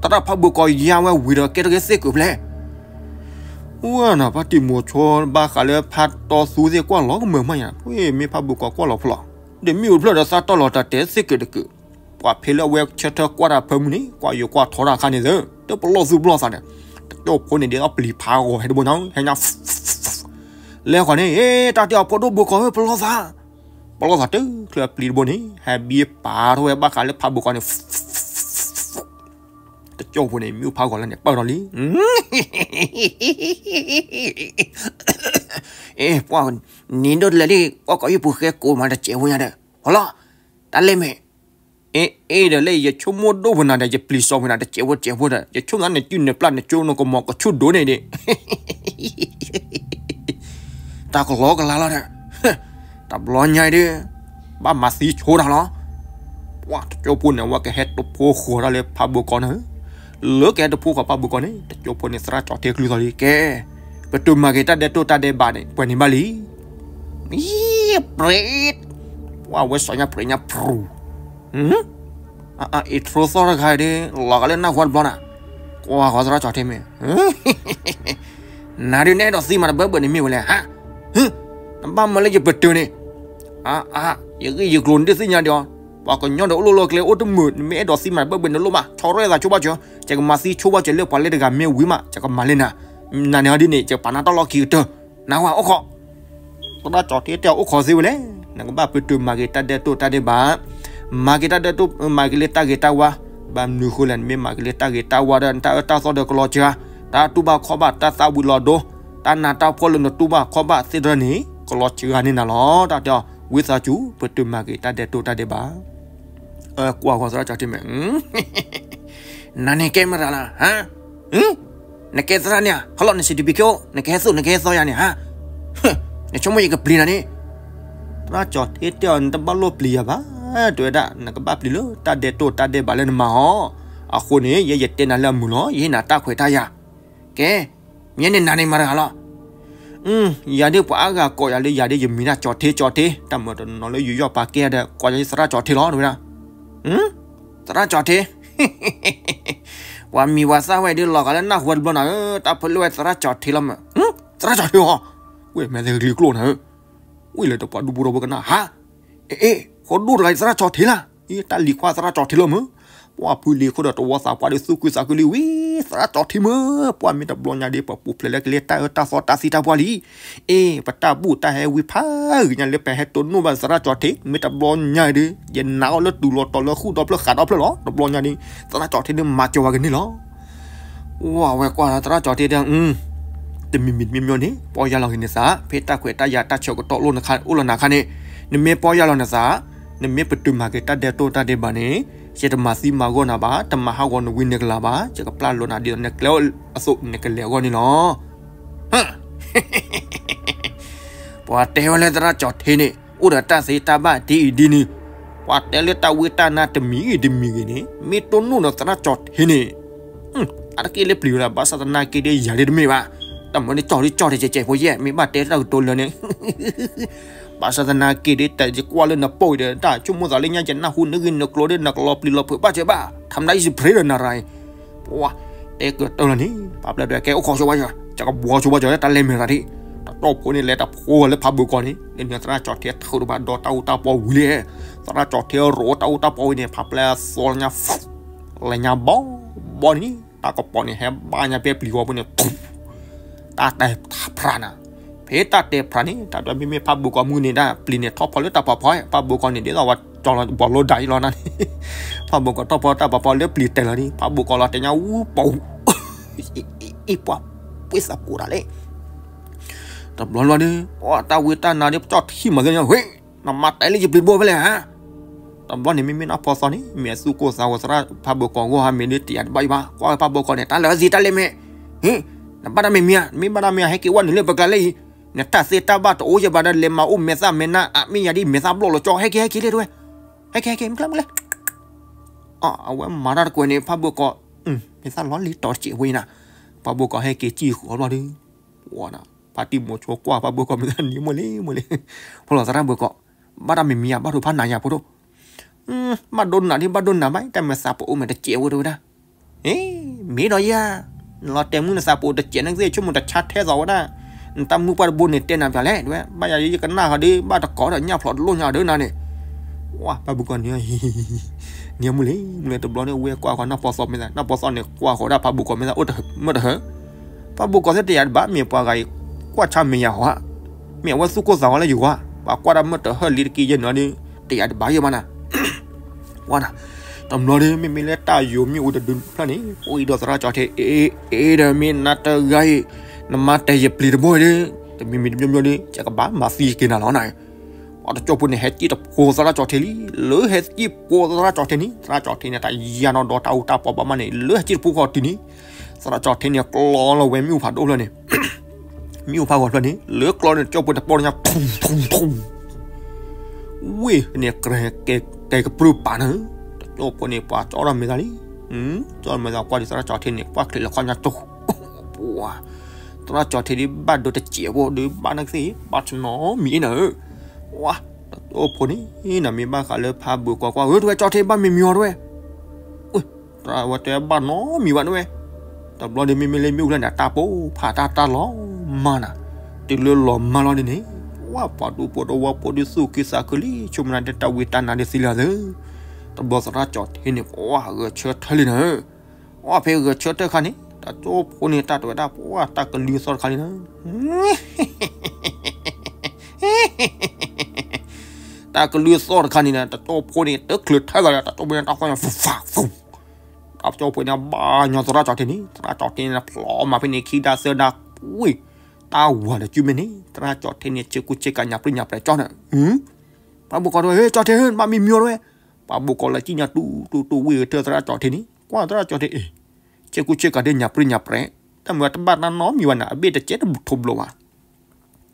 တၢ်တၢ်ဖးဘိၣ်ကီၢ်ယါဝဲဝံၤဒီး ကဲထီၣ်က့ၤသ့ၣ်ခိၣ်ဖျဲၣ်, ဝဲနၤ ဖါတံၢ်မိၤဆိဘၣ်ဃးလၢဖးတီသူသ့ၣ်ကွၢ်လီၤကမၢၢ်မးယါ, ဝ့ၢ်မ့ၢ်ဖးဘိၣ်ကီၢ်ကွၢ်လီၤဖျီ, ဒီးမ့ၣ်အူတဖျၢၣ်ဒီး သးတီၢ်လီၤတၢ်တဲသ့ၣ်ခိၣ်တကၢး, ပှၤဖဲလၢအဝဲဆၢထၢၣ်ကွၢ်တၢ်ဖၢမုၢ်န့ၣ် ကွၢ်ယိၤကွၢ်ထီတၢ်အခါန့ၣ်သ့, တပလီၢ်သူၣ်ပလီၢ်သးဒီး, တကၠိဖိန့ၣ်ဒ်အပျံၤဖးဂီၤဟဲတဘိန့ၣ် ဟဲညါ လဲၤဃီၤန့ၣ် တၢ်တဲအီၤ ဖိဒိၣ်ဘိၣ်ကီၢ်ဧၢ ပလီၢ်သး, ပလီၢ်သးတချုးအပျံၤတဘိန့ၣ် ဟဲဘံပာ်ထီၣ်ဝဲဘၣ်ဃးလၢဖးဘိၣ်ကီၢ်န့ၣ်, တကၠိဖိန့ၣ် မ့ၣ်အူဖးဂီၤလၢန့ၣ် ပၢၢ်ထီၣ်လံ အ့ ပှၤ, နံၤဒိၣ်လဲၤလံ ပှၤကီၢ်ဟံၣ်ပူၤဃဲကိးမးတစဲးဖိညါဒီး ဟီလီၤ, တၢ်လဲၣ်မ့ၢ်, အ့ အ့ဒီးလၢယဆိကမိၣ်ဒိၣ်ပနၤဒီး ယပျံၤစီပနၤတစဲးဖိတစဲးဖိဒီး ယဆိကမိၣ်သးနတုၤနပျၢ်နကၠိနကမီၤကဆူၣ်ဒိၣ်န့ၣ်ဒံး တၢ်ကလီကလီလီၤဒီး, တဘျီညါအံၤဒီး, ဘၣ်မၤသံဆိတၢ်လီၤ. ပှၤတကၠိဖိန့ၣ် အဝဲကဟဲတဖိဃီၤတၢ်လၢဖးဘိၣ်ကီၢ်န့ၣ်, လၢကဟဲတဖိဃီၤဖးဘိၣ်ကီၢ်န့ၣ် တကၠိဖိန့ၣ် သရၣ်ကၠီၣ်ထံကျုသီၤလံ ကဲ, ပတုၤမၤက့ၤတၢ်ဒဲးတိၢ်တၢ်ဒဲးဘးန့ၣ် ပှဲၤန့ၣ်ဘၣ်လံ. အံၤ, ပြ့, ပှၤဝဲစီၤညါပြ့ညါပြူၤ အ့ ထြိသီၣ်တဂၤဒီး လီၤဂာ်လၢနၢ်ဟူတဘျီနၤ, ကွၢ်ဃီသရၣ်ကၠီၣ်ထံမ့ၢ်, နၤဒုးနအဲၣ်ဒိးသံမးတဘၢဘၢန့ၣ်မ့ၢ်ဝဲလဲၣ်, နဘၣ်မၢလၢယပတုၤန့ၣ်, အါ, ယဂ့ၢ်ယကျိၤနဒုးသ့ၣ်ညါဒီး, ပှၤကညီဒီးအိၣ်လီၢ်လီၢ်ကျဲအိၣ်တမုာ် နမ့ၢ်အဲၣ်ဒိးသံမးတဘၢဘၢန့ၣ်လိၣ်ဘၣ် ဆီရဲၣ်သးဆိဘၣ်စၢၤ, ယကမၤသံဆိဘၣ်စၢၤလၢပှၤလၢတဂၤမ့ၢ်ဝံၤမး ယကမၤလၢနၤ, နၤန့ၣ်ဟီဒ်န့ၣ် ယကပာ်နၤတၢ်လီၢ်ခံကတၢၢ်, နၢ်ဟူအိၣ်ခိး သရၣ်ကၠီၣ်ထံတဲအီၤအိၣ်ခိးသ့ဝဲလဲၣ်, နကဘၣ်ပတုၤမၤက့ၤတၢ်ဒဲးတိၢ်တၢ်ဒဲးဘး, မၤက့ၤတၢ်ဒဲးတိၢ် မၤက့ၤလၢတၢ်ဂ့ၤတၢ်ဝါ, ဘၣ်မနုၤဃိလဲၣ် နမ့ၢ်မၤက့ၤလၢတၢ်ဂ့ၤတၢ်ဝါဒီး နတၢ်အၢတၢ်သီဒီးကလီၤစှၤ, တၢ်တူၢ်ဘၣ်ခီၣ်ဘၣ် တၢ်သၣ်ဝံၤလီၤဒိ, တၢ်နးတၢ်ဖှီၣ်လၢနတူၢ်ဘၣ်ခီၣ်ဘၣ်သ့ၣ်တဖၣ်န့ၣ် ကလီၤစှၤန့ၢ်နၤလီၤ. တၢ်တဲအီၤ ဝံသးစူၤ ပတုၤမၤက့ၤတၢ်ဒဲးတိၢ်တၢ်ဒဲးဘး ကွၢ်ဃီသရၣ်ကၠီၣ်ထံမ့ၢ်, နၤန့ၣ်ကဲမတၤလၢ, နကဲသရၣ်န့ၣ်ဧါ, ဟီလီၤနစံးတဘံးကဲအိၣ် နကဟဲသိၣ်နကဟဲသီယၤန့ၣ်ဧါ, နဆိကမိၣ်ယကပျံၤနၤန့ၣ်, သရၣ်ကၠီၣ်ထံတဲအီၤ နတဘၣ်လိၣ်ပျံၤယၤဘၣ်, တဲဝဲဒၣ် နကဘၣ်ပျံၤလၢတၢ်ဒဲးတိၢ်တၢ်ဒဲးဘးလၢနမၤအီၤ, အဃိန့ၣ် ယဲယတဲနၤလၢအမုာ်လီၤ ယဟ့ၣ်နၤတၢ်ခွဲးတၢ်ယာ်, ကဲ, မ့ၢ်န့ၣ်နၤန့ၣ်မၤတဂၤလီၤ. ယၤဒ်ပှၤအါဂၤကိးယၤလၢ ယၤဒ်ယမံၤဒၣ်ကၠီၤထ့ ကၠီၤထ့, တၢ်မၤတနီၤလၢယယီၢ်ပာ်ကဲဒီး ကိးယၤသရၣ်ကၠီၤထ့လီၤ တဲဝဲဒၣ်. သရၣ်ကၠီၤထ့, ပှၤမံၤပှၤသၣ်ဝဲဒ်လီၤဂာ်လၢနၢ်ဟူတဘျီနၤဧၢ, တၢ်ဖဲလဲၣ်ဝဲသရၣ်ကၠီၤထ့လီၤမး. သရၣ်ကၠီၤထ့ဟီ, ဝဲမဲာ်သဂ့ၤကျိၣ်နၤဧၢ, ဝံၤလၢတပှၤဒူပူၤဒီပုၢ်ကနၣ်ဟါ, အ့ၣ် ဃိဒိၣ်တဂၤသရၣ်ကၠီၤထ့လၢ, အ့ၣ် တၢ်လံၤခွါသရၣ်ကၠီၤထ့လီၤမး. ပှၤဖုလံၤခိၣ်ဒီးတဝီသးပှၢ်ဒီးသူၣ်ခုသးခုလံဝံၤ သရၣ်ကၠီၤထ့မး. ပှၤမ့ၢ်တဘျီညါဒ် ပပူၤဖျဲးလၢကလဲၤတၢ်အၢတၢ်သီတၢ်သံတၢ်ပှၢ်လံ. အ့ၣ် ပတၢ်ဘူၣ်တၢ်ဟဲဝံၤဖးဂ့ၤညါလၢပဟဲတိၢ်နီၣ်ဘၣ်သရၣ်ကၠီၤထ့ မ့ၢ်တဘျီညါဒီး ယနာ်အီၤလၢတူၢ်လီၤတီၤလၢဃုာ်ဒီဖျၢၣ်ဃးဒီဖျၢၣ်လီၤ. တဘျီညါဒ် သရၣ်ကၠီၤထ့ဒ်မၤစၢၤဝဲကန့ၢ်လီၤ. ဝဲကွၢ်ဒီးသရၣ်ကၠီၤထ့ဒီး တမံၤမံၤတမံၤမံၤန့ၣ် ပီၢ်ယၢ်လီၤဂ့ၤနသး, ဖဲတၢ်ခွဲးတၢ်ယာ်တၢ်ဆၢကတီၢ်အိၣ်လီၤနၤခါန့ၣ် နမ့ၢ်ပီၢ်ယၢ်လီၤနသး, နမ့ၢ်ပတုာ်မၤက့ၤတၢ်ဒဲးတိၢ်တၢ်ဒဲးဘးန့ၣ် ယတမၤသံမၤဂီၢ်နၤဘၣ်, တမၤဟးဂီၤနဝံနကလၤဘၣ်, ယကပျၢ်လိာ်နၤဒ်သိးနကျဲအိၣ်အသိး နကလဲၤအဂီၢ်န့ၣ်လီၤ. ပှၤတဲဝဲလၢသရၣ်ကၠီၤထ့န့ၣ် အိၣ်ဒီးတၢ်သ့တၢ်ဘၣ်ဒ်အံၤဒ်န့ၣ်, ပှၤတဲလၢတၢ်ဝံတၢ်နါတမံၤဂ့ၤတမံၤဂ့ၤန့ၣ် မ့ၢ်တိၢ်နီၣ်ဒီးသရၣ်ကၠီၤထ့န့ၣ် အတက့ၢ်လၢပျံၤဝဲဒၣ် ဘၣ်ဆၣ်သနာ်က့ဒီးယၤဒ်တမ့ၢ်ဘၣ်. တၢ်မၤန့ၣ်ကၠီၤဒ်ကၠီၤတကဲးကဲးဖိယဲၢ် မ့ၢ်ဘၣ်တဲတၢ်ကတိၤလၢာ်န့ၣ် ဘၣ်ဆၣ်သနာ်က့ဒီး တၢ်ယကွၢ်လၢနပိာ်အံၤဒီး တၢ်ဆိကမိၣ်သးလၢညါ ယနၢ်ဟူနဂ့ၢ်နကျိၤဒီး နကလီၤပျံၤလီၤဖုးဘၣ်စၢၤဘၣ် ထမ်ဒၣ်ယစဖရ့ဒီးနရၤအံၤ, ပှၤတဲကတၢၢ်လီၤန့ၣ် ပှၤပျဲဒွဲၣ်ကဲအိၣ်ခိးဆိဘၣ်စၢၤ ကကဘှီဆိဘၣ်စၢၤတၢ်လဲၤမဲာ်ရၤဒ်, တၢ်တီၢ်ဖိန့ၣ် လဲၤတဖိလၢဖးဘၢၣ်ကီၤန့ၣ် လၢန့ၣ်သရၣ်ကၠီၤထ့ထီၣ်တဘၣ်ဒီးတၢ်အူတၢ်ပီဝံၤလံ, သရၣ်ကၠီၤထ့ရိးတၢ်အူတၢ်ပီဝံၤန့ၣ် ဖးပျဲသီလၢညါ လၢညါဘီဘီန့ၣ် တၢ်ကပီၤန့ၣ် ဟဲဘၣ်ညါဖဲပျံၤဝီဖိန့ၣ် တၢ်တဲဖျါနၤ, ဖဲတၢ်တဲဖျါန့ၣ် တၢ်ဒွဲၣ်မ့မ့ၢ်ဖးဘၢၣ်ကီၤမုၢ်န့ၣ်ဒၣ် ပျံၤန့ၣ်ထီၣ်ဖီလၢတၢ်ပီၤဖီ, ဖးဘၢၣ်ကီၤန့ၣ် ဒ်သိးဝဲကၠီၤလီၤဘီလိဒၣ်အံၤလီၤနၤန့ၣ်, ဖးဘၢၣ်ကီၤထီၣ်ဖီလၢတၢ်ပီၤဖီလၢပျံၤတဲလီၤန့ၣ် ဖးဘၢၣ်ကီၤလီၤတဲညါဝူပီၤ အံၤပှၤပှ့ၤသးပူၤဒၣ်လဲာ်, တဘျီလီၤဒီး ပှၤတၢ်ဝံတၢ်နါဒီး ပကၠီထံမၤသ့ၣ်ညါ ဝ့ၢ် နမၤတဲလၢယပျံၤတဘိဖဲလဲၣ်ဧါ. တဘျီန့ၣ် မ့မ့ၢ်နီၢ်ဖီသီန့ၣ် မ့ၢ်သူၣ်ကိၢ်သးဂီၤသရၣ်ဖးဘၢၣ်ကီၤဂီၢ်ဟါ မ့ၢ်ဒ်တယာ်တဘၣ်အံၤဘၣ် ကွၢ်ဝဲဖးဘၢၣ်ကီၤန့ၣ် တၢ်လၢအသ့တၢ်လဲၢ်မဲာ်, ဟ့ၣ် နဘၣ်တၢ်မဲာ်မံၤဧါ, နမ့ၢ်ဘၣ်တၢ်မဲာ်ဧါ ဟဲက့ၤဝဲနုာ်လၢပကျါလၢအံၤ, နတၢ်သ့တၢ်ဘၣ်တအိၣ်ယဘၣ်ဒီး လဲၤမၤအိၣ်မဲာ်သၣ်မဲာ်နါ အမ့ၢ်ယၤဒ်မဲာ်သၣ်ဘျီၣ်လီၤကၠီ ဟဲက့ၤဟဲက့ၤဟဲက့ၤလၢတဝဲ, ဟဲက့ၤဟဲက့ၤ မ့ၢ်ကျဲမ့ၢ်လဲၣ် အဝဲမၤတၢ်တကွဲးန့ၣ် ဖးဘၢၣ်ကီၤ, မဲာ်သၣ်လီၤလံတီၤတစဲးဝဲအံၤနၤ, ဖးဘၢၣ်ကီၤဟဲက့ၤစံၣ်ဃီဘျီဒီး, ဝါနၤ, ဖါတံၢ်မိၤဆိကွၢ်ဖးဘၢၣ်ကီၤ မ့ၢ်သးနံၤမုၢ်လံမုၢ်လံ, ဖိလီၤသရၣ်ဘၢၣ်ကီၤ, ဘၣ်တၢ်မဲာ်မံၤဧါ ဘၣ်ဒိဖးနၤယၤဖိဒိၣ်, ဘၣ်ဒိနၤဒ်ဘၣ်ဒိနၤဘၣ် တၢ်မဲာ်သၣ်ပအိၣ်မဲာ်တစဲးဝဲတဝဲဒၣ်, မ့ၢ်ဒီးယၤ, နလီၤတဲာ်မုၢ်နသးပအိၣ်တစဲးန့ၣ်သ့ၣ် ဆိကမိၣ်တဆါထဲသိးဝဲဒၣ်, နတၢ်မုၢ်ပှၢ်တဘိန့ၣ်တဲနၤပျးလဲၣ် တဝဲ ဘၣ်ယၤယကနၣ်ဃီဒီး ဘၣ်တကိးဒီးညၣ်ဖျိးတလိၣ်ညါဒီးနၤန့ၣ်, ဝါ ဖးဘၢၣ်ကီၤန့ၣ် နံၤမုၢ်လံမုၢ်လံတဘျီန့ၣ် ဝဲကွၢ်ဃီနီၢ်ပီသီမ့ၢ်သး နီၢ်ပီသီန့ၣ် ကွၢ်ဃီဒၣ်ဖးဘၢၣ်ကီၤမ့ၢ်သး အိၣ်တဟၢ မ့ၢ်တဟၢ, ဖးဘၢၣ်ကီၤသ့ၣ်တယာ်တဘၣ် မ့ၢ်ပှၤဂၤအံၤ ကွၢ်ဆါမဲာ်ယၤဃီ, မ့ၢ်အဝဲသူၣ်ကိၢ်သးဂီၤလၢယဂီၢ်, ပှၤကွၢ်ဒၣ်မ့ၢ်တဟၢလံတက့ၢ်ယဲၢ်နီၤဒီး တယာ်တဘၣ်ယဲၢ်မးနၤ, ဝါနၤ, တဘျီဒီး မ့မ့ၢ်လၢတၢ်ယိၤမ့ၣ်အူတဒုဖျၢၣ်န့ၣ် အိၣ်အံၤဒီးသရၣ်ကၠီထံ အ့ အ့ ဒီးမ့ၢ်နၤတဂၤအံၤ နမၤတဲာ်ယပျံၤတဘိဒီး တမံၤမံၤတမံၤမံၤဒီး ယကဘၣ်မၤသံက့ၤနၤလီၤနၤ, ပှၤတကၠိၢ်ဖိန့ၣ် ဟဲစံၣ်တဖိသရၣ်ကၠီထံလံ, လၢဟဲစံၣ်ဖိသရၣ်ကၠီထံန့ၣ် သရၣ်ကၠီထံန့ၣ် တၢ်ယါနီၢ်ဒီးတၢ်အူတၢ်ပီဘၣ်မးန့ၣ် လၢဟဲစံၣ်တဖိဃီတုၤန့ၣ်, သရၣ်ကၠီထံန့ၣ် ကျီလီၤဝဲမ့ၣ်အူဖးဒိၣ်ဖျၢၣ်န့ၣ်, မ့ၣ်အူဖးဂီၤဖျၢၣ်န့ၣ် လၢကျီန့ၣ် တကၠိၢ်ဖိန့ၣ် ပီၢ်တညါ ထူ ထူ ထူ ဝ့ၢ်န့ၣ် ကဲကဲကဲကပြုၢ်ပာ်နၤ, တကၠိၢ်ဖိန့ၣ် ပှၤကၠီထီၣ်မဲာ်သးလံ, ကၠီထီၣ်မဲာ်သးကွၢ်ဒ်သရၣ်ကၠီထံန့ၣ် ကွၢ်ချံးလီၤခီညါတူၢ်, ပှၤ သရၣ်ကၠီထံဒ်ဘၣ်ဒိတစဲးဖိဒီးဘၣ်နကသ့ၣ် ဘၣ်တနီၤမံၤအံၤနၤဧၢ, ဝါ တကၠိၢ်ဖိန့ၣ် နမ့ၢ်ဘၣ်ဃးလၢဖးဘၢၣ်ကီၤကွၢ်ဧၢ တဝဲကၠီထံဘၣ်မံၤမံၤအီၤတဝဲ တၢ်ဝဲတဲဘၣ်နီတမံၤဘၣ်နဝဲ, တဘျီဒီးမ့မ့ၢ်လၢမ့ၣ်အူဖျၢၣ်န့ၣ် တၢ်ပိၢ်ဖးတၢ်တၢ်လီၤမးနၤ, တုၤလၢလီၤမၢ်လီၤဒ်န့ၣ်, ဝါ ပှၤဒူဖိတဝီဖိဒုးသူၣ်ခုသးခုလံ ဆိကမိၣ်နၤဒ်တၢ်ဝံတၢ်နါဒ်သံလၢသု, တဘျီသရၣ်ကၠီထံန့ၣ် ပှၤဂဲၤဆၢထၢၣ်လံနၤဧၢ, ဝါ ဖဲဂဲၤဆၢထၢၣ်ခါန့ၣ် တကၠိၢ်ဖိန့ၣ် တၢ်တဝဲဒၣ် ပှၤတၢ်ကလုၢ်သီၣ်တခါလံနၤ တၢ်ကလုၢ်သီၣ်တခါန့ၣ် တကၠိၢ်ဖိန့ၣ် တချုးထဲသိးဒီး တကၠိၢ်ဖိန့ၣ် တၢ်သီၣ်ညါ ဖူးဖးဖူး, တကၠိၢ်ဖိန့ၣ် ဘၣ်ညီသရၣ်ကၠီထံန့ၣ် သရၣ်ကၠီထံန့ၣ် ဖျိမၤဖဲန့ၣ် ခံဒါသၢဒါ ဝ့ၢ် တၢ်ဝၤဒီးကုမ့ၢ်န့ၣ် သရၣ်ကၠီထံန့ၣ် ဆ့ကူဆ့ကၤညါပြံညါပြဲးကၠီနၤ, ပှၤဘိၣ်ကီၤတဝဲ ကၠီထံဧၢ နဘၣ်မံမံအီၤတဝဲ, ပှၤဘိၣ်ကီၤလၢကံၣ်ညါတူတူတူဝ့ၢ်ကထၢသရၣ်ကၠီထံန့ၣ် ကွၢ်သရၣ်ကၠီထံ အ့ၣ် ဆ့ကူဆ့ကၤဒ်ညါပြံညါပြဲး, တၢ်မုာ်တဘၣ်တၢ်နီတမံၤဘၣ်နၤ အဘ့ၣ်တကဲတဘူၣ်ထီဘိလီၤဘၣ်.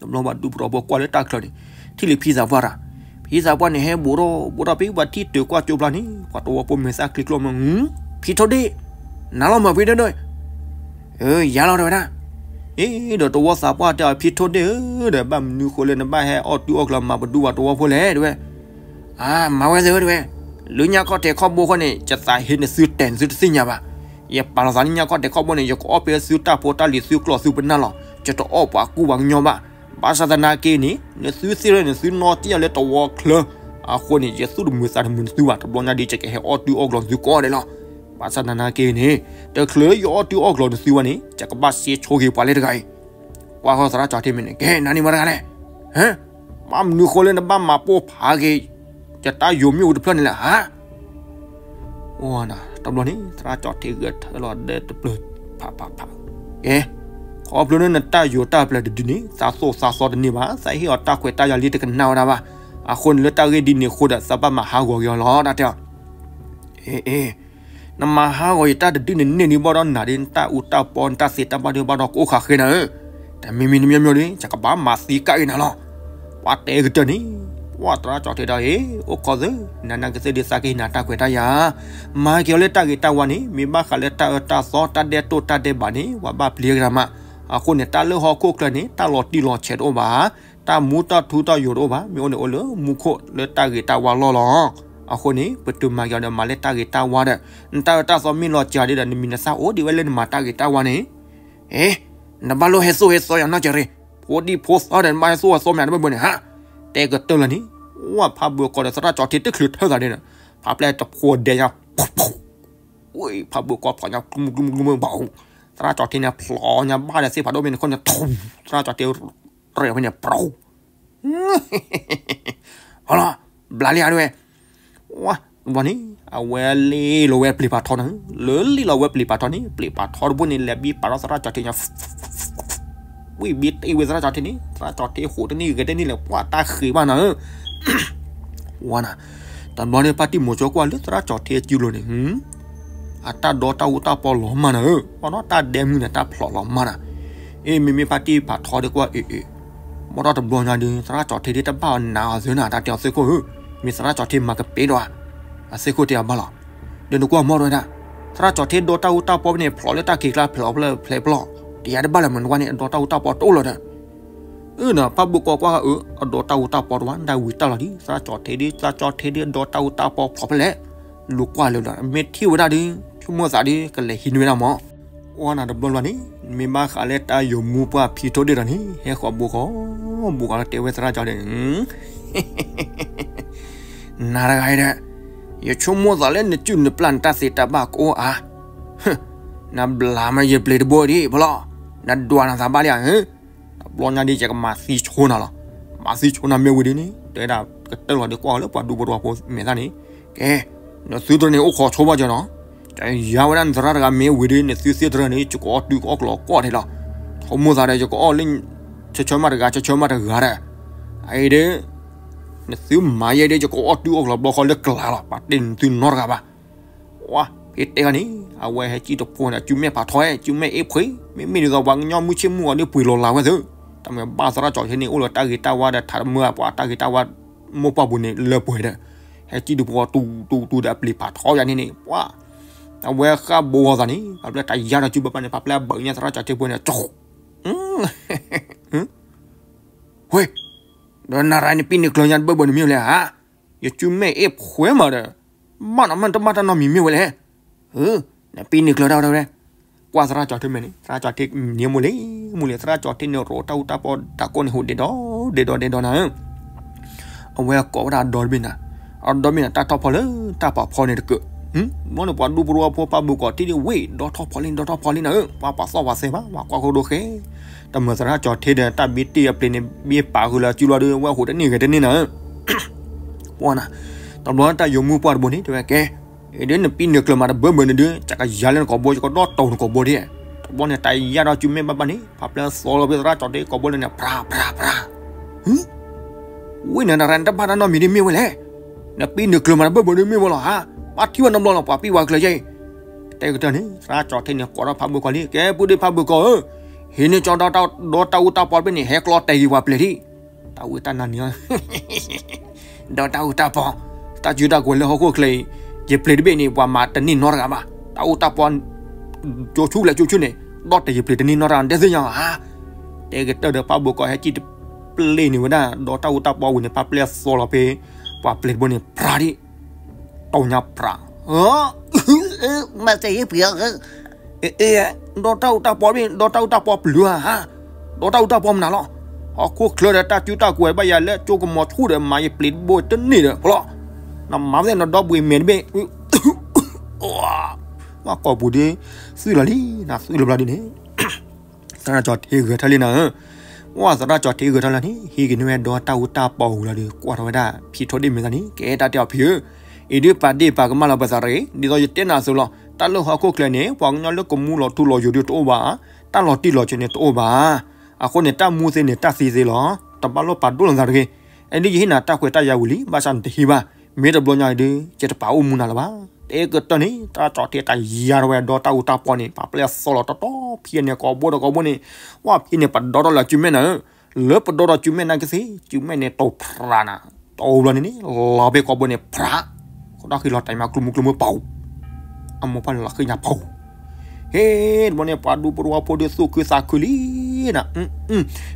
တဘျီဘၣ်ဒူပရီဘိကွၢ်လၢတၢ်ချၢန့ၣ် ထံၣ်လံဖံသးပှၢ်တၢ်, ဖံသးပှၢ်န့ၣ် ဟဲဘိးထီၣ်ဘိးထီၣ်ဖဲပှၤထံၣ်တုၤကွၢ်ကၠိပျၢ်န့ၣ် ပှၤတဝီဖိမဲာ်သၣ်ချံကျိမး, ဖံထိၣ်ဒ့ၣ်, နၤလီၤမၢ်ဖံဒိၣ်ဒိၣ်, ယၤလီၤတဲဝဲဒၣ်, အ့ ဒီးတဝီသးပှၢ်တဲအီၤ ဖံထိၣ်ဒ့ၣ်ဧၢ ဒီးဘၣ်မနုၤဃိလၢနဘၣ်ဟဲအီၣ်တုၤအီၣ်ကျီၤမၤပဒူဝဲတဝီဖိလဲၣ် တဲဝဲ. အါ မၤဝဲသ့ဝဲ တဲဝဲ, လၢညါခီၣ်ထံးခီၣ်ဘိခီန့ၣ် ယသးဟ့နသုတဲာ်နသုတသ့ၣ်ညါဘၣ်. ယပာ်လီၤသးလၢညါခီၣ်ထံးခီၣ်ဘိန့ၣ် ယကအီၣ်ဖဲသုတၢ်ဖိတၢ်လံၤ သုကျီၢ်သုပနၢ်လီၤ. ယတအီၣ်ပှၤကူပှၤကညီဘၣ်. ဘၣ်ဆၣ်သနာ်က့န့ၣ် နသုသ့ၣ်ညါ နသုနီၢ်ကံၢ်ယၤလၢတဝီချၢ, အဃိန့ၣ် ယသူၣ်တမုာ်သးတမုာ်နသုဘၣ်. တဘျီညါဒ် ယကဟဲအီၣ်တုၤအီၣ်ကျီၤနသုကိးဂၤဒဲးလီၤ. ဘၣ်ဆၣ်သနာ်က့န့ၣ် တချုးလၢယအီၣ်တုၤအီၣ်ကျီၤနသုဝဲန့ၣ် ယကဘၣ်စ့ဆိက့ၤပှၤလၢတဂၤအံၤ. ကွၢ်ဃီသရၣ်ကၠီၤထ့မ့ၢ်န့ၣ် ကဲ နၤန့ၣ်မတၤတဂၤလဲၣ်. ဟဲ, ဘၣ်မနုၤဃိလၢနဘၣ်မၤပိၢ်ဖးက့ၤ ယတၢ်ယိၤမ့ၣ်အူတဖျၢၣ်န့ၣ်လဲၣ်ဧါ. အိၣ်နၤ တဘျီန့ၣ် သရၣ်ကၠီၤထ့ဂဲၤထၢၣ်လီၤဒီးတပျၢၤ ဖးဖးဖး, ကဲ, ခီဖျိလၢနတၢ်ယိၤတၢ်ပျၢၤတဒုန့ၣ် သးသိၣ်သးသီတန့ၢ်ဘၣ်, သးဟ့ၣ်အီၤတၢ်ခွဲးတၢ်ယာ်လံတကနၣ်ဝဲဒၣ်ဘၣ်. အဃိန့ၣ်လၢတၢ်ဂ့ၢ်ဒ်န့ၣ်အဃိဒီး သးဘၣ်မၤဟးဂီၤက့ၤအီၤလီၤ တၢ်တဲအီၤ. အ့ အ့ နမၤဟးဂီၤယတၢ်တဒုန့ၣ်န့ၢ်ဒံးဘၣ်ဒီးနၤဒ် နတၢ်အူတၢ်ပီ နတၢ်သ့တၢ်ဘၣ်ဒုးဘၣ်ဒီးကအိၣ်ဃာ်ဃဲနၤဧၢ. တမံၤမံၤတမံၤမံၤဒီး ယကဘၣ်မၤသံကၣ်က့ၤနၤလီၤ. ပှၤတဲကတၢၢ်န့ၣ် ပှၤသရၣ်ကၠီၤထ့ဒီး အ့ အိၣ်ခိးသု, နနာ်က့သ့ၣ်ဒုးသးကဟ့ၣ်နၤတၢ်ခွဲးတၢ်ယာ်, မၤက့ၤအီၤလၢတၢ်ဂ့ၤတၢ်ဝါန့ၣ် မ့ၢ်ဘၣ်ဃးလၢတၢ်အၢတၢ်သီ တၢ်ဒဲးတိၢ်တၢ်ဒဲးဘးန့ၣ် ပှၤဘၣ်ပျံၤကရၤမး. အဃိန့ၣ် တၢ်လၢဟီၣ်ခိၣ်ချၢန့ၣ် တၢ်လီၤတံၢ်လီၤဆဲးတအိၣ်ဘၣ်, တၢ်မူတၢ်ထူတၢ်ယိာ်တအိၣ်ဘၣ်, မ့ၢ်အိၣ်န့ၣ်အိၣ်လၢမူခိၣ်လၢတၢ်ဂ့ၤတၢ်ဝါလီၢ်လီၤ. အဃိန့ၣ် ပတုာ်မၤက့ၤအီၤဒီးမၤလၢတၢ်ဂ့ၤတၢ်ဝါဒီး နတၢ်အၢတၢ်သီမ့ၢ်လီၤစှၤဒ်ဒီး နမံၤနသၣ်အိၣ်ဒံးဝဲလၢနမၤတၢ်ဂ့ၤတၢ်ဝါန့ၣ် အ့ နဘၣ်လိၣ်ဟဲသိၣ်ဟဲသီယၤနီတစဲးရ့ၣ်, ဖိဒံဖိသၣ်ဒီး နဘၣ်ဟဲသိၣ်ဟဲသီမ့ၢ်တဘၣ်ဘၣ်န့ၣ်ဟါ. တဲကတၢၢ်လၢန့ၣ် ဝဲဖးဘၢကီးဒီးသရၣ်ကၠီၤထ့တချုးထၢသးဒ်န့ၣ်, ဖးပျဲတဖိဒဲညါ ဖးဘၢကီးဖျိးညါ ကျူမုကျူမုကျူမုဘၣ်, သရၣ်ကၠီၤထ့န့ၣ် ဖျိးညါဘၣ်ဒီးသ့ၣ်ဖးဒိၣ်မ့ၢ်န့ၣ်ခိၣ်န့ၣ် ထူ, သရၣ်ကၠီၤထ့ ရဲၣ်ဖဲန့ၣ် ပြူ အလီၤ, ဘျးလံဧါတဝဲ, ဝါ, တဘျီန့ၣ် အဝဲလ့ၣ်လီၤဝဲပျံၤပာ်ထီနၤ, လၢလ့ၣ်လီၤဝဲပျံၤပာ်ထီန့ၣ် ပျံၤပာ်ထီတဘိန့ၣ် လဲၤဘံပာ်ထီသရၣ်ကၠီၤထ့ညါ, ဝံၣ်ဘံတ့ၢ်ဝဲသရၣ်ကၠီၤထ့န့ၣ် သရၣ်ကၠီၤထ့ဃိးတနံၣ်ဂဲၤတနံၣ်လဲၣ် ပှၤတၢ်ဃ့ဘၣ်နၤဧၢ ဝါနၤ, တဘျီန့ၣ် ဖါတံၢ်မိၤကၠီကွၢ်လၢသရၣ်ကၠီၤထ့စုလိၤန့ၣ်, အတၢ်ဒီတၢ်အူတၢ်ပီလီၤမၢ်နၤဧၢ, ဘၣ်ဒီးတၢ်ဒဲမုၢ်န့ၣ် တၢ်ဖျိးလီၤမၢ်နၤ, အ့ မ့မ့ၢ်ဖါတံၢ်ဖးထီဒီးကွၢ်အ့ၣ်အ့ၣ်, ဘၣ်ဒီးတဘျီညါဒီး သရၣ်ကၠီၤထ့ဒ်တဘၣ်အီၤနးအီၤသၢနၤ တၢ်တဲအီၤသ့ၣ်ခိၣ်ဧၢ, မ့ၢ်သရၣ်ကၠီၤထ့မၤကပ့ၤဒီးဧါ, အသ့ၣ်ခိၣ်တဲအီၤဘၣ်လီၤ, ဒီးနကွၢ်မီၢ်တဝဲဒၣ်, သရၣ်ကၠီၤထ့ဒီတၢ်အူတၢ်ပီဖဲန့ၣ် ဖျိးလၢတၢ်ခံးကျါဖျိးဖျဲးဖျဲးဖျိး, တယၤတဘၣ်လၢၤမနုၤကွၢ်န့ၣ် အဒီတၢ်အူတၢ်ပီတအိၣ်လၢၤဒီး အၢ နဖးဘၣ်ကီကွၢ်အၢ အဒီတၢ်အူတၢ်ပီတဝဲ ဒၣ်ဝံၤတၢ်လီၤဒ် သရၣ်ကၠီၤထ့ဒ် သရၣ်ကၠီၤထ့ဒ်အဒီတၢ်အူတၢ်ပီဖျိးဖဲလဲၣ်, လူၤကွၢ်လၢၤလီၤ မ့ၢ်ထံၣ်ဝဲဒၣ်ဒ် ဆိကမိၣ်သးဒ် ကလဲၤဟံးန့ၢ်ဝဲဒၣ်မး, အိၣ်နၤတဘျီဘျီန့ၣ် မ့ၢ်ဘၣ်ဃးလၢတၢ်ယိၤမူပှၢ်ဖံထိၣ်ဒ့ၣ်ဒီးန့ၣ် ဟဲဃီၤဘိဃီၤ ဘိဃီၤလၢတဲဝဲသရၣ်ကၠီၤထ့န့ၣ် နၤတဂၤအံၤဒီး ယဆိကမိၣ်သးလၢနစုၣ်နပျၢ်နတၢ်သ့တၢ်ဘၣ်ကအိၣ်ဧါ, နဘျးမးယပျံၤတဘိဒံးဖီလီၤ, နဒွးနသးဘၣ်လံဧါ, တဘျီညါဒ်ယကမၤသံဆိနၤလီၤ, မၤသံဆိနၤမ့ၢ်ဝံၤဒ်န့ၣ် တဲဒၣ်ကတၢၢ်လီၤဒ်ကွၢ်လၢပှၤဒူဖိတဝီဖိမဲာ်သၣ်န့ၣ်, ကဲ နသုတရၢန့ၣ်အိၣ်ခိးဆိဘၣ်ကၠီၤနီၤ, ယၤဝဲဒၣ်နသရၣ်တဂၤမ့ၢ်ဝံၤဒ် နသုသ့ၣ်တရၢန့ၣ် ယကအီၣ်တုၤကအီၣ်ကျီၤကိးဂၤဒဲးလီၤ, ဆိကမိၣ်သးဒီး ယကအီၣ်လၢ ဆၢဆၢမးတဂၤ ဆၢဆၢမးတဂၤဒီး, အအံၤဒ် နသုမၤယဲဒ် ယကအီၣ်တုၤအီၣ်ကျီၤဘျီဃီလၢကျါလီၤ ပှၤတ့ၢ်နသုနီတဂၤဘၣ်, ဝါ ဖဲတဲဂၤန့ၣ် အဝဲဟဲစံၣ်တဖိန့ၣ် စုမဲာ်ဖးထီ စုမဲာ်အ့ၣ်ဖှ့ မ့မ့ၢ်ဒ်သိးပှၤကညီမုၢ်ဆ့ၣ်မုၢ်ဂီၤဒ်ပှ့ၤလီၤလးဝဲသု, တမ့ၢ်ဘၣ်သရၣ်ကၠီၤထ့န့ၣ် အိၣ်လၢတၢ်ဂ့ၤတၢ်ဝါဒီး ထးတမၢပှၤတၢ်ဂ့ၤတၢ်ဝါ မိၢ်ပှၢ်ပူၤန့ၣ် လၢပှဲၤဒီး, ဟဲစံၣ်တဖိ တူတူတူဒီးအပျံၤဖးထီယၤန့ၣ်န့ၣ် ပှၤ အဝဲဃၣ်ဘိဂီၤသးန့ၣ် ဖးပျဲတၢ်ယါဒီးစုဘၣ်ဘၣ်န့ၣ် ဖးပျဲအဘၢၣ်ညါသရၣ်ကၠီၤထ့ဖိန့ၣ် ကၠီ ဝ့ ဒီးနၤရၤနပံန့ၢ်ကျၢၤညါတဘၢၣ်ဘၢၣ်န့ၣ်မ့ၢ်ဝဲလဲၣ်ဧါ, ယစုမဲာ်အ့ၣ်ဖှ့မးဒီး, ဘၣ်နမ့ၢ်တဘၣ်တၢ်နီတမံၤမ့ၢ်ဝဲလဲၣ်, နပံန့ၢ်ကျၢၤတၢ်ဝဲဒၣ်ဝဲ, ကွၢ်သရၣ်ကၠီၤထ့မဲာ်န့ၣ် သရၣ်ကၠီၤထ့န့ၣ်မူလံ, မူလံ သရၣ်ကၠီၤထ့န့ၣ် ရိးတၢ်အူတၢ်ပီတၢ်ကိးန့ၣ် ဟူးဒ့ဒီဒ့ဒီဒ့ဒီနၤ အဝဲကိးဝဲဒၣ်အဒီတဘ့ၣ်နၤ, အဒီတဘ့ၣ်န့ၣ် တၢ်ထီၣ်ဖီလၢတၢ်ပာ်ဖီန့ၣ်တကၢး, ဘျီန့ၣ်ပှၤဒူဖိတဝီဖိဖးဘၢၣ်ကီးထံၣ်ဒ်ဝ့ၢ် ဒီထီၣ်ဖီလံ ဒီထီၣ်ဖီလံနၤဧၢ, ပှၤပာ်သီၣ်ပှၤသဲဘၣ် ပှၤကွၢ်ခိၣ်ဒိၣ်ဃဲ, တမၢၢ်သရၣ်ကၠီၤထ့ဒီး တၢ်ဘံတ့ၢ်အပျ့ၤန့ၣ် ဘ့ၣ်ပာ်ဃုာ်လၢအစုလီၤဒီး ဝဲဟူးတန့ၢ်ဂဲၤတန့ၢ်နၤဧၢ ပှၤနၤ, တဘျီတၢ်ယိၤမူပှၢ်တဘိန့ၣ် တဲဝဲကဲ, အံၤဒ်နပံန့ၢ်ကျၢၤမးတဘၢၣ်ဘၢၣ်န့ၣ်ဒုး ကကယၤလၢနကိာ်ဘိ ယကဒီးတိၢ်နကိာ်ဘိဒ်, တဘျီန့ၣ် တၢ်ယါဒီးစုမဲာ်ဘၣ်ဘၣ်န့ၣ် ဖးပျဲသီလီၤဖဲသရၣ်ကၠီၤထ့ကိာ်ဘိလၢန့ၣ် ဖြးဖြးဖြး, ဝ့ၢ်နၤနရၤနတဘၣ်တၢ်နီတမံၤဒ်မ့ၢ်ဝဲလဲၣ်, နပံန့ၢ်ကျၢၤမးတဘၢၣ်ဘၢၣ်ဒ်မ့ၢ်ဝဲလီၤဧါ, ဘၣ်ထံၣ်ဝဲနီတဘျီလီၤ ပှၤပံၢ်ဝဲကျၢၤယဲအံၤ, တဲကတၢၢ်န့ၣ် သရၣ်ကၠီၤထ့န့ၣ် ကိးထီၣ်ဖးဘၢၣ်ကီးလံ ကဲ ပုၢ်ဒ့ဖးဘၢၣ်ကီးဧၢ, ဟံးန့ၢ်ကၠီဒီးတၢ်အူတၢ်ပီတဘ့ၣ်န့ၣ် ဟဲကျီတဲာ်က့ၤပှၤပျဲၤထံၣ်, တၢ်ဝံတၢ်နါန့ၣ် ဒီးတၢ်အူတၢ်ပီ, တၢ်စုတၢ်ကဝဲၤလၢဟီၣ်ခိၣ်ချၢအံၤ, ယပျဲၤတဘ့ၣ်န့ၣ် ပှၤမၤတန့ၢ်နီတဂၤဘၣ်, တၢ်အူတၢ်ပီ, ကၠိဆူလဲၣ်ကၠိဆူန့ၣ်, ဒီးတဲာ်ယပျ့ၤတန့ၢ်နီတၢ်ဒဲသ့ၣ်ညါဧါ. တဲကတၢၢ်ဒီးပၢ်ဘိကီးဟဲစံၣ်တပျ့ၤန့ၢ်ဝဲဒၣ် ဒီတၢ်အူတၢ်ပီဝံၤန့ၣ် ပၢ်ပျဲၢ်သီလီၤဖဲ ပှၤပျ့ၤတဘိန့ၣ် ဖြးဒံး တီၢ်ညါဖြး မၤစၢၤယပျ့ၤ ဒီတၢ်အူတၢ်ပီဘ့ၣ် ဒီတၢ်အူတၢ်ပီပျုၤဧါ, ဒီတၢ်အူတၢ်ပီမနုၤလီၤ. ဟီၣ်ခိၣ်ချၢဒီးတၢ်စုတၢ်ကွဲးဘၣ်ယၤလၢကၠိကမီၤဆူၣ်ဒီး မၤယပျ့ၤတဘိတန့ၢ်ဒီး ဖီလီၤ. နမၤဝဲသ့ၣ်နဒီပုၢ်ဝဲၢ်မဲာ်တဘ့ၣ် ပှၤကိာ်ပူၤဒ် သွံၣ်လီၤလံ, နသွံၣ်လီၤဘျီဒ်န့ၣ် သရၣ်ကၠီၤထ့ဂဲၤထၢၣ်လံနၤဧၢ, ဝဲသရၣ်ကၠီၤထ့ဂဲၤထၢၣ်လံန့ၣ် ဟံးက့ၤန့ၢ်ဝဲဒီတၢ်အူတၢ်ပီဝံၤလီၤဒီး ကွၢ်ထီၣ်ဝဲဒၣ် ဖံထိၣ်ဒ့ၣ်မဲာ်သးန့ၣ် ကဲတၢ်တဲအီၤဖံဧၢ, အံၤဒုးပာ်ဒ့ၣ်ပာ်ကမၣ်လီၤပသးတဂ့ၤ, ဒ်သိးယတဲနၤအသိးလီၤ. တၢ်လၢဟီၣ်ခိၣ်ချၢန့ၣ် ပှၤကညီလၢကမူလီၤထူလီၤယိာ်ဒုးတအိၣ်ဘၣ်, တၢ်လီၤတံၢ်လီၤဆဲးန့ၣ်တအိၣ်ဘၣ်. အဃိန့ၣ် တၢ်မူသ့န့ၣ် တၢ်သံသ့လီၤ. တဘၣ်လိၣ်ပာ်ဒိၣ်လိာ်သးတဂ့ၤ. အဒုးယဟ့ၣ်နၤတၢ်ခွဲးတၢ်ယာ်ဝံၤလံ, ဘၣ်ဆၣ်နတဟံးဘၣ်. မ့ၢ်တဘျီညါအံၤဒုး ယတပာ်အိၣ်မူနၤလၢၤဘၣ်. တဲကတၢၢ်န့ၣ် သရၣ်ကၠီၤထ့တၢ်ယါထီၣ်ဝဲဒီတၢ်အူတၢ်ပီန့ၣ် ပှၤပျဲၢ်သီလီၤတီတီဖံန့ၣ် ကိးဘိဒီးကိးဘိန့ၣ်, ဝဲဖံန့ၣ် ပဒီထီၣ်လၢစုမဲာ်နၤဧၢ, လၢပဒီဒီးစုမဲာ်နၤကသ့, စုမဲာ်န့ၣ်တိာ်ဖြးနၤ, တိာ်ဘျီန့ၣ်န့ၣ် လီၤဖဲကိးဘိန့ၣ် ဖြး, ဃီဒီၣ်ဃံလီၤတၢ်မၤကျိမုကျိမုပူၤ အမိၢ်ပှၢ်လီၤဃံညါပူၤ ဟ့ၣ် တဘျီန့ၣ် ပှၤဒူဖိတဝီဖိဒုးသူၣ်ခုသးခုလံနၤ,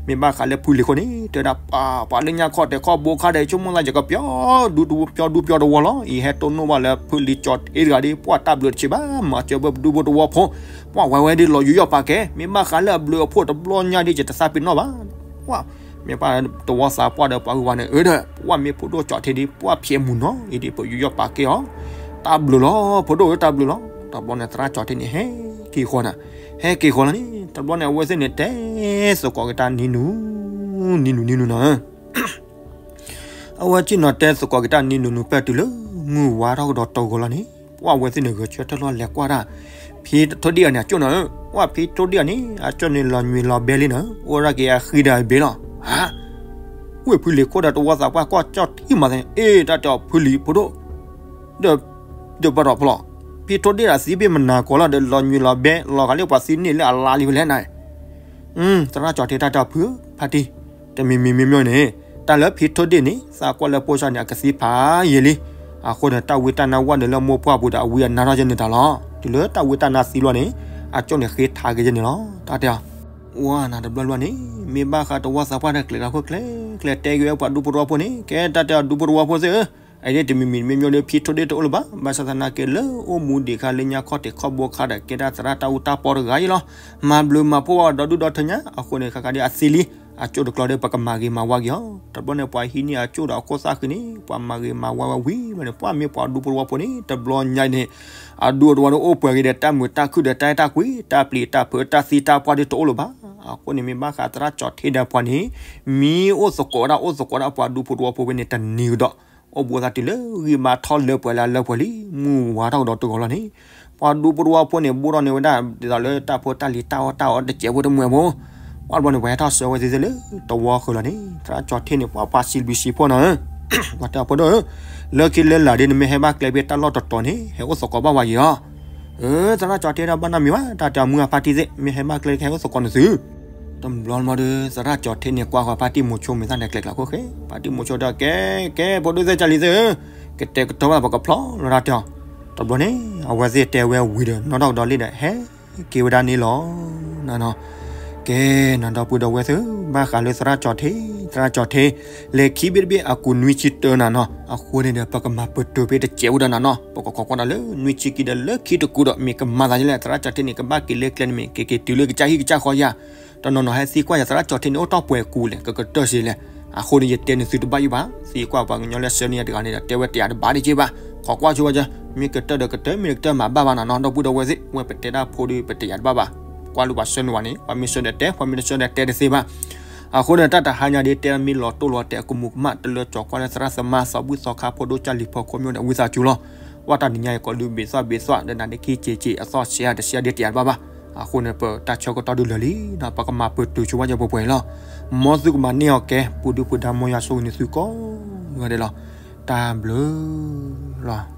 မ့ၢ်ဘၣ်ဃးလၢဖုလံၤခိၣ်န့ၣ် တဲဝဲဒၣ် ပှၤလၢညါခီၣ်တဲာ်ခီၣ်ဘိခါဒီး ဆိကမိၣ်သးယကပျီဒူပျီဒူပျီတဝီလီၤ. အံၤဟဲတိၢ်နီၣ်ဘၣ်လၢဖုလံၤကၠီၤထ့တဂၤဒီး ပှၤတၢ်ဘျုးတဆံးဘၣ် မၤစၢၤဘၣ်ပဒူဖိတဝီဖိ, ပှၤဝဲဝဲဒ်လီၤယူးယီၣ်ပာ်ကဲ, မ့ၢ်ဘၣ်ဃးလၢအဘျုးအဖှိၣ်တဘျီညါဒီး ယတသးပ့ၤနီၣ်ဘၣ် မ့ၢ်ပှၤတဝီသးပှၢ်ဒီးပှၤဂုၤပှၤဂၤန့ၣ် အၢဒီး ပှၤမ့ၢ်ဖိဒိၣ်ကၠီၤထ့ဒီး ပှၤဖျဲးမုၢ်နီၤ အံၤဒ်ပယူးယီၣ်ပာ်ကဲအီၤ, တၢ်ဘျုးလီၤ ဖိဒိၣ်ဧၢ တၢ်ဘျုးလီၤ. တဘျီန့ၣ် သရၣ်ကၠီၤထ့န့ၣ် ဟဲက့ၤဃီနၤ, ဟဲက့ၤဃီလီၤန့ၣ် တဘျီန့ၣ် အဝဲသ့ၣ်န့ၣ် တဲသကိးက့ၤတၢ်နံၤနူၤ, နံၤနူၤနံၤနူၤနၤဧၢ အဝဲစံၣ်နီၤတဲသကိးက့ၤတၢ်နံၤနူၤနူၤ ပၢၢ်တုၤလၢမုၢ်ဝါထီၣ်ကဒီးတဂီၤလီၤန့ၣ်, ပှၤဝဲသ့ၣ်န့ၣ် ဂဲၤဆၢထၢၣ်လီၤလဲၤကွၢ်တၢ် ဖံထိၣ်ဒ့ၣ်အန့ၣ် အကၠိၣ်နၤဧၢ, ပှၤဖံထိၣ်ဒ့ၣ်အန့ၣ် အကၠိၣ်န့ၣ်လီၤညွံးလီၤဘဲလံနၤဧၢ, အိၣ်ဒၣ်က့ၤအဃံဒီးအဘ့လီၤ. ဟါ, ဝ့ၢ်ဖုလံၤခိၣ်ဒီးတဝီသးပှၢ်ကွၢ်ကၠီၣ်ထံမးသ့ၣ်, အ့ တၢ်တဲအီၤဖုလံၤဖိဒိၣ် ဒီး ဒီးပဒီးဖျီၣ်, ဖံထိၣ်ဒ့ၣ်ဒီးသံဘ့ၣ်မနၤကိးလီၤဒီး လီၤညွံးလီၤဘဲ လီၤဂာ်လၢပှၤသံန့ၢ်လၢအလါလံဝဲလဲၣ်နၤ, သရၣ်ကၠီၤထ့တၢ်တဲအီၤဖုဧၢ, ဖါတံၢ်, တမံၤမံၤမ့မ့ၢ်န့ၣ်, တၢ်လၢဖံထိၣ်ဒ့ၣ်န့ၣ် သးကွၢ်လၢဖိစၢ်န့ၣ် အကသံဖးယံာ်လံ, အဃိန့ၣ် တၢ်ဝံတၢ်နါဝဲဒီးလၢမိၢ်ပှၢ်ပူၤဒီး အဝံအနါထီၣ်ယဲန့ၣ်တၢ်လီၤ. တုၤလၢတၢ်ဝံတၢ်နါသံလီၤန့ၣ် အကၠိၣ်န့ၣ်ဃ့ထးက့ၤယဲန့ၣ်လီၤ. တၢ်တဲအီၤ ဝါနၤတဘျီဘျီန့ၣ် မ့ၢ်ဘၣ်ဃးတဝီသးပှၢ်တၢ်ကျဲၤလီၤခိၣ်ကျဲၤကျဲၤတဲက့ၤဝဲပှၤဒူဖိတဝီဖိန့ၣ် ကဲတၢ်တဲအီၤဒူဖိတဝီဖိသ့ၣ်ဧၢ, အအံၤဒ်တမံၤမံၤတမ့ၢ်မ့ၢ်ဒီးဖံထိၣ်ဒ့ၣ်တအိၣ်လၢၤဘၣ်, ဘၣ်ဆၣ်သနာ်က့လၢအိၣ်မူဒံးခါလၢညါခီၣ်ထံးခီၣ်ဘိခါဒီး ကဲဒၣ်သရၣ်တၢ်အူတၢ်ပီတဂၤအံၤလီၤ. မၤဘျုးမၤဖှိၣ်ဘၣ်ဒီဒူၣ်ဒီထၢညါ, အဃိန့ၣ် ခါခါဒ်အသံလံ, အကၠိၣ်တကျီဒီး ပကမၤဂ့ၤမၤဝါက့ၤအီၤ. တဘျီန့ၣ် ပှၤဟံးန့ၢ်အကၠိၣ်ဒီးအခိၣ်သၣ်ဃံန့ၣ် ပှၤမၤဂ့ၤမၤဝါဝဲဝံၤဘျီန့ၣ် ပှၤမ့ၢ်ပှၤဒူဖိတဝီဖိန့ၣ် တဘျီညါအံၤန့ၣ် အဒူအတဝီဒီးအိၣ်ပှဲၤက့ၤဒီးတၢ်မုာ်တၢ်ခုၣ်ဒီးတၢ်အဲၣ်တၢ်ကွံ တၢ်ပျံၤတၢ်ဖုးတၢ်သံတၢ်ပှၢ်ဒ်တအိၣ်လၢၤဘၣ်. အဃိန့ၣ်မ့ၢ်ဘၣ်ဃးသရၣ်ကၠီၤထ့ဒီးပှၤန့ၣ် မ့ၢ်အိၣ်သကိးဝဲဒၣ်အိၣ်သကိးဒၣ်ပှၤဒူဖိတဝီဖိဖဲန့ၣ်တနံၤကဒီး အိၣ်ဘူးသးတုၤလၢဂံၢ်ဘါထီၣ်လၢပှဲၤလၢအလၢပှဲၤလံ မုၢ်ဝါထီၣ်ကဒီးတဂီၤလီၤန့ၣ် ပှၤဒူဖိတဝီဖိန့ၣ် ဘိၣ်ထီၣ်န့ၢ်ဝဲဒၣ် ဒ်သိးလၢတၢ်ဖိတၢ်လံၤတၢ်အီၣ်တၢ်အီတစဲးဖိတမှဲၤဖိ ပှၤတဘျီန့ၣ် ပှၤဟဲထီၣ်ဆှၢဝဲသ့ၣ်သ့ၣ်လၢတဝီဃၢၤလီၤန့ၣ် သရၣ်ကၠီၤထ့န့ၣ် ပှၤပှၤစံးဘျုးစံးဖှိၣ်နီၤဧၢ ပှၤတဲအီၤဖိဒိၣ်ဧၢ လၢခံလၢလာ်ဒ်နမ့ၢ်ဟဲဘၣ်ကျဲဖဲတၢ်လီၢ်တတီၤန့ၣ် ဟဲအိၣ်သကိးဘၣ်ဝဲယံၤလီၤ. အၢ သရၣ်ကၠီၤထ့ဒီးဘၣ်နီတမံၤဘၣ် တၢ်တဲအီၤမုၢ်အဖါတံၢ်သ့ၣ် မ့ၢ်ဟဲဘၣ်ကျဲကဟဲအိၣ်သကိးနသု တဘျီတဘျီဒီး သရၣ်ကၠီၤထ့န့ၣ် ကွၢ်ဃီၤဖါတံၢ်မိၤဆိမ့ၢ်သၣ်န့ၣ် ကျဲးကျးခိၣ်ဃဲ ဖါတံၢ်မိၤဆိဒီး ကဲ ကဲ ဖိဒိၣ်သ့ၣ်ကၢ်လံၤသ့ၣ်ဧၢ ကတဲာ်ကတီၤဘၣ်ပကဖျီလီၤတၢ်တဲအီၤ တဘျီန့ၣ် အဝဲသ့ၣ်တဲဝဲဝံၤဒီး နီၢ်ထီၣ်ကဒီးလံဒီး ဟဲက့ၤဝဲဒၣ်န့ၣ်လီၤ. နနီၤ ကဲ နဒီပုၢ်ဒီဝဲၢ်သ့ၣ် ဘၣ်ဃးလၢသရၣ်ကၠီၤထ့ သရၣ်ကၠီၤထ့ လဲၤခံဘ့ၣ်တဘ့ၣ်အကူးနွံဆံတၢနၤနီၤ အဃိန့ၣ်ဒီး ပကမၤပတုာ်ဖဲတစဲးဝဲဒီးနၤနီၤ ပကခိးကွၢ်ဒီးလၢနွံဆံခံဒီးလၢခံတကူဒီး မ့ၢ်ကမၤသးဒ်လဲၣ် သရၣ်ကၠီၤထ့န့ၣ် ကဘၣ်က့ၤလၢကျဲန့ၣ်မ့ၢ် က့ၤက့ၤတုၤလၢကစၢ်ဟံၣ်ကစၢ်ဃီယၤ တနီၤနီၤဟဲသံကွၢ်ယၤ သရၣ်ကၠီၤထ့န့ၣ် အိၣ်တ့ၢ်ပှဲၤကူးလဲၣ် ကကတၢၢ်စ့လဲၣ် အဃိန့ၣ် ယတဲနသုတဘၣ်ယိၣ်ဘၣ် သံကွၢ်ပှၤကညီလၢဆှၢန့ၢ်ယၤတဂၤန့ၣ်ဒီး တဲဝဲတယာ်တဘၣ်ဒံးက့ဘၣ် ခိးကွၢ်ဆိဝဲ မ့ၢ်ကတၢၢ်ဒီးကတၢၢ် မ့ၢ်တကတၢၢ်မၤဘၣ်ဘၣ်နၤနီၤ ဒီပုၢ်ဒီဝဲၢ်သ့ၣ် ဝဲပတဲတၢ်ဖိဒီး ပတယာ်တဘၣ်ဘၣ် ကွၢ်လၢပှၤဆှၢန့ၢ်ဝဲန့ၣ် ပှၤမ့ၢ်ဆှၢဒီးတဲ ပှၤမ့ၢ်တဆှၢဒီးတဲတသ့ဘၣ် အဃိန့ၣ် တၢ်တဟါညါဒ်တဲမ့ၢ်လီၤတိၢ်လီၤတဲာ်အကမူးကမၣ် တလၢကၠီၤကွၢ်လၢသရၣ်သမါ သီဘူၣ်သီခါ ဖိဒိၣ်ကၢ်လံၤဖီခိၣ်မ့ၢ်ဒီး ဝံသးစူၤလီၤ ကွၢ်တၢ်နံၤညါအံၤ ကိးဒုးဘ့ၣ်သွၣ်ဘ့ၣ်သွၣ် ဒီးနၤဒ်ခံက့ၤက့ၤ အသီၣ်ဆံးအါတဆံးအါဒ်တယာ်တဘၣ်ဘၣ် အဃိန့ၣ် ပတၢ်ဆၢကတီၢ်ဒုးလၢာ်လံဒီး ပကမၤပတုာ်ဆိဝဲယဲၢ်ပှဲၤပှဲၤလီၤ မ်သုကမၤန့ၢ်အီၤကဲ ပူၤဒုပူၤဒါ မ်ယွၤဆိၣ်ဂ့ၤန့ၢ်သုကိးဂၤဒဲးလီၤ တၢ်ဘျုးလီၤ